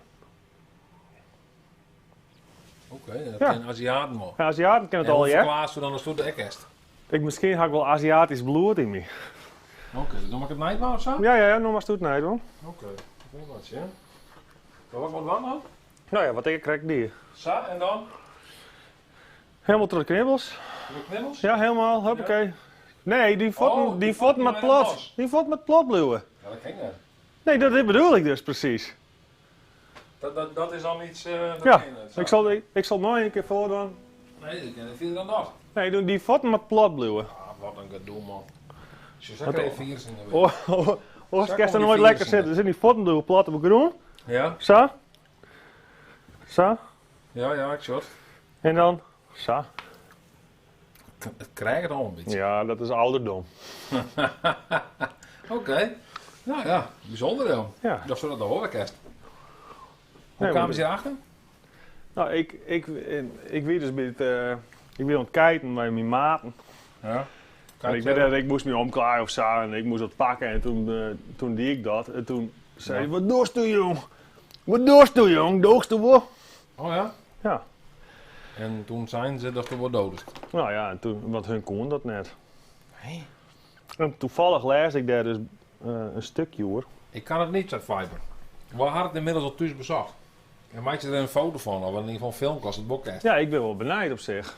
Oké, dat Ja. kennen Aziaten wel. Ja, Aziaten kennen het En al, hoe ja. verklaar je dan als de ekkest? Ik, misschien had ik wel Aziatisch bloed in me. Oké, dus dan mag ik het niet maar of zo? Ja, ja, ja, nog maar stoet nee, hoor. Oké, ik weet wat, ja. Maar wat moet dan dan? Nou ja, wat ik krijg die. Zo, en dan? Helemaal tot de knibbels. De knibbels? Ja, helemaal. Hoppakee. Nee, die voeten, Oh, die die voeten voeten met met plat. los. Die voet met plat blijven. Ja, dat ken ik net. Nee, dat dit bedoel ik dus precies. Dat is dan iets... dat Ja, ken je net, zo. ik zal het nog een keer voordoen. Nee, dat ken ik verder dan dat. Nee, doe die voeten met plat blijven. Ah, wat een gedoe, man. Ze Wat zeker een- even hier zijn. Oh, oh, oh, Zak ik er om die nooit lekker virussen. zitten. Dus in die voeten doen we plat op de groen. Ja. Zo. Zo. Ja, ja, ik shot. En dan zo. Het krijgt het al een beetje. Ja, dat is ouderdom. Oké. Nou ja, bijzonder dan. Ja. Dat zou dat de horenkast. Hoe Nee, kwamen maar ze hierachter? Nou, ik weet dus bij het, ik ben aan het kijken bij mijn maten. Ja. En ik weet dat ik moest me omklaaien of zo en ik moest wat pakken en toen deed ik dat. En toen zei hij, Ja. wat doe je jong? Wat doe je jong? Doogst du wel? Oh ja? Ja. En toen zijn ze dat er wordt dood. Nou ja, en toen, want hun kon dat net. Hé. En toevallig lees ik daar dus een stukje hoor. Ik kan het niet, zei Viber. We hadden het inmiddels al thuis bezocht. En maak je er een foto van, of in ieder geval een filmpje als het bokkest. Ja, ik ben wel benijd op zich.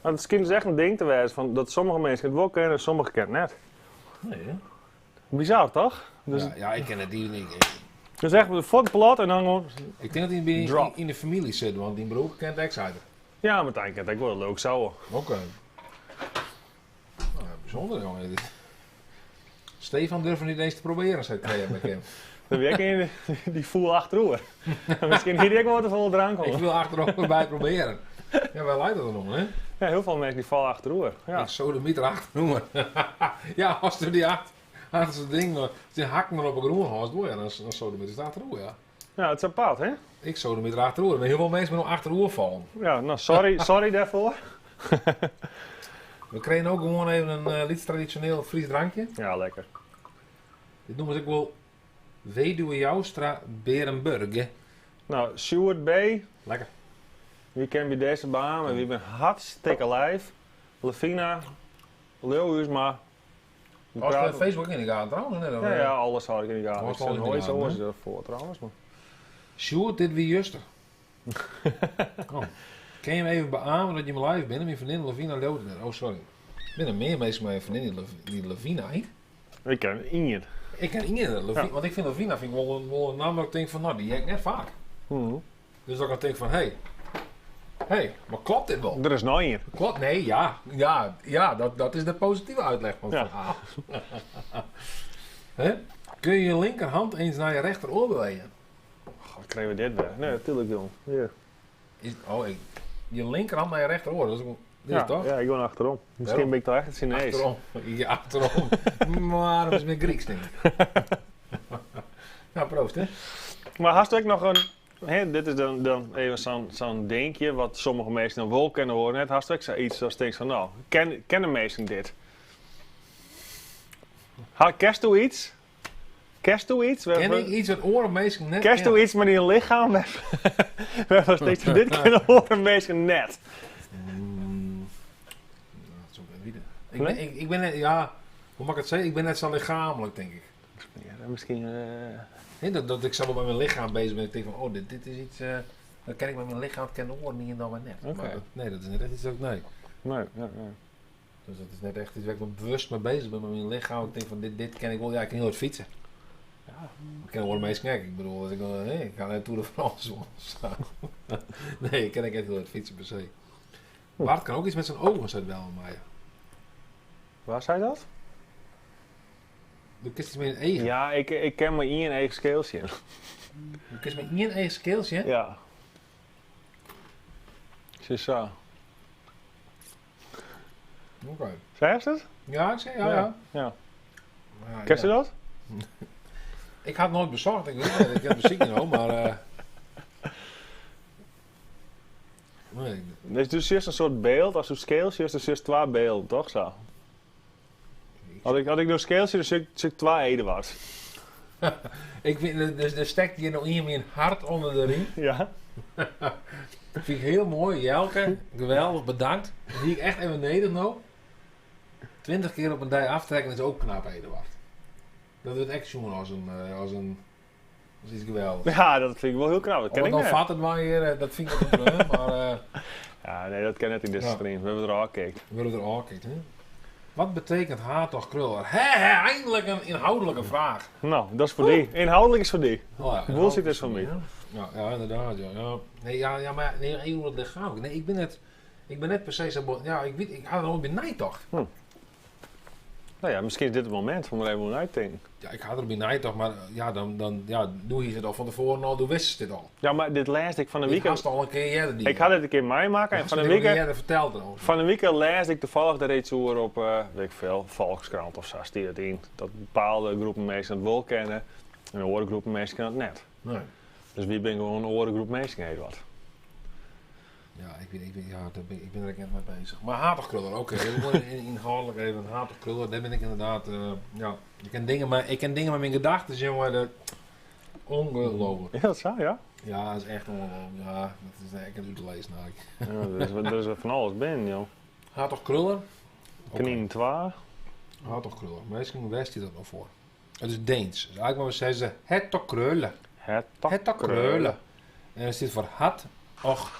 Maar het schijnt dus echt een ding te wezen van dat sommige mensen het wel kennen en sommigen kennen het net. Nee, hè? Bizar toch? Dus, Ja, ja, ik ken het die niet. dus echt de voet plat en dan gewoon. Ik denk dat hij bij, Drop. in de familie zit, want die broer kent Exciter. Ja, Martijn kent ik wel leuk zo. Oké. Nou, bijzonder, jongen. Dit- Stefan durfde niet eens te proberen, zei Thea bij Kim. Dan weet ik in die voel achterover. Misschien hier ik wel te veel drank Ik op. wil achterover bij proberen. Ja, wij lijkt dat dan om, hè? Ja, heel veel mensen die vallen achterover. Ja. Ik zo de mieter achterover. ja, als er die achter, achter zijn ding, als die hakken er op een groen haast, door, ja, dan zo de mieter achterover, ja. Ja, het is apart, hè? Ik zo de mieter achterover. Maar heel veel mensen met nog achterover vallen. Ja, nou sorry, sorry daarvoor. We kregen ook gewoon even een iets traditioneel Fries drankje. Ja, lekker. Dit noemen ze ook wel Weduwe Joustra Berenburg. Nou, Sjoerd B. Lekker. Wie kent bij deze baan en wie bent hartstikke lijf. Levina, Leeuwhuisma. We Was praten- Facebook in de gaten trouwens? Nee, Ja, ja, alles had ik in de gaten. Alles Ik had zit ik in de nooit gaten, zo hè? ervoor trouwens. Maar. Sjoerd, dit wie juster. oh. Kun je hem even beamen dat je me live bent? Mijn vriendin Lavina Leeuwen. Oh, sorry. Ik ben er meer mensen met mijn vriendin die Lavina heet. Ik ken Ingrid. Ik ken Ingrid, Ja. want ik vind Lavina vind ik wel een naam dat ik denk van, nou, die heb ik net vaak. Dus dat ik dan denk van, hé, hey, hey, maar klopt dit wel? Er is nog één. Klopt, nee, ja, ja, ja dat is de positieve uitleg van het Ja. verhaal. Hè? Kun je je linkerhand eens naar je rechteroor bewegen? God, krijgen we dit weer? Nee, natuurlijk jong. Ja. Je linkerhand naar je rechteroor, dat is, dit Ja, is toch? ja, ik ben achterom. Misschien Waarom? ben ik toch echt het Chinees. Achterom. Ja, achterom. maar dat is meer Grieks, denk ik. nou, proost, hè? Maar had ook nog een... Hè, dit is dan even zo'n dingetje wat sommige mensen dan wel kennen horen. Net had ook zoiets dat je denkt van, nou, kennen mensen dit? Ha, kerst doe iets? Kerst doe iets? Ken ik iets wat oren mensen net Kerst doe kennen? iets met je lichaam? Waarvan steeds dit kennen oren mensen net. Ik ben, ik ben net, ja, hoe mag ik het zeggen? Ik ben net zo lichamelijk, denk ik. Ja, miskien. eh, Nee, dat ik sa wol mei myn lichem beuzich bin. Ik tink fan, oh, dit is iets, dat ken ik mei myn lichem, ken de oaren ien dan wer net. Oké. Maar dat, nee, dat is net echt iets dat ik, nee. Nee. Dus dat is net echt iets wêr't ik bewust mei beuzich bin mei myn lichem. Ik tink fan, dit ken ik wol. Ja, ik kin hiel hurd fytse. Ja. Ik ken oare minsken ek. Ik bedoel, as ik, nee, ik ha net Tour de France wûn. Nee, ik kin ek net hiel hurd fytse per se. Bart kan ook iets met zijn ogen, zei Wellenmeijer. Wa sei dat? Do kinst iets mei dyn eagen. Ja, ik kin mei ien each skeel sjen. Do kinst mei ien each skeel sjen? Ja. Sis sa. Oké. Seachst it? Ja, ik seach, ja, ja. Ja. Ja, Kenst ja. do dat? Ik ha it noait besocht, ik wit net, ik ha it besykje no, mar... eh, nee. Dus do sjochst in soart byld, ast do skeel sjochst, dan sjochst twa bylden, toch sa? As ik no skeel sjoch, dan sjoch ik twa Eduards. Ik vind, dus, er stekt hjir no ien myn hart ûnder de riem. Ja. Fyn ik hiel moai, Jelke. Geweldich, bedankt. Dat hie ik echt even nedich no. 20 kear op in dei aftrekken is ook knap, Eduard. Dat wurdt ek sjoen as in, eh, as in, as iets geweldichs. Ja, dat fyn ik wol hiel knap. Dat ken Of ik dan net. vat it mar hjir, dat fyn ik wat in probleem, mar... eh, Ja, nee, dat kin net yn dizze Ja. stream. We wurde der ôfkikt. We wurde der ôfkikt, hè? Wat betekent hartog Kruller? Hè, hè, eindelijk in ynhâldlike fraach. No, dat is foar dy. Ynhâldlik is foar dy. Oh ja, Bullshit is foar my. Ja, ja, ynderdaad, ja. ja. Nee, ja, ja, mar nee, even oer it lichaamlik. Nee, ik bin net, ik bin net per se sa bo-, ja, ik wit, ik ha der noait by neitocht. No ja, miskien is dit it momint om der even oer nei te tinken. Ja, ik ha der by neitocht, mar ja, dan, dan, ja, doe hiest it al fan tefoaren al, doe wistest dit al. Ja, mar dit lêsde ik fan 'e Dit wike. hast al in kear earder dien. Ik ha dit in kear meimakke en Hast fan 'e dit al in kear wike. earder ferteld trouwens. Fan 'e wike lêsde ik tafallich der iets oer op, weet ik veel, Volkskrant of sa stie dat yn. Dat bepaalde groepen minsken dat wol kinne en oare groepen minsken dat net. Nee. Dus wy binne gewoan in oare groep minsken, Eduard. Ja, ik, ik, ja, daar ben, ik ben er ek net mei beuzich. Mar Hartog Kruller, oké. Even gewoan ynhâldlik even Hartog Kruller, dêr bin ik ynderdaad, ja. Ik kin dingen mei, ik kin dingen mei myn gedachten, jonge, dat ongelooflik. Is dat sa, ja? Ja, dat is echt ongelooflik. Ja, dat is ek net út te lizzen eigentlik. Ja, der is fan alles binnen, joh. Hartog Kruller. Knyn 2. Hartog Kruller. Minsken, wêr stiet dat no foar? It is Deens. Dus eigentlik moatte we sizze Hertog Krölle. Hertog Hertog Krölle. En it stiet foar hat och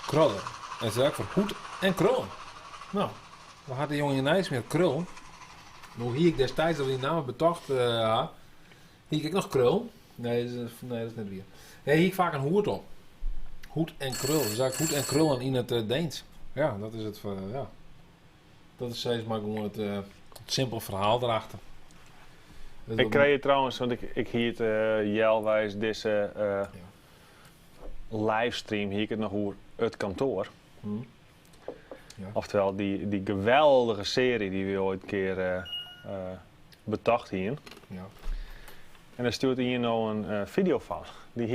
krullen. En it stiet ek foar hoed en krullen. No, we ha de jonge hjir neist my krullen. No hie ik destiids dat we dy namme betocht ha, hie ik ek noch krullen. Nee, dat is, nee, dat is net wier. Nee, hie ik faak in hoed op. Hoed en krul. Dus eigentlik hoed en krullen yn it Deens. Ja, dat is it, ja. Dat is steeds mar gewoan it simpele ferhaal derachter. Dat Ik krij trouwens, want ik hie it healweis dizze livestream, hie ik it noch oer it kantoar. Ja. Oftewol dy geweldige searje dy't we oait in kear betocht hienen. Ja. En dêr stjoert ien no in fideo fan. Dy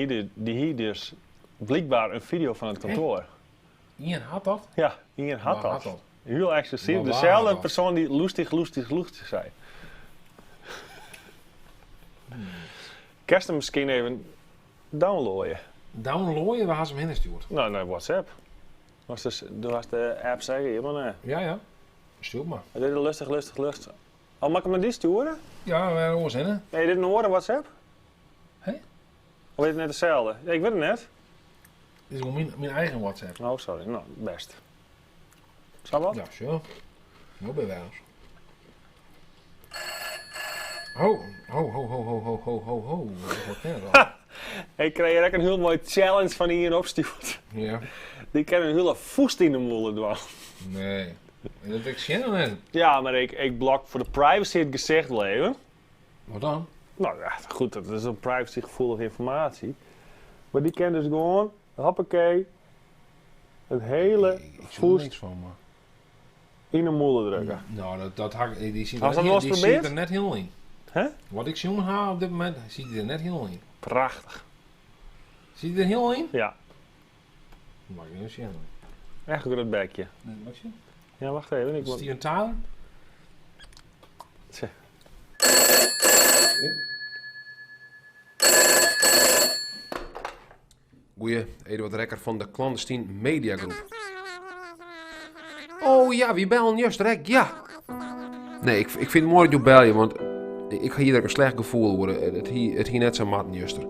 hie dus blykber in fideo fan it kantoar. Ien hat dat? Ja, ien hat Wa dat. hat dat? Hiel eksklusyf. Maar wa Deselde hat dat? persoan dy't lustig, lustig, lustig sei. Kinst him miskien even downloaden? Downloaden? Wa ha se him hinne stjoerd? No, nei WhatsApp. Was dus, do hast de app seker hjir mar net. Ja, ja. Stjoer mar. Dit is lustig, lustig, lustig. Oh, moat ik him nei dy stjoere? Ja, wêr oars hinne? Nee, dit in oare WhatsApp? Hé? Of is it net deselde? Ja, ik wit it net. Dit is gewoan myn eigen WhatsApp. Oh, sorry. No, bêst. Sa wat? Ja, sure. No binne wy ons. Ho, ho, ho, ho, ho, ho, ho, ho, ho. Wat ken ik al? Ik kreeg ek in hiel moai challenge fan ien opstjoerd. Ja. Dy kin in hiele fûst yn de mûle dwaan. Nee. Dat ik sjen noch net. Ja, mar ik blok foar de privacy it gesicht wol even. Wat dan? No ja, goed, dat is in privacygefoelige ynformaasje. Mar dy kin dus gewoan, hoppakee, in hiele Ik sjoch der fûst niks fan, mar. yn de mûle drukke. No, dat ha ik, dy siet Hast der dat net, wolris dy siet probearre? der net hiel yn. Hè? Wat ik sjoen ha op dit momint, siet dy der net hiel yn. Prachtich. Siet dy der hiel yn? Ja. Moat ik even sjen. Echt in grut bekje. Nee, moat ik sjen? Ja, wacht even. Ik moet... Steven Tyler? Tja. Goeie, Eduard Rekker fan de Clandestien Media Groep. Oh ja, wy bellen juster ek, ja. Nee, ik fyn it moai dat jo belje, want Ik hie der ek in slecht gefoel oer. It hie, it hie net sa moatten juster.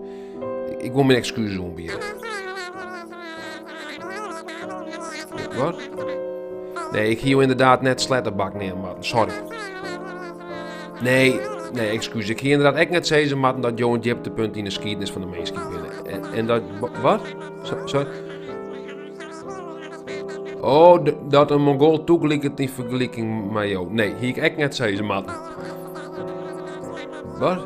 Ik wol myn ekskuses oanbiede. Wat? Nee, ik hie jo ynderdaad net slettebak neame moatten, sorry. Nee, nee, ekskuus. Ik hie ynderdaad ek net sizze moatten dat jo in djiptepunt yn de skiednis fan de minskheid binne. En, en dat... Wat? Sorry? Oh, dat in Mongool tageliket yn fergeliking mei jo. Nee, hie ik ek net sizze moatten. Wat?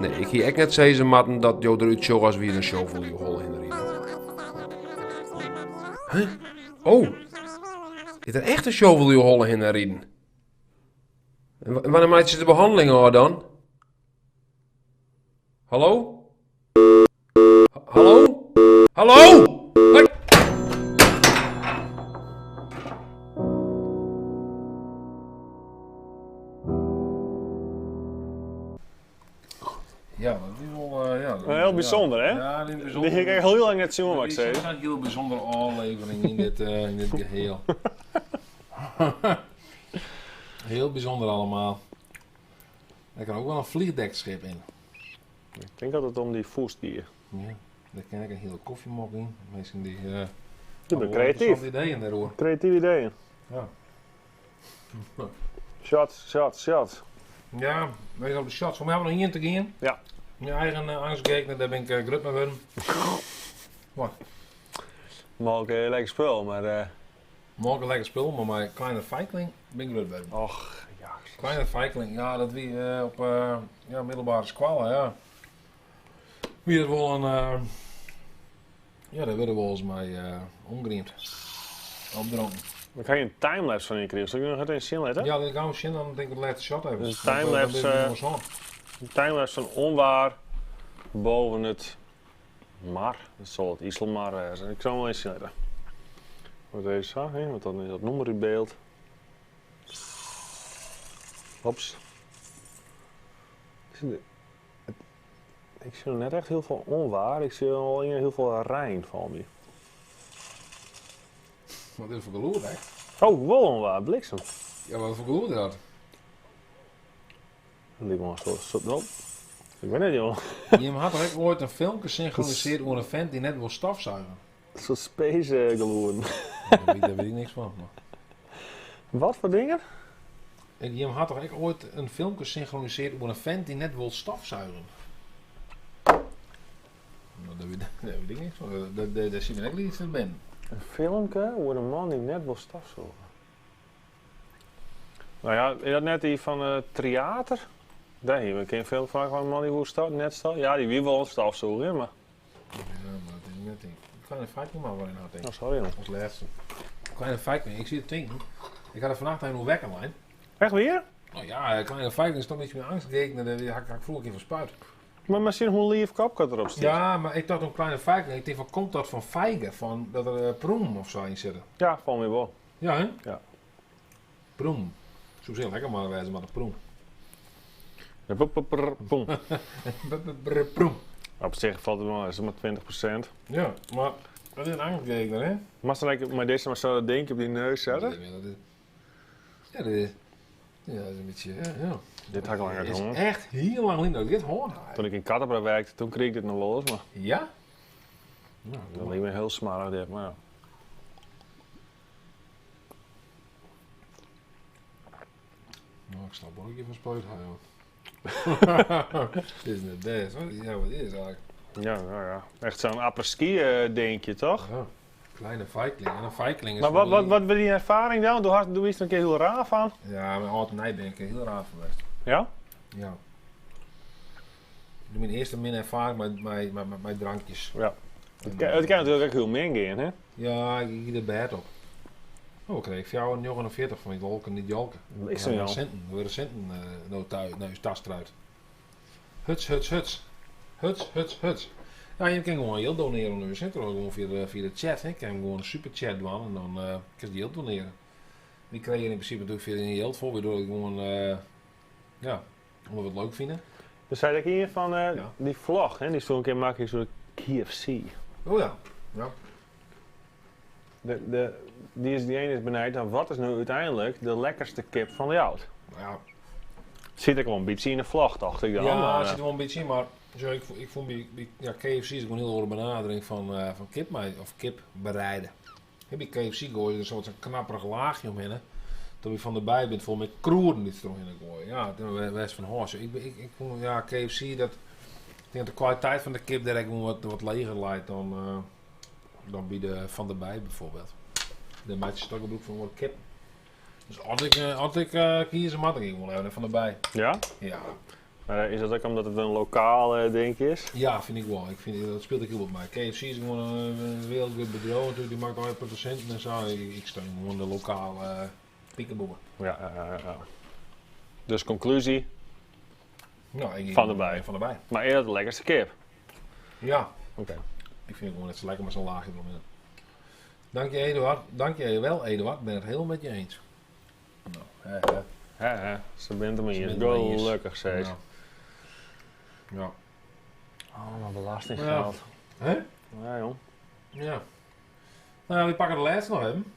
Nee, ik hie ek net sizze moatten dat jo derút sjogge as wie der in shovel jo holle hinne riden. Huh? Oh, is der echt in shovel jo holle hinne riden? En wannear meitsje se de behanneling ôf dan? Hallo? Hallo? Hallo? Hoi. Ja, dat is wol... eh, ja, dat- Heel bijzonder, hè? Ja, die is bijzonder. Die hie ik echt heel lang net sjoen, wat ik Dat is zei. een heel bijzondere aflevering in dit, in dit geheel. heel bijzonder allemaal. Daar kan ook wel een vliegdekschip in. Ik denk dat het om die voest die. Ja, daar kan ik een hele koffiemok in. Mensen die... Je hebben bent wel creatief. interessante ideeën daarover. Creatieve ideeën. Ja. Shots, shots, shots. Ja, wees op de shots. Voor mij hebben we nog één te gaan. Ja. Mijn eigen angstgegner, daar ben ik grut mee geworden. Wat? Morgen lekker spul, maar... Morgen lekker spul, maar mijn kleine feikling ben ik grut geworden. Och, ja. Kleine feikling, ja, dat wie op ja, middelbare squallen, ja. Wie dat wel een... ja, daar werden we volgens mij omgriemd. Opdronken. Dan kan je een timelapse van je krijgen. Zal ik nog even zien laten? Ja, dan gaan we zien, dan denk ik de laatste shot even. Dus een Dan- dan timelapse, ben ik nog zo. een timelapse van onwaar boven het mar. Dat zal het Iselmar zijn. Ik zal hem wel eens zien laten. Wat deze zo, hè? Want dan is dat nummer in beeld. Ops. Ik zie nog net echt heel veel onwaar. Ik zie al heel veel Rijn van me. Wat is voor geloer, hè? Oh, wel onwaar, bliksem. Ja, wat voor geloer dat? Dat lijkt me wel zo. zo wel. Ik weet het, joh. Je had toch ook ooit een film gesynchroniseerd over een vent die net wil stofzuigen? Zo'n space geloer. Daar weet ik niks van. Maar. Wat voor dingen? En je had toch ook ooit een film gesynchroniseerd over een vent die net wil stofzuigen? Nou, daar weet ik niks van. Daar zie ik net iets in ben. Een filmpje over een man die net wil stofzuigen. Nou ja, is dat net die van Theater? Daar hier, we kennen een film van een man die wil net staf. Ja, die wie wil stofzuigen, maar. Ja, maar dat is net die. Kleine Viking maar waarin had ik. Oh, sorry, jongen. Als laatste. Kleine Viking, ik zie het denken. Ik had er vannacht een wekkerlijn. Echt weer? Nou ja, Kleine Viking is toch een beetje mijn angstgekeken. Daar had ik vroeger een keer van spuit. Maar misschien hoe lief kopkat erop staat. Ja, maar ik dacht een Kleine Viking. Ik denk van, komt dat van vijgen? Van dat er proem of zo in zit? Ja, van mij wel. Ja, hè? Ja. Proem. Zo zeer lekker maar wijzen, maar de proem. Proem. Proem. Op zich valt het wel, is het maar 20%. Ja, maar dat is een angstgegner, hè? Maar zal ik maar deze maar zo dat ding op die neus zetten? Ja, dat is, ja, dat is een beetje, ja, ja. Dit had ik langer Het is gehoord. echt heel lang geleden dat ik dit hoorde. Toen ik in Kattenbra werkte, toen kreeg ik dit nog wel eens, maar... Ja? Nou, dat lijkt me heel smarig dit, maar ja. Nou, ik snap wel dat je van spuit gaat, joh. Dit is net best. Ja, wat is het eigenlijk? Ja, nou ja. Echt zo'n apres-ski dingetje, toch? Ja. Kleine Viking. En een Viking is Maar wat, van wat, wat wil die ervaring dan? Doe, doe je er een keer heel raar van. Ja, mijn oud en ben ik er heel raar geweest. Ja? Ja. Mijn eerste min ervaring met drankjes. Ja. Het kan natuurlijk ook heel min gaan, hè? Ja, ik ging er bed op. Oh, ik kreeg 49 van die lolken, niet jolken. Ik zie jou. Centen, we werden centen nou thuis, nou is tas eruit. Huts, huts, huts. Huts, huts, huts. Ja, je kan gewoon heel doneren nu. Zit er gewoon via de chat. Hè. Je kan gewoon een superchat doen en dan kun je geld doneren. Die kreeg je in principe natuurlijk via een geld voor, waardoor ik gewoon, ja, omdat we het leuk vinden. Er zei ik hier van die vlog, hè? Die stond een keer maken zo'n KFC. Oh ja, ja. Die ene is benijd, nou, wat is nu uiteindelijk de lekkerste kip van de oud? Nou ja, Zit ik wel een beetje in de vlog, dacht ik dan. Ja, maar, het zit er wel een beetje in, maar zo, ik vond bij ja, KFC is gewoon een heel andere benadering van kip, maar, of kip bereiden. Hè, bij KFC gooi je er zo'n knapperig laagje omheen. hè. Dat je van de bij bent vol met kroeren die er omheen gooien. Ja, het is best van horse. Ik vond, ja, KFC, dat, ik denk dat de kwaliteit van de kip daar gewoon wat leger lijkt dan bij de Van der Bij bijvoorbeeld. De maatje stokkenbroek van wat kip. Dus als ik kiezen mag, dan ging ik wel even naar Van der Bij. Ja? Ja. Maar is dat ook omdat het een lokaal ding is? Ja, vind ik wel. Ik vind, dat speelt ook heel wat mee. KFC is gewoon een wereldwijd bedrijf natuurlijk. Die maakt allerlei producenten en zo. Ik steun gewoon de lokale piekenboer. Ja. Dus conclusie, Nou, ik, Van der Bij. Van der Bij. Maar eerder de lekkerste kip. Ja. Oké. Ik vind het gewoon net zo lekker met zo'n laagje eromheen. Dank je Eduard. Dank je wel Eduard. Ik ben het helemaal met je eens. Nou, hè, hè. Hè, hè. Ze bent er maar Ze eens. bent er maar eens. Gelukkig, steeds. Ja. Ja. Oh, maar belastinggeld. Ja. Hè? Ja, joh. Ja. Nou, we pakken de laatste nog even.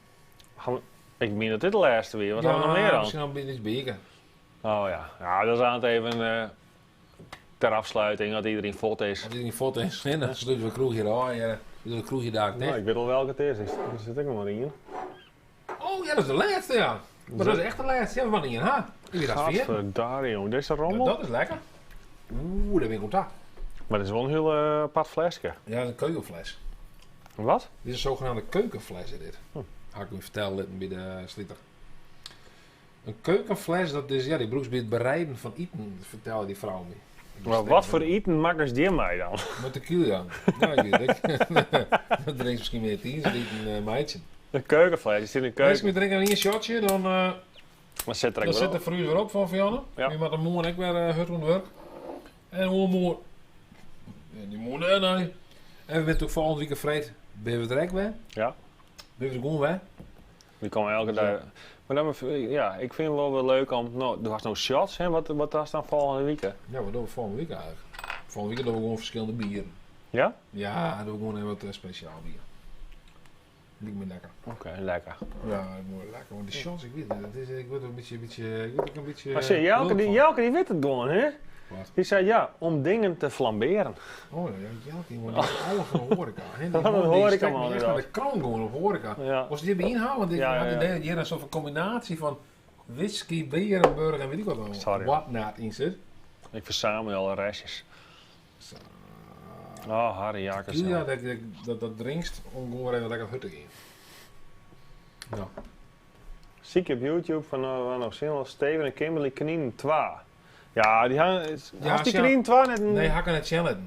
Gaan we- Ik meen dat dit de laatste weer. Wat ja, hebben we nog meer dan? Misschien nog iets beken. Oh ja. Ja, dat is aan het even ter afsluiting, dat iedereen vod is. Als iedereen vod is, en dan sluiten we kroeg hier al. Ja, we doen de kroeg hier daar Nou, ik weet al welke het is. Er zit ook nog maar in. Oh ja, dat is de laatste, ja. Maar dat is echt de laatste. Ja, we waren niet in haar. Ik weet dat vier. Gadverdarrie, jongen. Deze rommel. Dat is lekker. Oeh, daar ben ik contact. Maar dat is wel een heel apart flesje. Ja, een keukenfles. Wat? Dit is een zogenaamde keukenfles, is dit. Had ik me verteld bij de slieter. Een keukenfles, dat is, ja, die broeks bij het bereiden van eten, vertelde die vrouw me. Maar wat voor eten makkers die mij dan? Met tequila. Ja, ik weet het. Dat drinkt misschien meer tien, ze drinkt een meidje. Een keukenfles, die zit in de Als keuken. we drinken een shotje, dan, Maar zit er dan ook zit wel de op. fruit weer op van Vianne. Ja. Nu met de moer en ik weer hard aan het werk. En hoe moer. En die moer, nee, nee. En we zijn natuurlijk volgende week vreed. Ben we er ook weer? Ja. Ben we er gewoon weer? Die komen elke dag. Maar dan, ja, ik vind het wel weer leuk om. Nou, er was nog shots, hè? Wat was dan volgende week? hè? Ja, wat doen we volgende week eigenlijk? Volgende week doen we gewoon verschillende bieren. Ja? Ja, dan doen we gewoon even wat speciaal bier. Lijkt me lekker. Oké, lekker. Ja, dat moet lekker. Want die shots, ik weet het, dat is, ik word er een beetje, ik word er een beetje. Maar zie, Jelke, lullig die, van. Jelke die weet het gewoon, hè? Wat? Die zei ja, om dingen te flamberen. Oh ja, Jelke, die man, die is alles van de horeca. Hè? Die Wat een man, die horeca steekt me man, echt inderdaad. naar de kroon gewoon op horeca. Ja. Was die bij inhouden? Want ik Ja, had ja, het ja. idee dat hier een soort van combinatie van whisky, Berenburg en weet ik wat allemaal. Sorry. Wat not in zit. Ik verzamel alle restjes. Oh, Harry Jakers. Ja, dat drinkst om gewoon weer even lekker hut te gaan. Ja. Zie ik op YouTube van waar nog zin was Steven en Kimberly Knien 2. Ja, die hangen. Ja, Als die ja. Knien 2 net. een- Nee, hakken het challenge.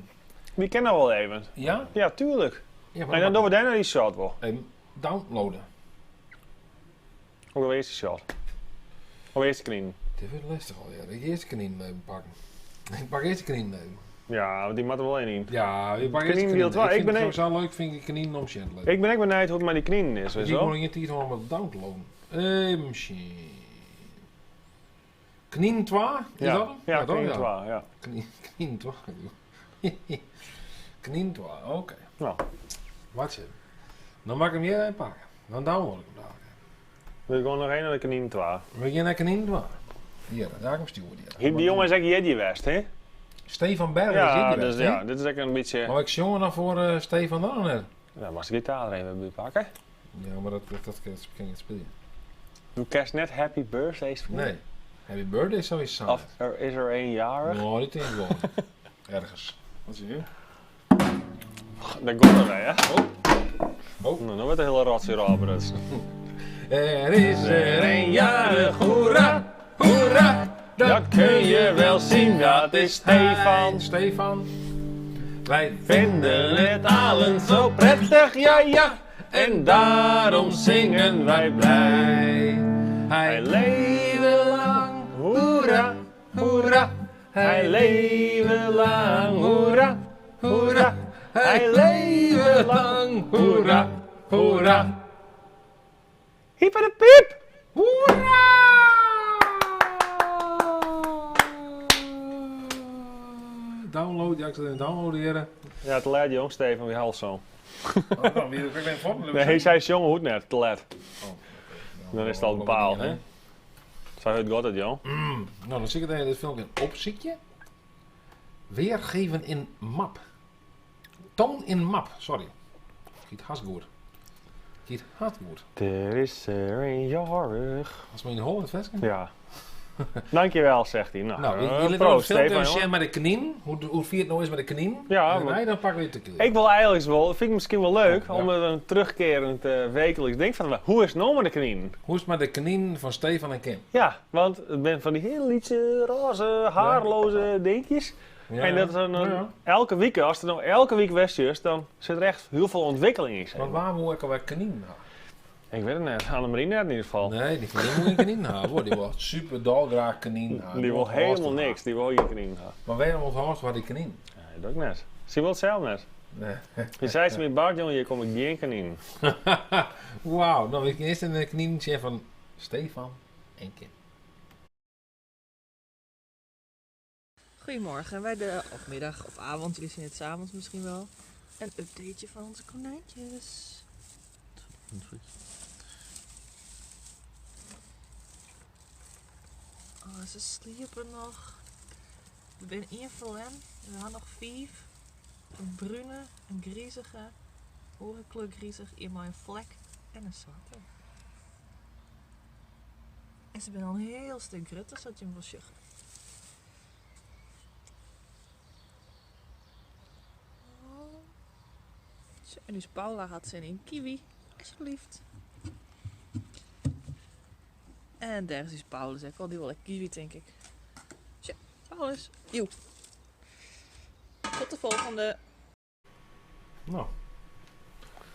Die kennen we wel even. Ja? Ja, tuurlijk. Ja, maar en dan doen we daarna die shot wel. Even downloaden. Ook wel eerst die shot. Of eerst de knien. Dit wordt lastig al, ja. Ik eerst de knien even pakken. Ik pak eerst de knien even. Ja, want die moet er wel één in. Ja, je pakt eerst de Knien knien. deel 2. Ik Ik vind ben het een- sowieso leuk, vind ik knien om shit leuk. Ik ben echt benieuwd hoe het met die knien is, weet Ik je wel. gewoon in je tijd om het downloaden. Misschien. Knien 2? Is Ja. dat hem? Ja, toch? knien 2, ja. Knien 2. Knien 2, oké. Nou. Wat zit? Dan mag ik hem hier even pakken. Dan download ik hem daar. We gaan nog één naar de knien 2. We gaan naar knien 2. Hier, daar ga ik hem sturen. Hier. Hier, die jongen is echt Jedje West, hè? Stefan Berg is Ja, Jedje dus, West, hè? ja, dit is echt een beetje... Maar ik jongen dan voor Stefan dan net. Nou, mag de gitaar er even bij pakken. Ja, maar dat kan ik niet spelen. Doe kerst net Happy Birthday spelen? Nee. Happy Birthday zou je zijn. Of er is er één jarig? Nou, die denk ik wel. Ergens. Wat zie je? Daar komt er bij, hè? Oh. Oh. Nou, dan wordt de hele rotzooi Roberts. Er is er een jarig, hoera, hoera. Dat kun je wel zien, dat is Stefan. Stefan. Wij vinden het allen zo prettig, ja ja. En daarom zingen wij blij. Hij leven lang, hoera, hoera. Hij leven lang, hoera, hoera. Hij leven lang, hoera, hoera. Hyper de piep! Hoera! Download, ja, ik zat in downloaden, heren. Ja, te laat jong, Steven, wie haalt zo. Oh, dan weer, ik ben Nee, hij zei jongen hoe net, te laat. Dan is het al bepaald, hè? Zo heet God het, joh. Nou, dan zie ik het even dit filmpje opziekje. Weergeven in map. Toon in map, sorry. Giet haast goed. Giet hard goed. Er is er een jarig. Als we in de hol in het versje? Ja. Dankjewel, zegt hij. Nou, Nou, je liet proost, een filmpje Stefan, zien jongen. met de knien. Hoe vier het nou is met de knien. Ja, En maar- wij, dan pakken we de tequila. Ik wil eigenlijk wel, vind ik misschien wel leuk, Ja. om er een terugkerend wekelijks ding van te maken. Hoe is het nou met de knien? Hoe is het met de knien van Stefan en Kim? Ja, want het zijn van die hele lietse, roze, haarloze dingetjes. Ja, En dat is een, ja. elke week, als er nou elke week west is, dan zit er echt heel veel ontwikkeling in. zeg Want maar. waar moet ik alweer knien halen? Ik weet het net, Annemarie net in ieder geval. Nee, die van die moet geen knien halen. hoor. Die wil super dolgraag knien halen. Die wil helemaal niks, die wil geen knien hebben. Maar waarom onthoudt waar die knien? Nee, dat ook net. Ze wil het zelf net. Nee. Je zei ze met Bart, jongen, hier kom ik geen knien. Wauw, nou ik eerst een knientje van Stefan en Kim. Goedemorgen, wij de, of middag of avond, jullie zien het 's avonds misschien wel. Een updateje van onze konijntjes. Oh, ze sliepen nog. We zijn één verlen. We hadden nog vijf. Een brune, een griezige, orenkleur griezig, eenmaal een vlek en een zwarte. En ze zijn al een heel stuk grutter, zodat je hem wil sjuggen. Oh. Zo, en dus Paula had zin in kiwi. Alsjeblieft. En daar is Paulus ook al. Die wil ik kiwi, denk ik. Zo, Paulus. Joe. Tot de volgende. Nou,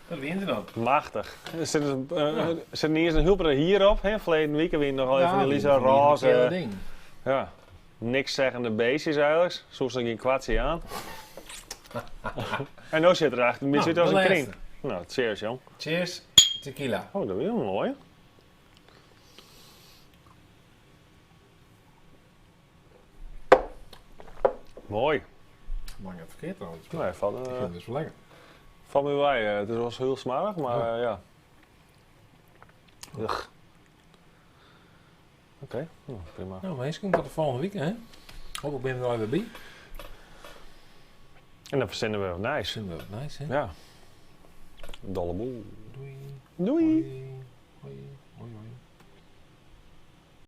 dat wint ze dan. Machtig. Er zit, een, er zit niet eens een hulper hierop, hè? Verleden week hebben we nog al even Ja, die Lisa die- die roze. hele ding. Ja, niks zeggende beestjes eigenlijk. Soms dan geen kwartje aan. en nu zit er eigenlijk een beetje Nou, uit als de een kring. laatste. Nou, cheers jong. Cheers, tequila. Oh, dat is heel mooi. Mooi. Lang het verkeerd trouwens. Nee, valt, Ik vind het dus wel lekker. valt me bij. Het was heel smarig, maar Ja. ja. Ugh. Oké, nou, prima. Nou, mensen, tot de volgende week, hè? Hopelijk ben je er al weer bij. En dan verzinnen we wat nice. Verzinnen we wat nice, hè? Ja. Dolle boel. Doei. Doei. Hoi. Hoi, hoi.